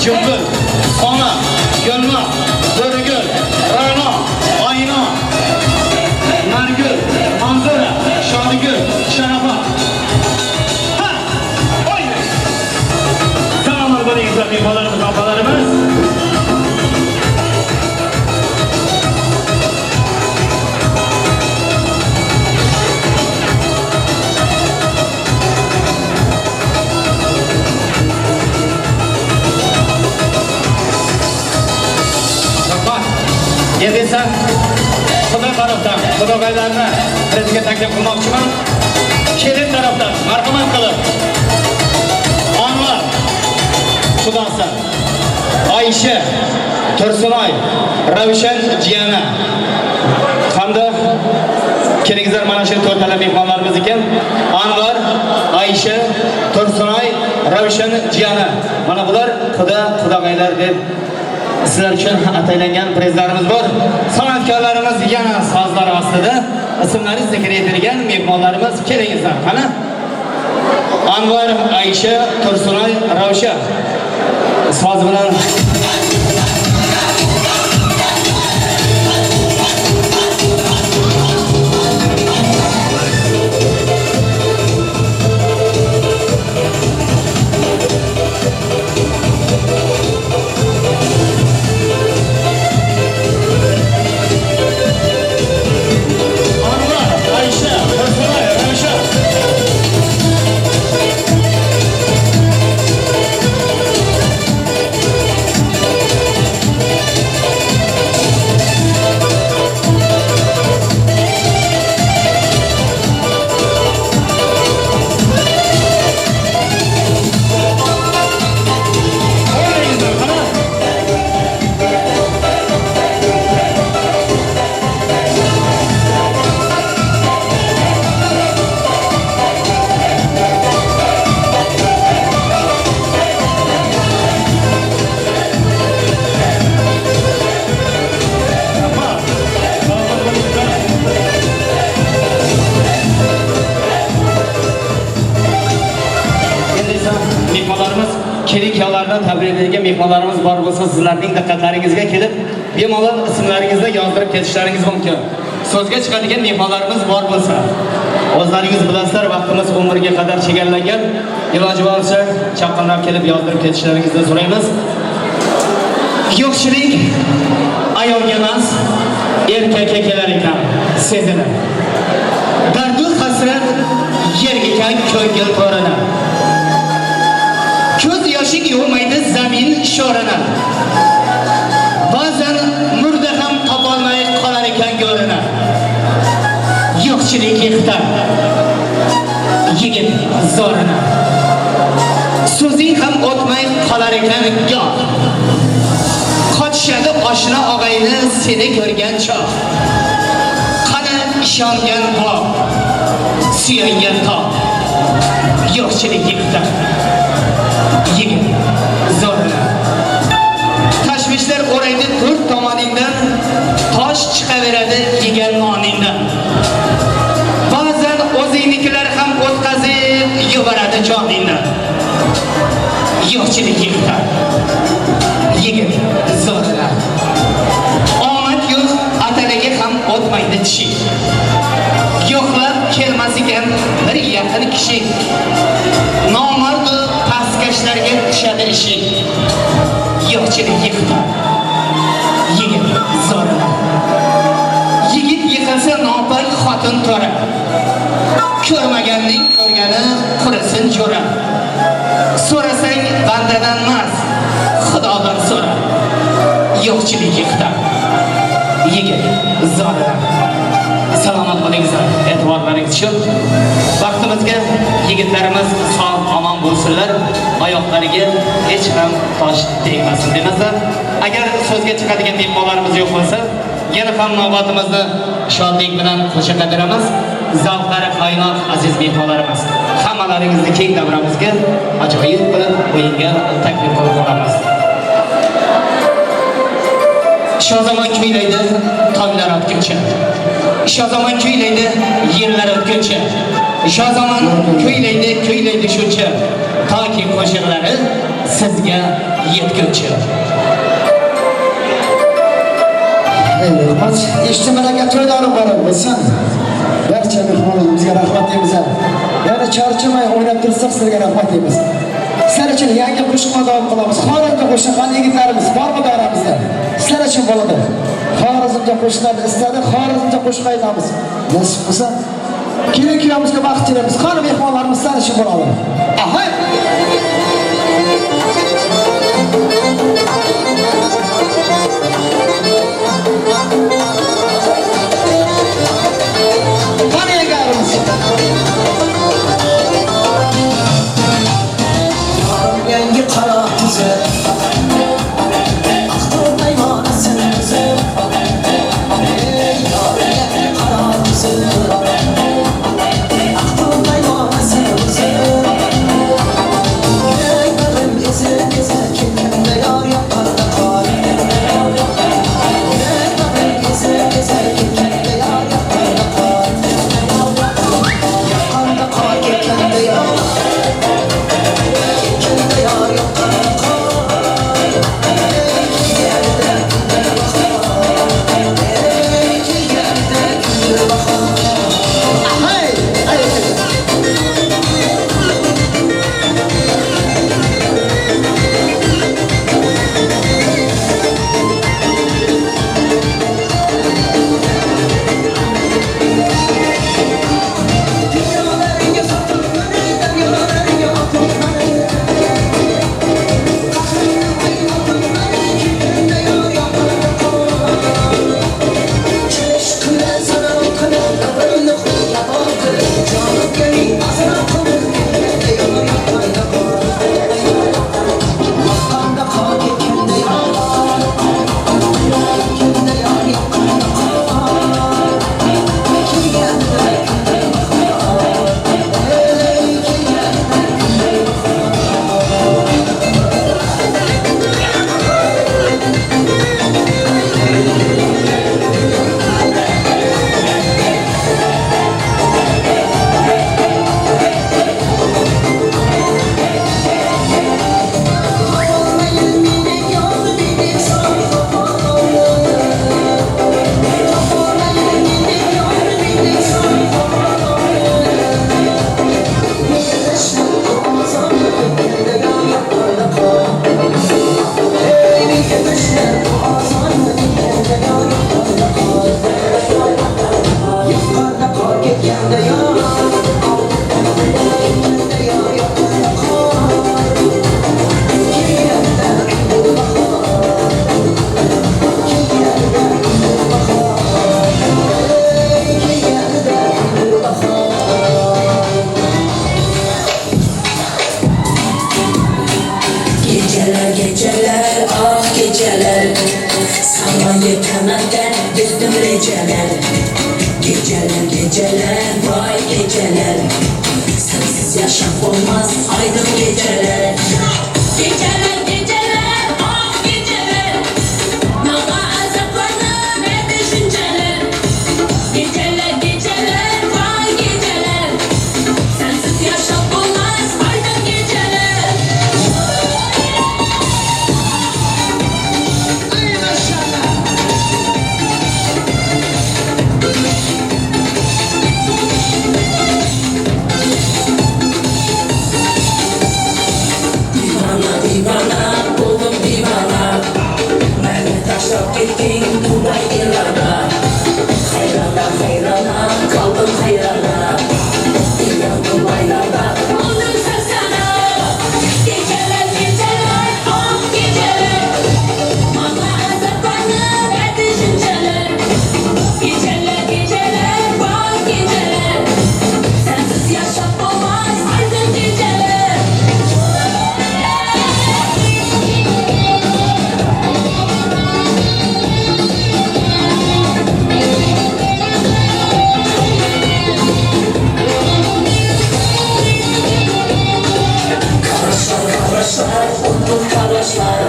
Jumbil, Sona, Gulnoz, Bo'rigul, Ra'no, Oyna, Nargul, Manzura, Shodigul, Sharafat. Ha! O'ynang! Salomat bo'lingizlar mehmonlarimiz, opalarimiz. Endi esa Xudo tarafdan xudog'aylarni bizga taklif qilmoqchiman. Kelin tarafdan marhamat qilib Anvar xudosi, Oysha, Tursunoy, Ravshan jiyani hamda kelingizlar mana shu to'rtala mehmonlarimiz ekan. Anvar, Oysha, Tursunoy, Ravshan jiyani. Mana bular xudo xudog'aylar deb sizlar uchun ataylangan prizlarimiz bor. San'atkorlarimiz yana sozlar ostida ismlari zikr etilgan mehmonlarimiz kelingizlar. Qani? Anvar, Aysha, Tursunoy, Ravshan soz bilan Kelin kuyovlarni tabriklaydigan mehmonlarimiz bor bo'lsa, sizlarning diqqatlaringizga kelib, bemalol ismlaringizni yozdirib ketishlaringiz mumkin. So'zga chiqadigan mehmonlarimiz bor bo'lsa, o'zlaringiz bilasizlar, vaqtimiz 11 ga qadar chegaralangan. Iloji boricha chaqqonroq kelib yozdirib ketishlaringizni so'raymiz. Yo'qchilik ayolga emas, erkakka kelar ekan, sezilib. Dardu hasrat yerga ekan ko'ngil to'rini. Ko'z yoshing yuvmaydi zamin sho'rini. Ba'zan murda ham topolmay qolar ekan go'rini. Yo'qchilik yiqitar yigit zo'rini. So'zing ham o'tmay qolar ekan goh. Qochishadi oshna og'ayni seni ko'rgan choq. Qani ishongan bog', suyangan tog'. Yo'qchilik yiqitar yigit zo'rini. Tashvishlar o'raydi to'rt tomoningdan, tosh chiqaveradi yegan noningdan. Ba'zan o'zingnikilar ham o'tkazib yuboradi joningdan. Yo'qchilik yiqitar yigit zo'rini. Omad yo'q atalaga ham o'tmaydi tishi. Yo'qlab kelmas ekan bir yaqin kishi. Nomardu pastkashlarga tushadi ishi. Yo'qchilik yiqitar yigit zo'rini. Yigit yiqilsa nopok xotin to'ra. Ko'rmaganning ko'rgani qurisin jo'ra. So'rasang bandadan emas, Xudodan so'ra. Yo'qchilik yiqitar yigit zo'rini. Salomat bo'lingizlar, e'tiborlaringiz uchun. Vaqtimizga yigitlarimiz sog' omon bo'lsinlar, oyoqlariga hech ham tosh tegmasin demaslar. Agar so'zga chiqadigan mehmonlarimiz yo'q bo'lsa, yana ham navbatimizni shodlik bilan qo'shiqqa beramiz. Zavqlari qaynoq aziz mehmonlarimiz, hammalaringizni keng davramizga ajoyib qilib o'yinga taklif qilib qolamiz. Shozomon kuylaydi tonglar otguncha. Shozomon kuylaydi yillar o'tguncha. Shozomon kuylaydi, kuylaydi shuncha, toki qo'shiqlari sizga yetguncha. Rahmat. Eshitmagan aka to'ylari muborak bo'lsin. Barcha mehmonlarimizga rahmat deymiz. Yana charchamay o'ynab tursak sizlarga rahmat deymiz. Sizlar uchun yangi qo'shiqlar davom qilamiz. Xorazmda qo'shiqlar yigitlarimiz bormi aramizda? Sizlar uchun bo'ladi. Xorazmda qo'shiqlarni istadi, Xorazmda qo'shiq aytamiz. Nasib bo'lsa, kelin kuyovimizga baxt tilaymiz. Qani mehmonlarimiz sizlar uchun bo'ladi. Aha! Qani egarimiz? Yangi qaro tuzi, ey yor yangi qaro tuzi, Geceler geceler ah geceler, sana yetemeden düzdüm receler. Geceler geceler vay geceler, sensiz yaşam olmaz aydın geceler. Geceler geceler ah geceler, nağa azaplarını ne düşünceler. Geceler geceler vay geceler, sensiz yaşam olmaz aydın geceler. Divana divana oldum divana, beni taşlap gittin Dubai İran'a. Hayrana hayrana kaldım hayrana, İran Dubai'larda oldum sen sana. Geceler geceler ah geceler, bana azaplarını ve düşünceler. Geceler geceler vay geceler, sensiz yaşam olmaz aydın geceler. Karaşlar karaşlar oldum karaşlar,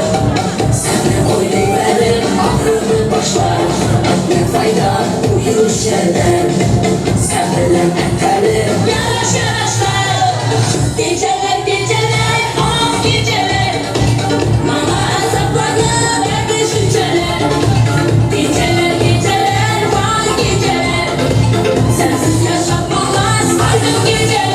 seni oylayıverim aklımı başlar. Ne fayda bu yürüyüşlerden, sen bilen eterim yaraş yaraşlar. Geceler geceler ah geceler, bana azaplarını ve düşünceler. Geceler geceler vay geceler, sensiz yaşam olmaz aydın geceler.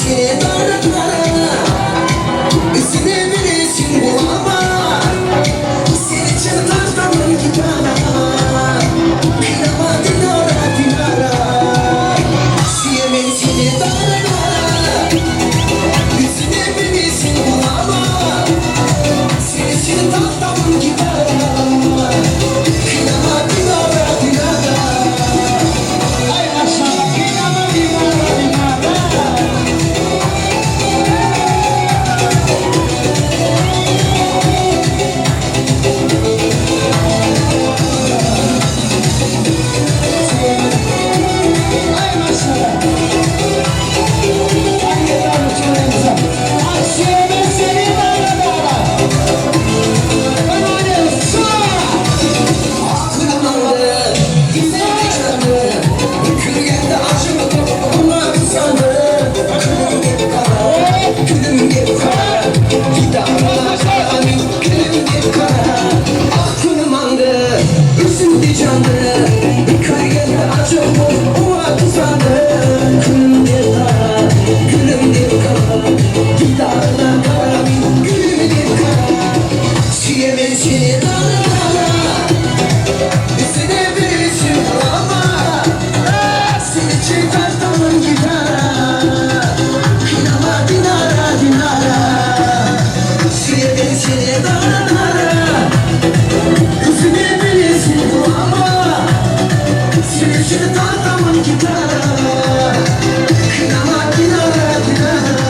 Seni dara dara, üstüne bilirsin bulama. Seni çıntartamın gitara, kınama dinara dinara. Süyemen seni dara dara, üstüne bilirsin bulama. Seni çıntartamın gitara, kınama dinara dinara. Ay maşallah, kınama dinara dinara. Ay maşallah. Ay yeter uçlarımıza. Ay süyemen seni dara dara. Ben oynuyoruz. Aklımda güzel canı, Kürgende acımı ona kızanı. Külüm dip kara, külüm dip kara, Gidarına karanı, külüm dip kara. Aklım andı, üzüldü canı, Kürgende acımı ona kızanı. Külüm dip kara, külüm dip kara, Gidarına karanı, külüm dip kara. Süyemen seni dara dara, üstüne bilirsin bulama. Seni çıkartamam gitara, kınama dinara dinara. Süyemen seni dara dara, üstüne bilirsin bulama. Seni çıkartamam gitara, kınama dinara dinara.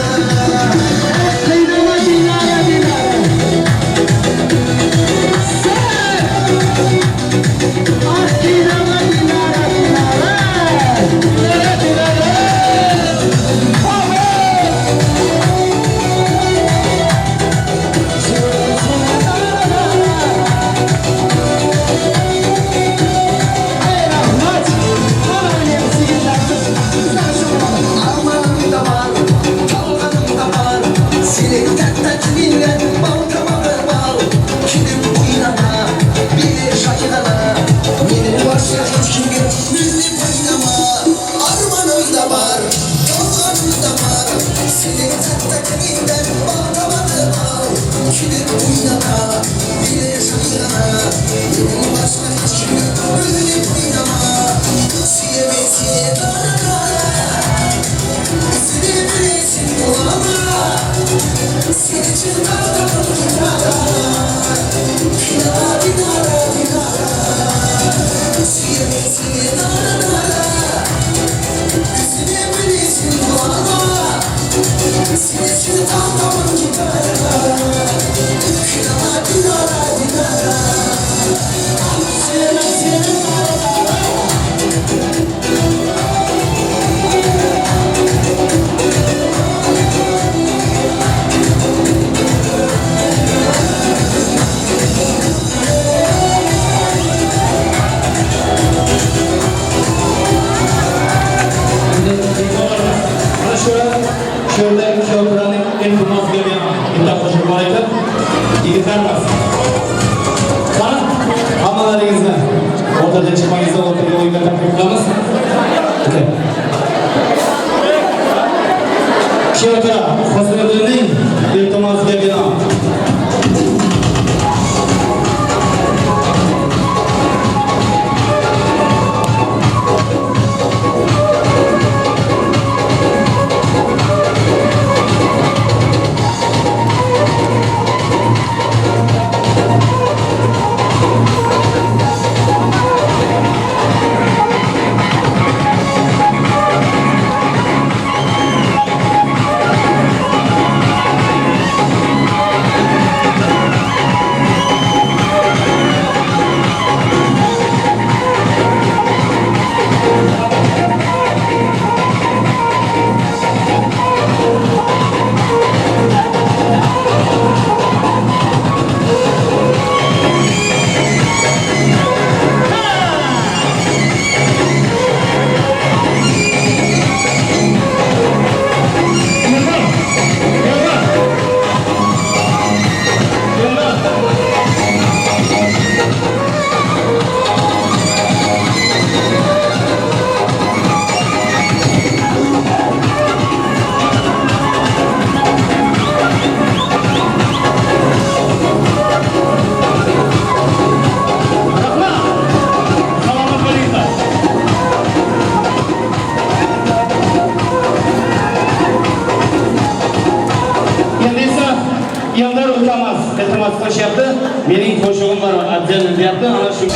Kınama dinara dinara. Sen! Ah dinara dinara dinara. Dinara dinara. Amen! Ey rahmat! Armanım da var, talganım da var. Senin tat-tatlinle bal tamağı bal. Kilim oynama, bir şaygana. Benim başka hiç kimge milli oynama. Armanım da var, talganım da var. Senin tat-tatlinle bal tamağı bal. Kilim oynama, bir şaygana. Benim başka hiç kimge milli oynama. Süyemen seni dara dara, üstüne bilirsin bulama. Seni çıkartamam gitara, kınama dinara dinara. Süyemen seni dara dara, üstüne bilirsin bulama. Seni çıkartamam gitara, kınama dinara dinara. Süyemen seni dara dara. Mana shu yerda kuyovlarning iltimosiga binoan bitta qo'shiq bor ekan. Yigitlar emas. Qani, hammalaringizni o'rtaga chiqmangizni o'rtaga o'yinga taklif qilamiz. Kuyovlar Husniddinning iltimosiga binoan. Eldor ukamiz iltimos qilishyapti. Mening qo'shig'im bor, отдельно deyapti. Ana shu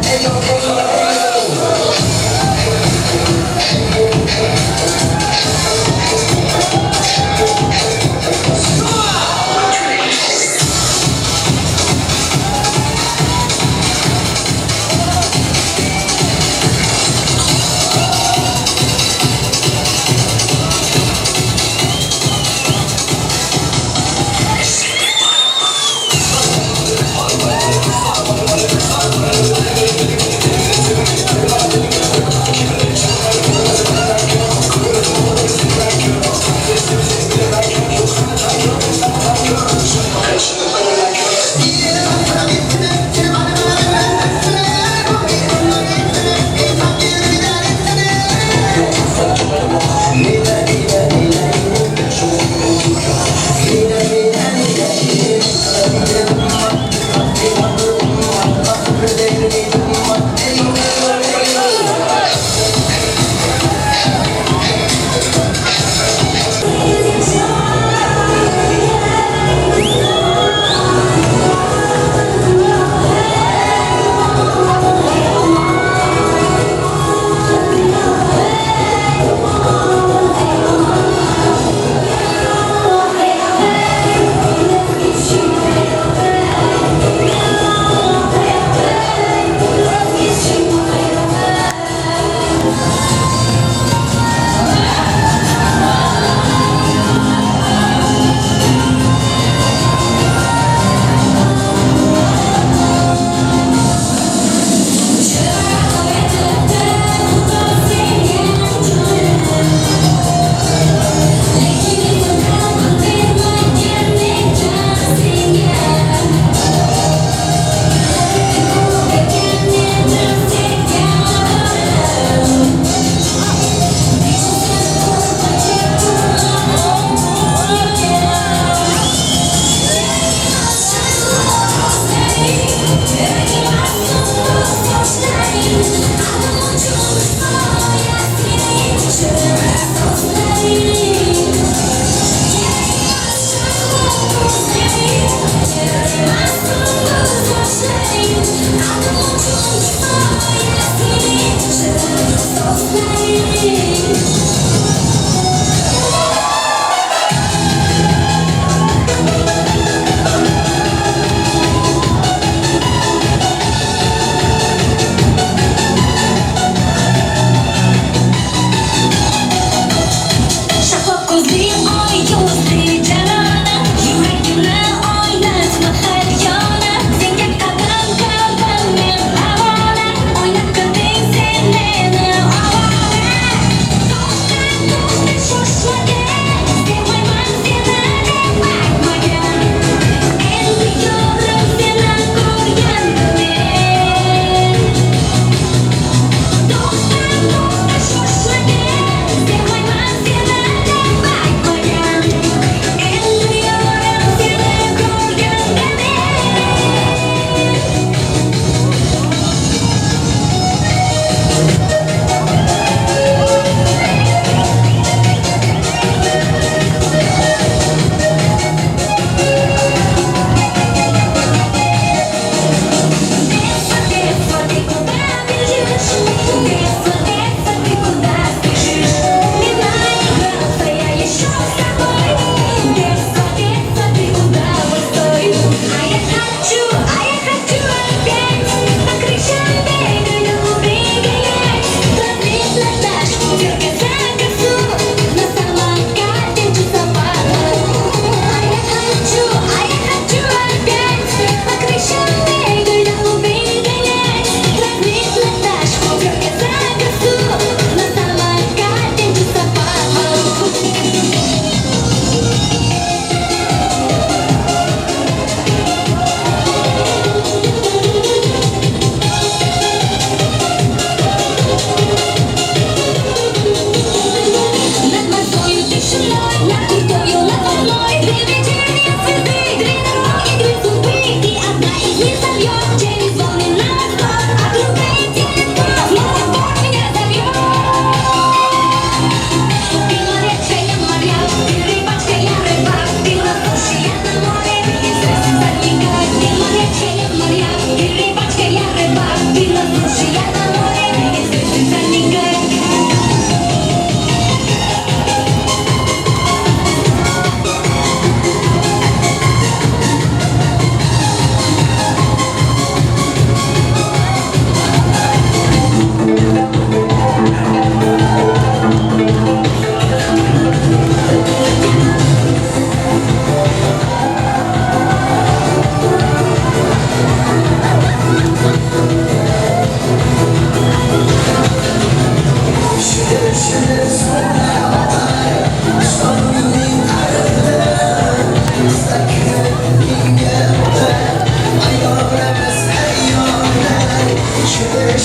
Hey,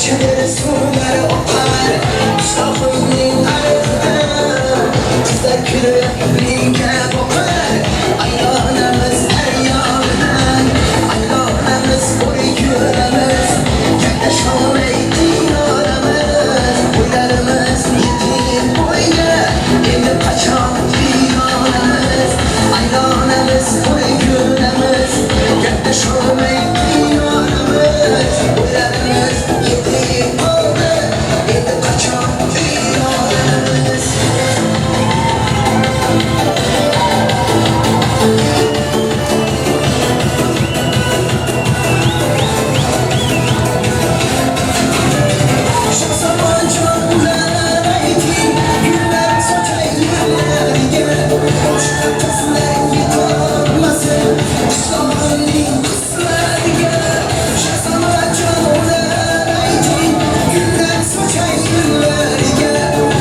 Chigir suvlari oqar qishlog'imning arig'idan. Qizlar kulib menga boqar, aylanamiz har yonidan. Aylanamiz qo'y ko'ramiz, gaplasholmay qiynalamiz. O'ylarimiz yetib bo'yga, endi qachon qiynalamiz? Aylanamiz qo'y ko'ramiz, gaplasholmay qiynalamiz. O'ylarimiz yetib qoldi, endi qachon qiynalamiz? Shahzodjon ular ayting, gullar sochay yo'llariga, boshqa qizlar yetolmasin qishlog'imning qizlariga. Shahzodjon ular ayting, gullar sochay yo'llariga,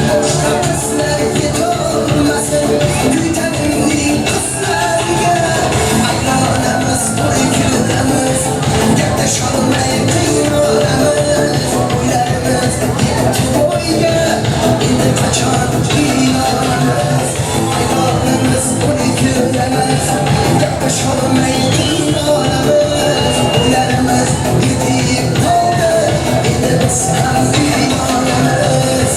boshqa qizlar yetolmasin Kuytanimning qizlariga. Aylanamiz qo'y ko'ramiz, gaplasholmay qiynalamiz. O'ylarimiz yetdi bo'yga, endi qachon qiynalamiz? Aylanamiz qo'y ko'ramiz, gaplasholmay qiynalamiz. O'ylarimiz yetib qoldi, endi biz ham qiynalamiz.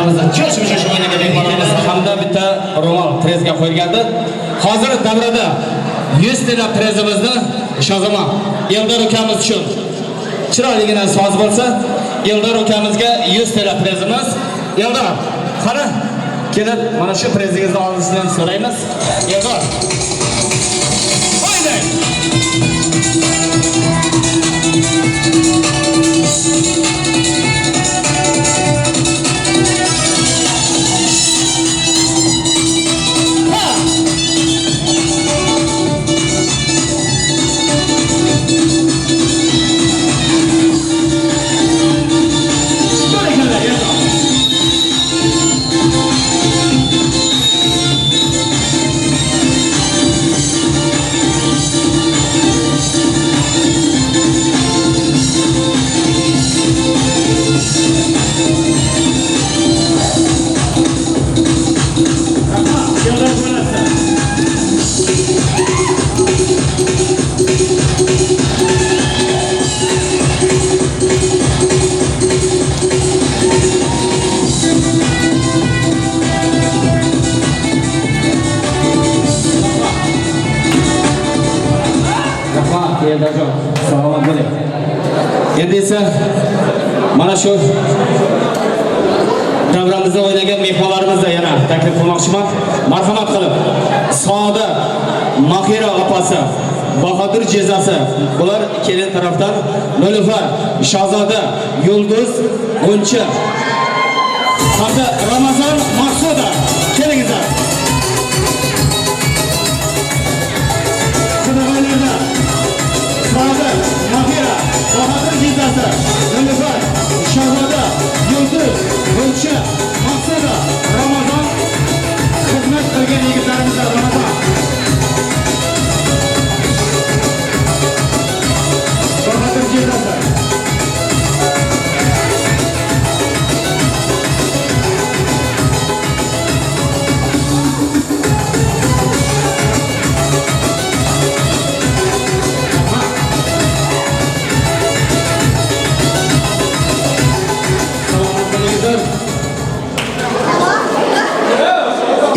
O'rtamizda jo'shib-jo'shib o'ynagan mehmonlarimiz hamda bitta ro'mol trezga qo'yilgandi. Hozir davrada 100 ta trezimizni Shozomon Eldor ukamiz uchun chiroyligina soz bo'lsa, Eldor ukamizga 100 ta prezimiz. Eldor, qani kelib mana shu prezingizni olishni so'raymiz. Eldor. O'ynang. Rahmat, Eldarjon. Salomat bo'ling. Endi esa mana shu davramizda o'ynagan mehmonlarimizni yana taklif qilmoqchiman. Marhamat qilib, Saoda Mahira opasi, Bahodir jezasi, bular kelin tarafdan, Nilufar, Shahzoda, Yulduz, G'uncha hamda Ramazon Maqsuda. Kelingizlar. Qudag'aylardan Saoda Mahira, Bahodir jezasi, Nilufar, Shahzoda, Yulduz, G'uncha, Maqsuda, Ramazon xizmat qilgan yigitlarimizlar Ramazon. Bahodir jezasi.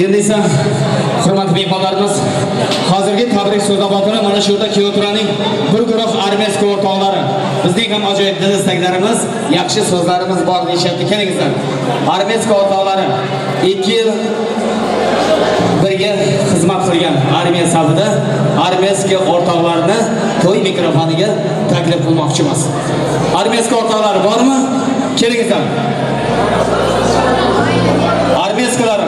Endi esa hurmatli mehmonlarimiz, hozirgi tabrik so'zlabotini mana shu yerda Kiyoturaning bir guruh armeyskiy o'rtoqlari, bizning ham ajoyib dil istaklarimiz, yaxshi so'zlarimiz bor deyishyapti. Kelingizlar. Armeyskiy o'rtoqlari 2 yil birga xizmat qilgan armiya safida armeyskiy o'rtoqlarni to'y mikrofoniga taklif qilmoqchimiz. Armeyskiy o'rtoqlar bormi? Kelingizlar. Armeyskilar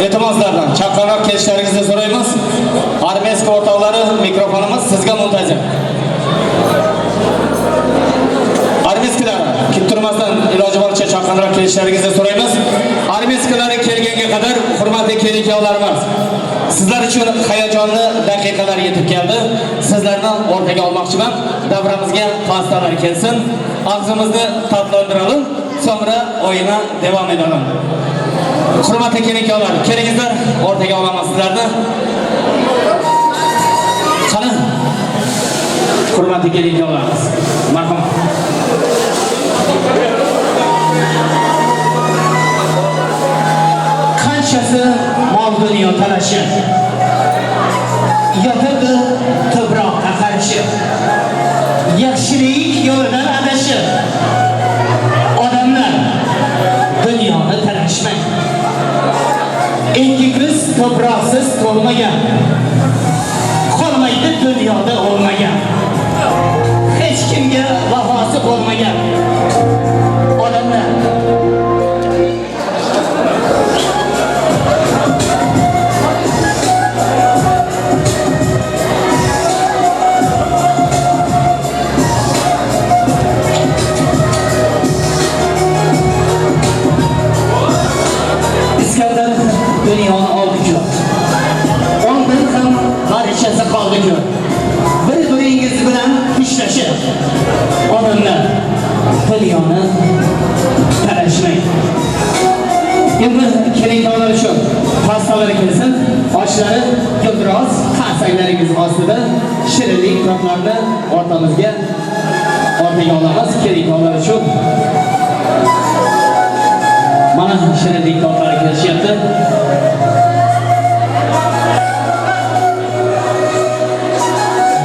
e'timozlardan chaqqonroq kelishlaringizni so'raymiz. Armeyskiy o'rtoqlari, mikrofonimiz sizga muntazir. Armeyskilar kuttirmasdan iloji boricha chaqqonroq kelishlaringizni so'raymiz. Armeyskilar kelganga qadar hurmatli kelin-kuyovlarimiz, sizlar uchun hayajonli daqiqalar yetib keldi. Sizlarni o'rtaga olmoqchiman. Davramizga pastalar kelsin. Og'zimizni tatlantiralım, so'ngra o'yinga davom edelim. Hurmatli kelin-kuyovlar, kelingizlar, o'rtaga olaman sizlarni. Qani? Hurmatli kelin-kuyovlarimiz, marhamat. Qanchasi mol dunyo talashi, yotadi tuproqqa qarshi, yaxshilik yo'lidan adashib, odamlar dunyoni talashmang. Ikki ko'z to'proqsiz to'lmagan, qolmaydi dunyoda o'lmagan, hech kimga vafosi bo'lmagan odamlar. İskender dunyoni oldi-ku, ondan ham barchasi qoldi-ku. Bir-biringiz bilan ishlashib, odamlar dunyoni talashmang. Endi kelin-kuyovlar uchun pastalar kelsin, oshlari guldiroz qarsaklaringiz ostida shirinlik tortlarni o'rtamizga o'rtaga olamiz kelin-kuyovlar uchun. Mana Ana shirinlik tortlari kelishyapti.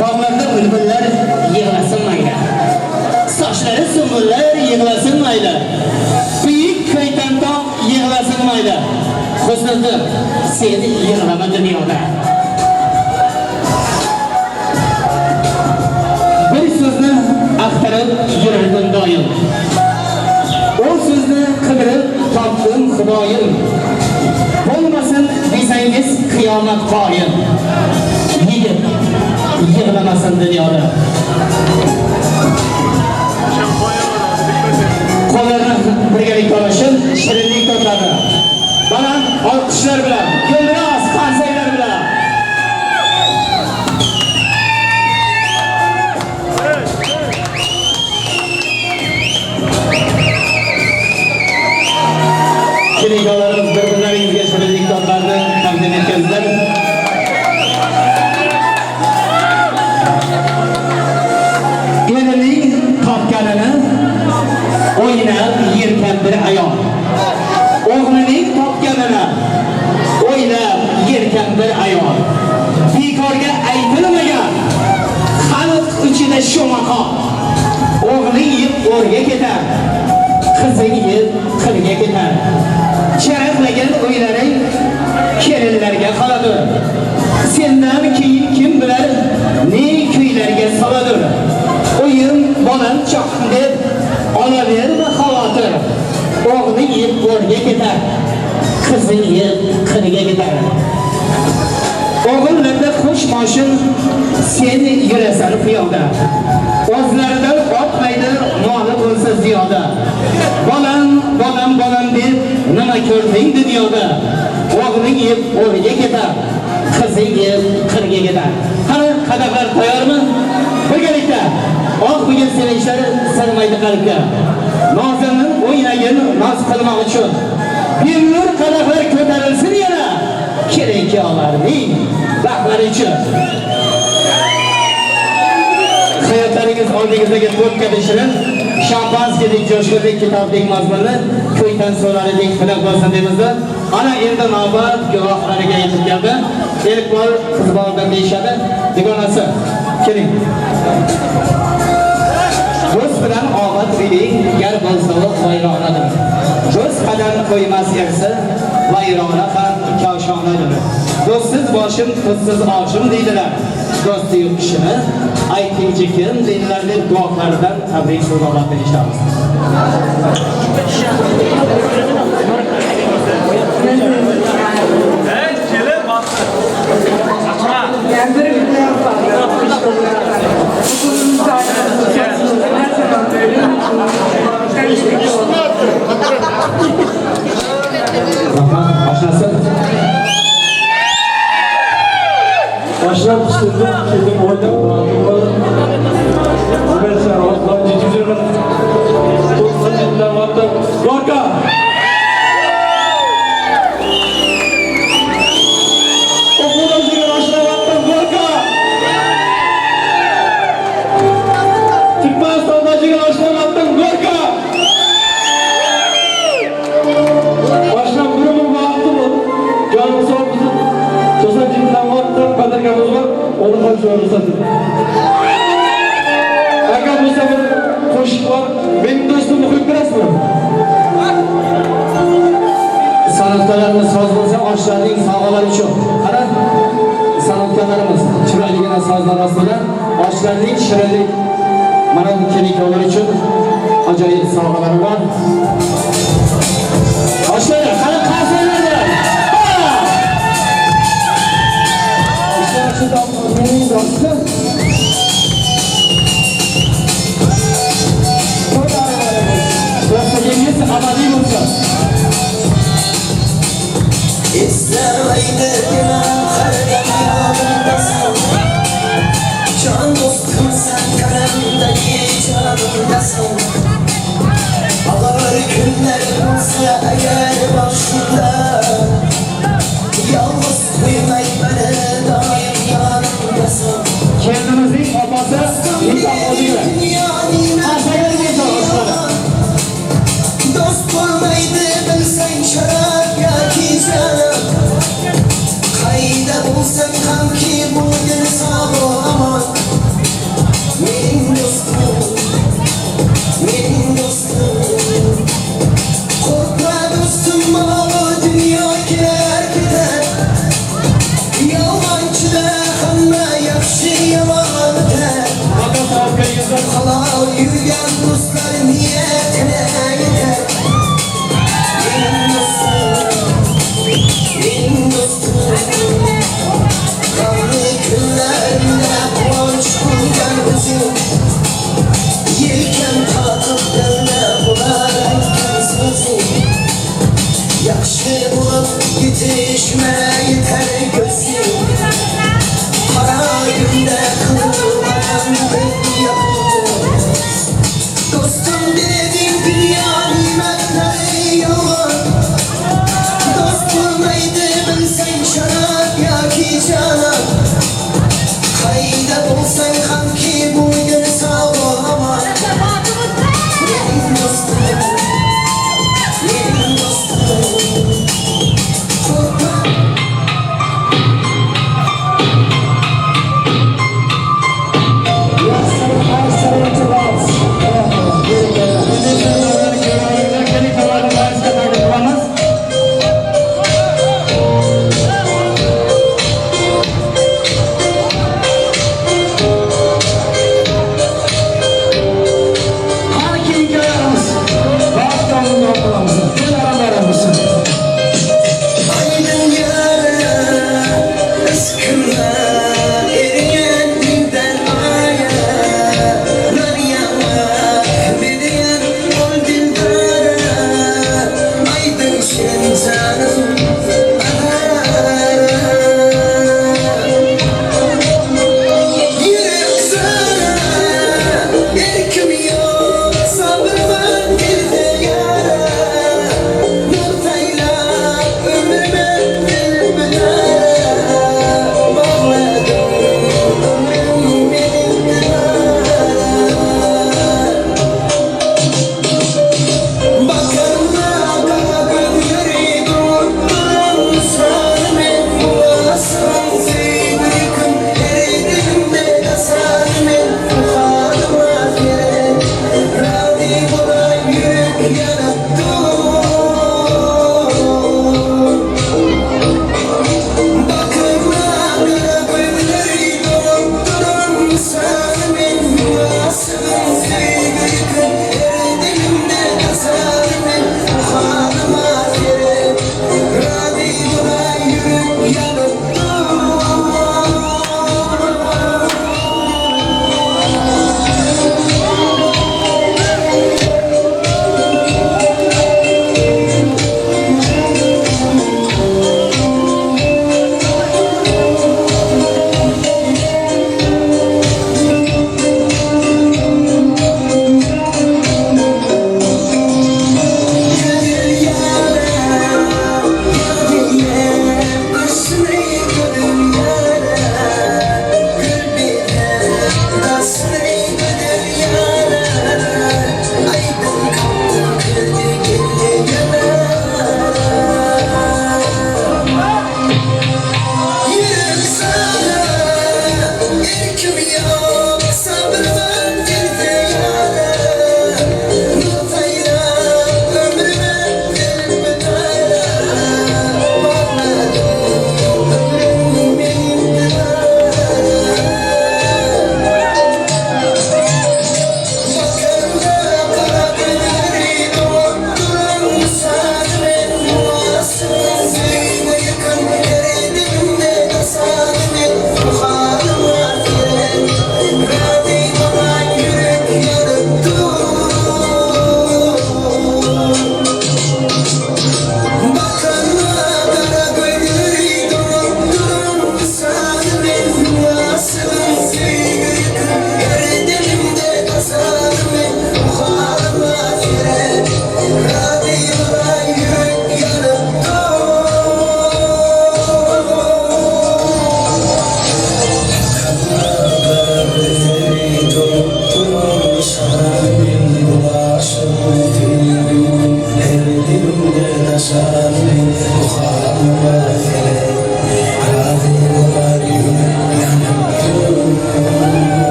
Bog'larda bulbullar yig'lasin mayli. Sochlari sumbullar yig'lasin mayli. Buyuk Koytantog' yig'lasin mayli. Husniddin, sen yig'lama dunyoda. Bir so'zni axtarib yurardim doim. O so'zni qidirib topdim Xudoyim. Bo'lmasin desangiz qiyomat qoyim. Yigit yig'lamasin dunyoda. Qo'llarni birgalikda olishib, shirinlik tortadi. Baland olqishlar bilan, gulroz qarsaklar bilan. Kelinlarimiz bir-birlaringizga shirinlik tortlarni taqdim etganlar. Erining topganini o'ynab yerkan bir ayol. O'g'lining topganini o'ylab yerkan bir ayol. Bekorga aytilmagan xalq ichida shu maqom. O'g'ling yeb o'rga ketar, qizing yeb qirga ketar. Charaqlagan o'ylaring kelinlarga qoladir. Sendan keyin kim bilar ne kuylarga soladir. O'yim bolam choqim deb olaverma xavotir. O'g'ling yeb o'rga ketar, qizing yeb qirga ketar. O'g'illarda xush moshin, sen yurasan piyoda. O'zlaridan ortmaydi moli bo'lsa ziyoda. Bolam, bolam, bolam deb nima ko'rding dunyoda? O'g'ling yeb o'rga ketar, qizing yeb qirga ketar. Qani qadahlar tayyormi? Birgalikda oq bugun sevinchlari sig'maydi qalbga. Nozimning o'ynagin noz qilmoq uchun billur qadahlar ko'tarilsin yana kelinlarning baxtlari uchun. Hayotlaringiz oldingizdagi to'rt kabi shirin, shampanskidek jo'shqinlik, kitobdek mazmunli, ko'ytan suvlaridek xilaf bo'lsin deymizda. Ana endi navbat guvohlariga yetib keldi. Ilk bor qiz boladan deyishadi. Dugonasi, keling. Do'st bilan omad uying, gar bo'lsa vayronadir. Do'st qadam qo'ymas ersa, vayrona ham koshonadir. Do'stsiz boshim, tuzsiz oshim deydilar. Do'sti yo'q kishini aytingchi kim deydilar deb guvohlaridan tabrik so'zlarini eshitamiz. Başlar pişirdim, kedim oydim, Gorka! O'quvda yurgan oshlayaptim, Gorka! Turkmanistonda yurgan oshlayaptim, Gorka! Başlam durumu bağlı bu. Canım sağ olsun. Tosan cidden vardı, kadergamiz var. Onu konuşuyoruz zaten. Agar bo'lsa bir qo'shiq bor. Mening do'stimni qo'yib berasizmi? San'atkorlarimiz soz bo'lsa, oshlarning sovg'alari uchun. Qara, san'atkorlarimiz chiroyligina sozlar ostida oshlarning shirinlik mana bu kelinlar uchun ajoyib sovg'alari bor. Oshlar, qani qarsanglar. Mening do'stim. Do'stligingiz abadiy bo'lsin. Eslamaydi demam har dam yodimdasan. Jon do'stimsan, tanamdagi jonimdasan. Og'ir kunlar bo'lsa agar boshimda, yolg'iz qo'ymay meni doim yonimdasan. Kelinimizning opasi Nisa Qo'ziyev. Do'st bo'lmaydi bilsang Mening do'stim, g'amli kunlarimda quvonch bo'lgan o'zing. Yelkam tortib damda bo'lar aytgan so'zing. Yaxshi bo'lib yetishma yetar ko'zing. Qora kunda qilgan yapildi. Do'stim deding dunyo ne'matlari yolg'on. Do'st bo'lmaydi bilsang sharob yoki janon. Qayda bo'lsang hamki bo'lgin sog' omon. Mening do'stim, mening do'stim. Qo'rqma.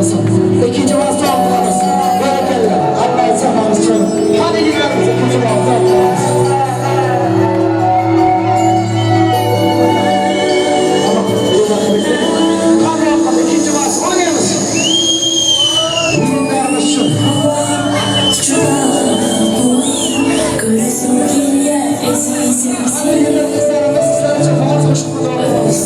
bo'lsin. Ikkinchi vaqt qilamiz. Barakalla. Alloh aytsa uchun. Qani yigitlarimiz ikkinchi vaqt qilamiz. Ikkinchi vaqt o'ynaymiz. Yigitlarimiz uchun. Qizlarimiz sizlar uchun faol qo'shiqni davom etamiz.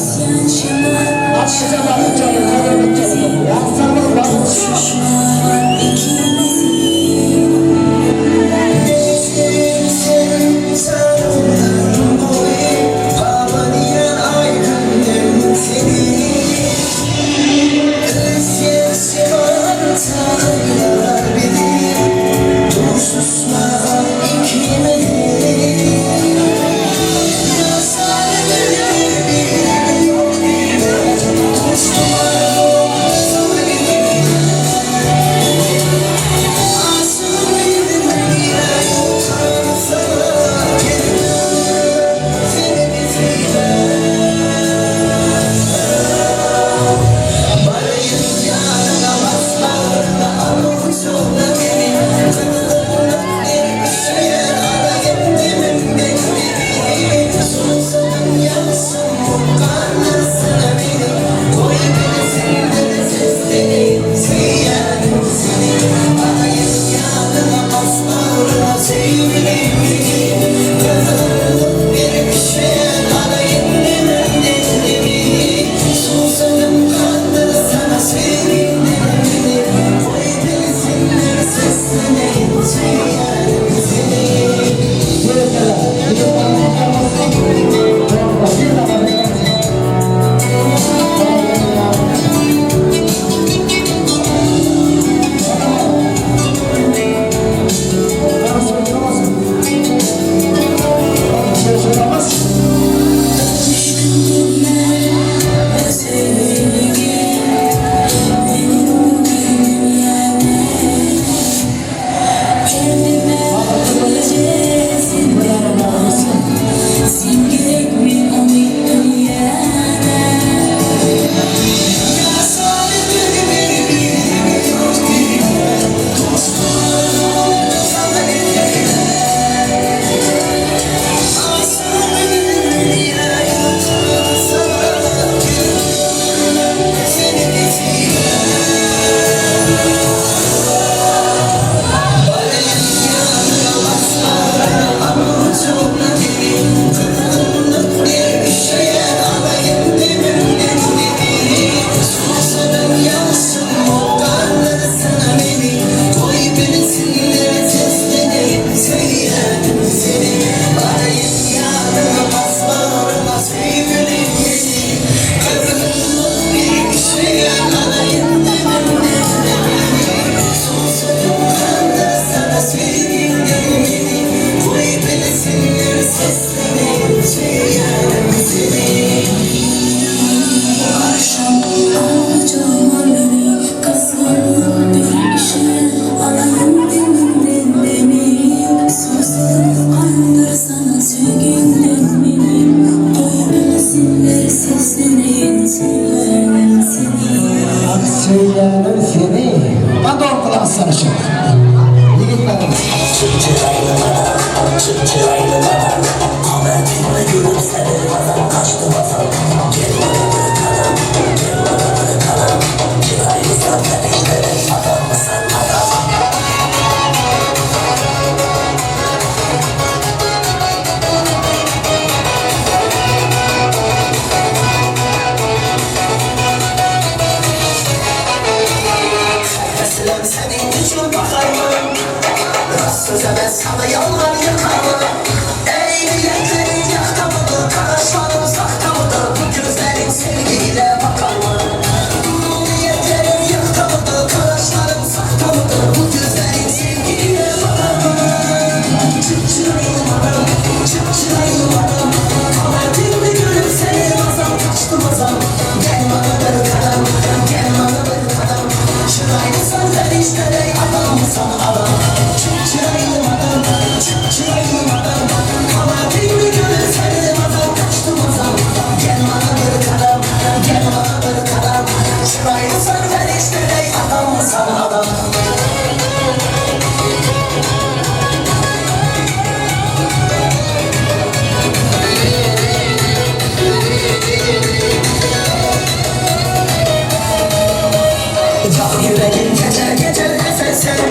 Yog' yuragim kecha kecha esersen.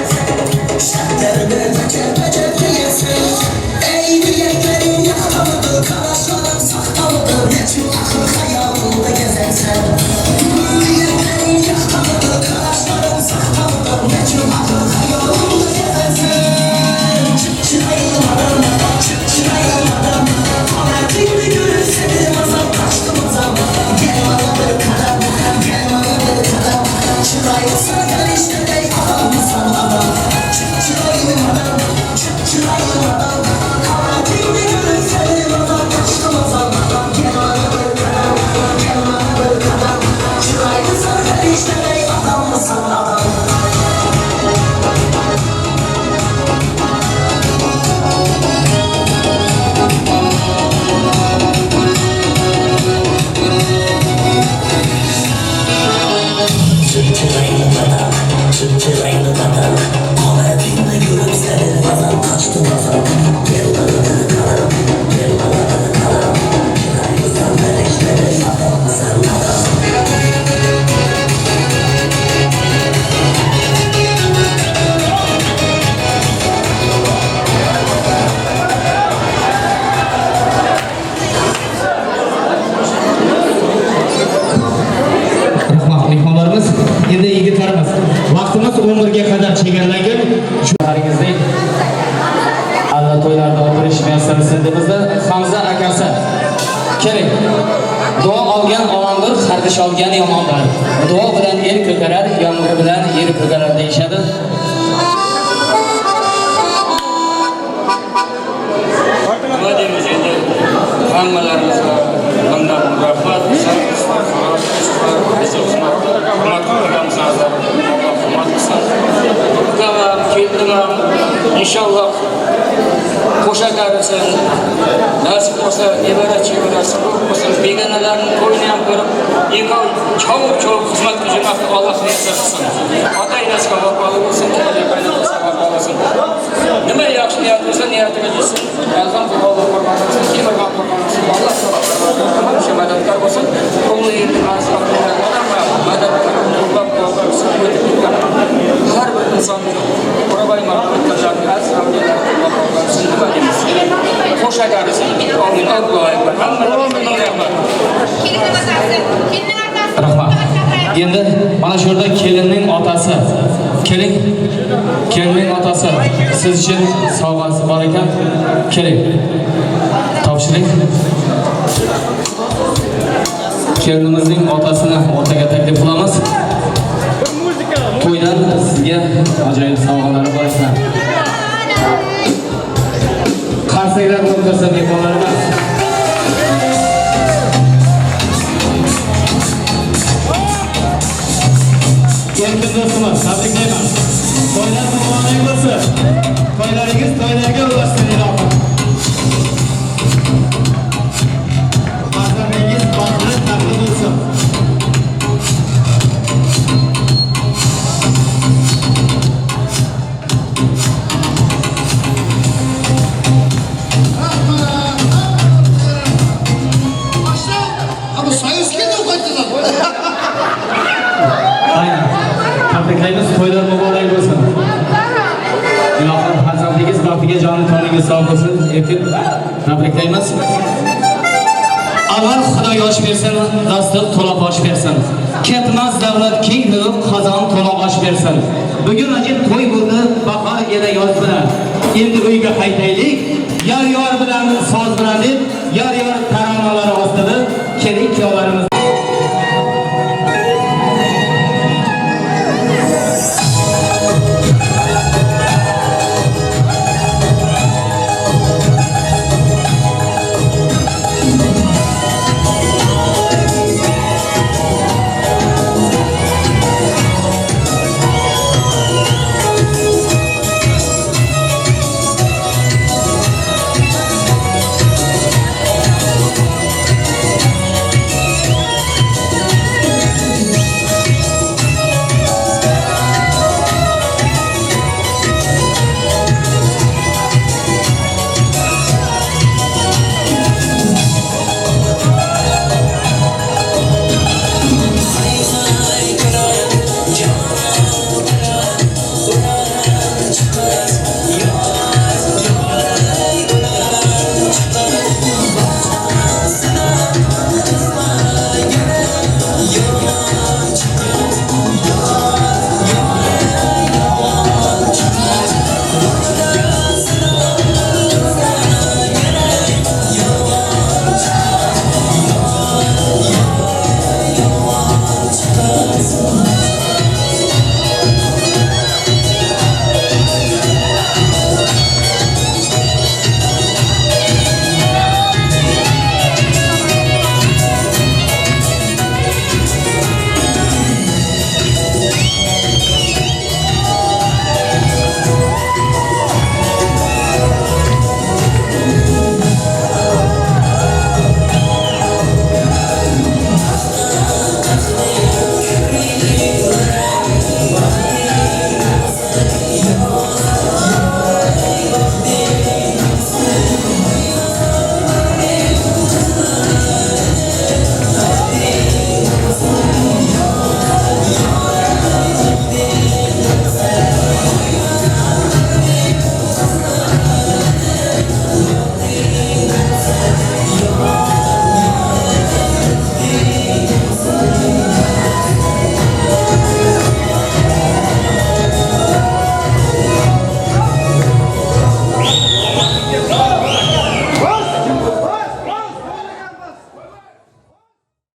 Şartlarını peçe peçe giyersen. Ey bileklerin yakta mıdır? Kaşların sahta mıdır? Neçin akıl hayalında gezersen. Bileklerin yakta mıdır? Kaşların sahta mıdır? Neçin akıl hayalında gezersen. Çık çırayılmadan, çık çırayılmadan. Kamerayı görürsen azam kaçtım azam. Gel bana bir kadam, gel bana bir kadam. Çırayılsan karıştı ey adam mısın adam. Çık çırayılmadan, çık çırayılmadan. Kamerayı görürsen azam kaçtım azam. Gel bana bir kadam, gel bana bir kadam. Çırayılsan karıştı ey adam mısın adam. Çık çıraylı adam, Ahmet'inle görüp seni azam kaçtım azam. Gel bana bir kadam, gel bana bir kadam. Çıraylı sen perişleri adam sen adam. Rahmat mehmonlarimiz, endi yigitlarimiz, vaqtimiz 11 ga qadar chegaralangan. Shu alla to'ylarda o'tirish muyassar etsin demizda Hamza akasi. Keling. Duo olgan omondir, xardish olgan yomondir. Duo bilan el ko'karar, yomg'ir bilan yer ko'karar deyishadi. Nima deymiz endi? Hammalarimizga bundan rahmat. Bizni hurmat qilganmiz, Alloh hurmat qilsin. Ukam ham, keldim ham, inshaalloh qo'sha qarisin. Nasib bo'lsa nevara chevarasi ko'p bo'lsin. Begonalarning to'yini ham ko'rib, ikov chovib-chovib xizmat qilishni Alloh muyassar qilsin. Ota-onasiga vafoli bo'lsin, qaynonasiga vafoli bo'lsin. Nima yaxshi niyat bo'lsa, niyatiga yetsin. Alhamdulillah, Alloh qurban qilsin, temir qurban qilsin. Alloh hamisha madadkor bo'lsin. Ko'ngli madadkor qo'llab-quvvatlab o'tib ketgan har bir insonni Qur'on marhamatlarni aziz avliyolar qo'llab-quvvatlasin. Nima deymiz? Qo'sha qarisin. Amin. Allohu akbar. Hammalarga rahmat. Rahmat. Endi mana shu yerda kelinning otasi. Keling. Kelinning otasi siz uchun sovg'asi bor ekan. Keling. Topshiring. Kelinimizning otasini o'rtaga taklif qilamiz. To'ydan sizga ajoyib sovg'alari bor ekan. Qarsaklar o'tirsa mehmonlarimiz. Erkin do'stimiz, tabriklayman. To'ylar muborak bo'lsin. To'ylaringiz to'ylarga ulashsin ilohim. Farzandingiz baxtli, taxtli bo'lsin. Aynen. Tabriklaymiz, to'ylar muborak bo'lsin. Ilohim farzandingiz baxtiga, joni toningiz sog' bo'lsin. Erkin tabriklaymiz. Avval Xudo yosh bersin, dastiq to'la bosh bersin. Ketmas davlat keng bo'lib, qozon to'la osh bersin. Bugun ajib to'y bo'ldi, bahor ila yoz bilan. Endi uyga qaytaylik, yor yor bilan soz bilan deb, yor yor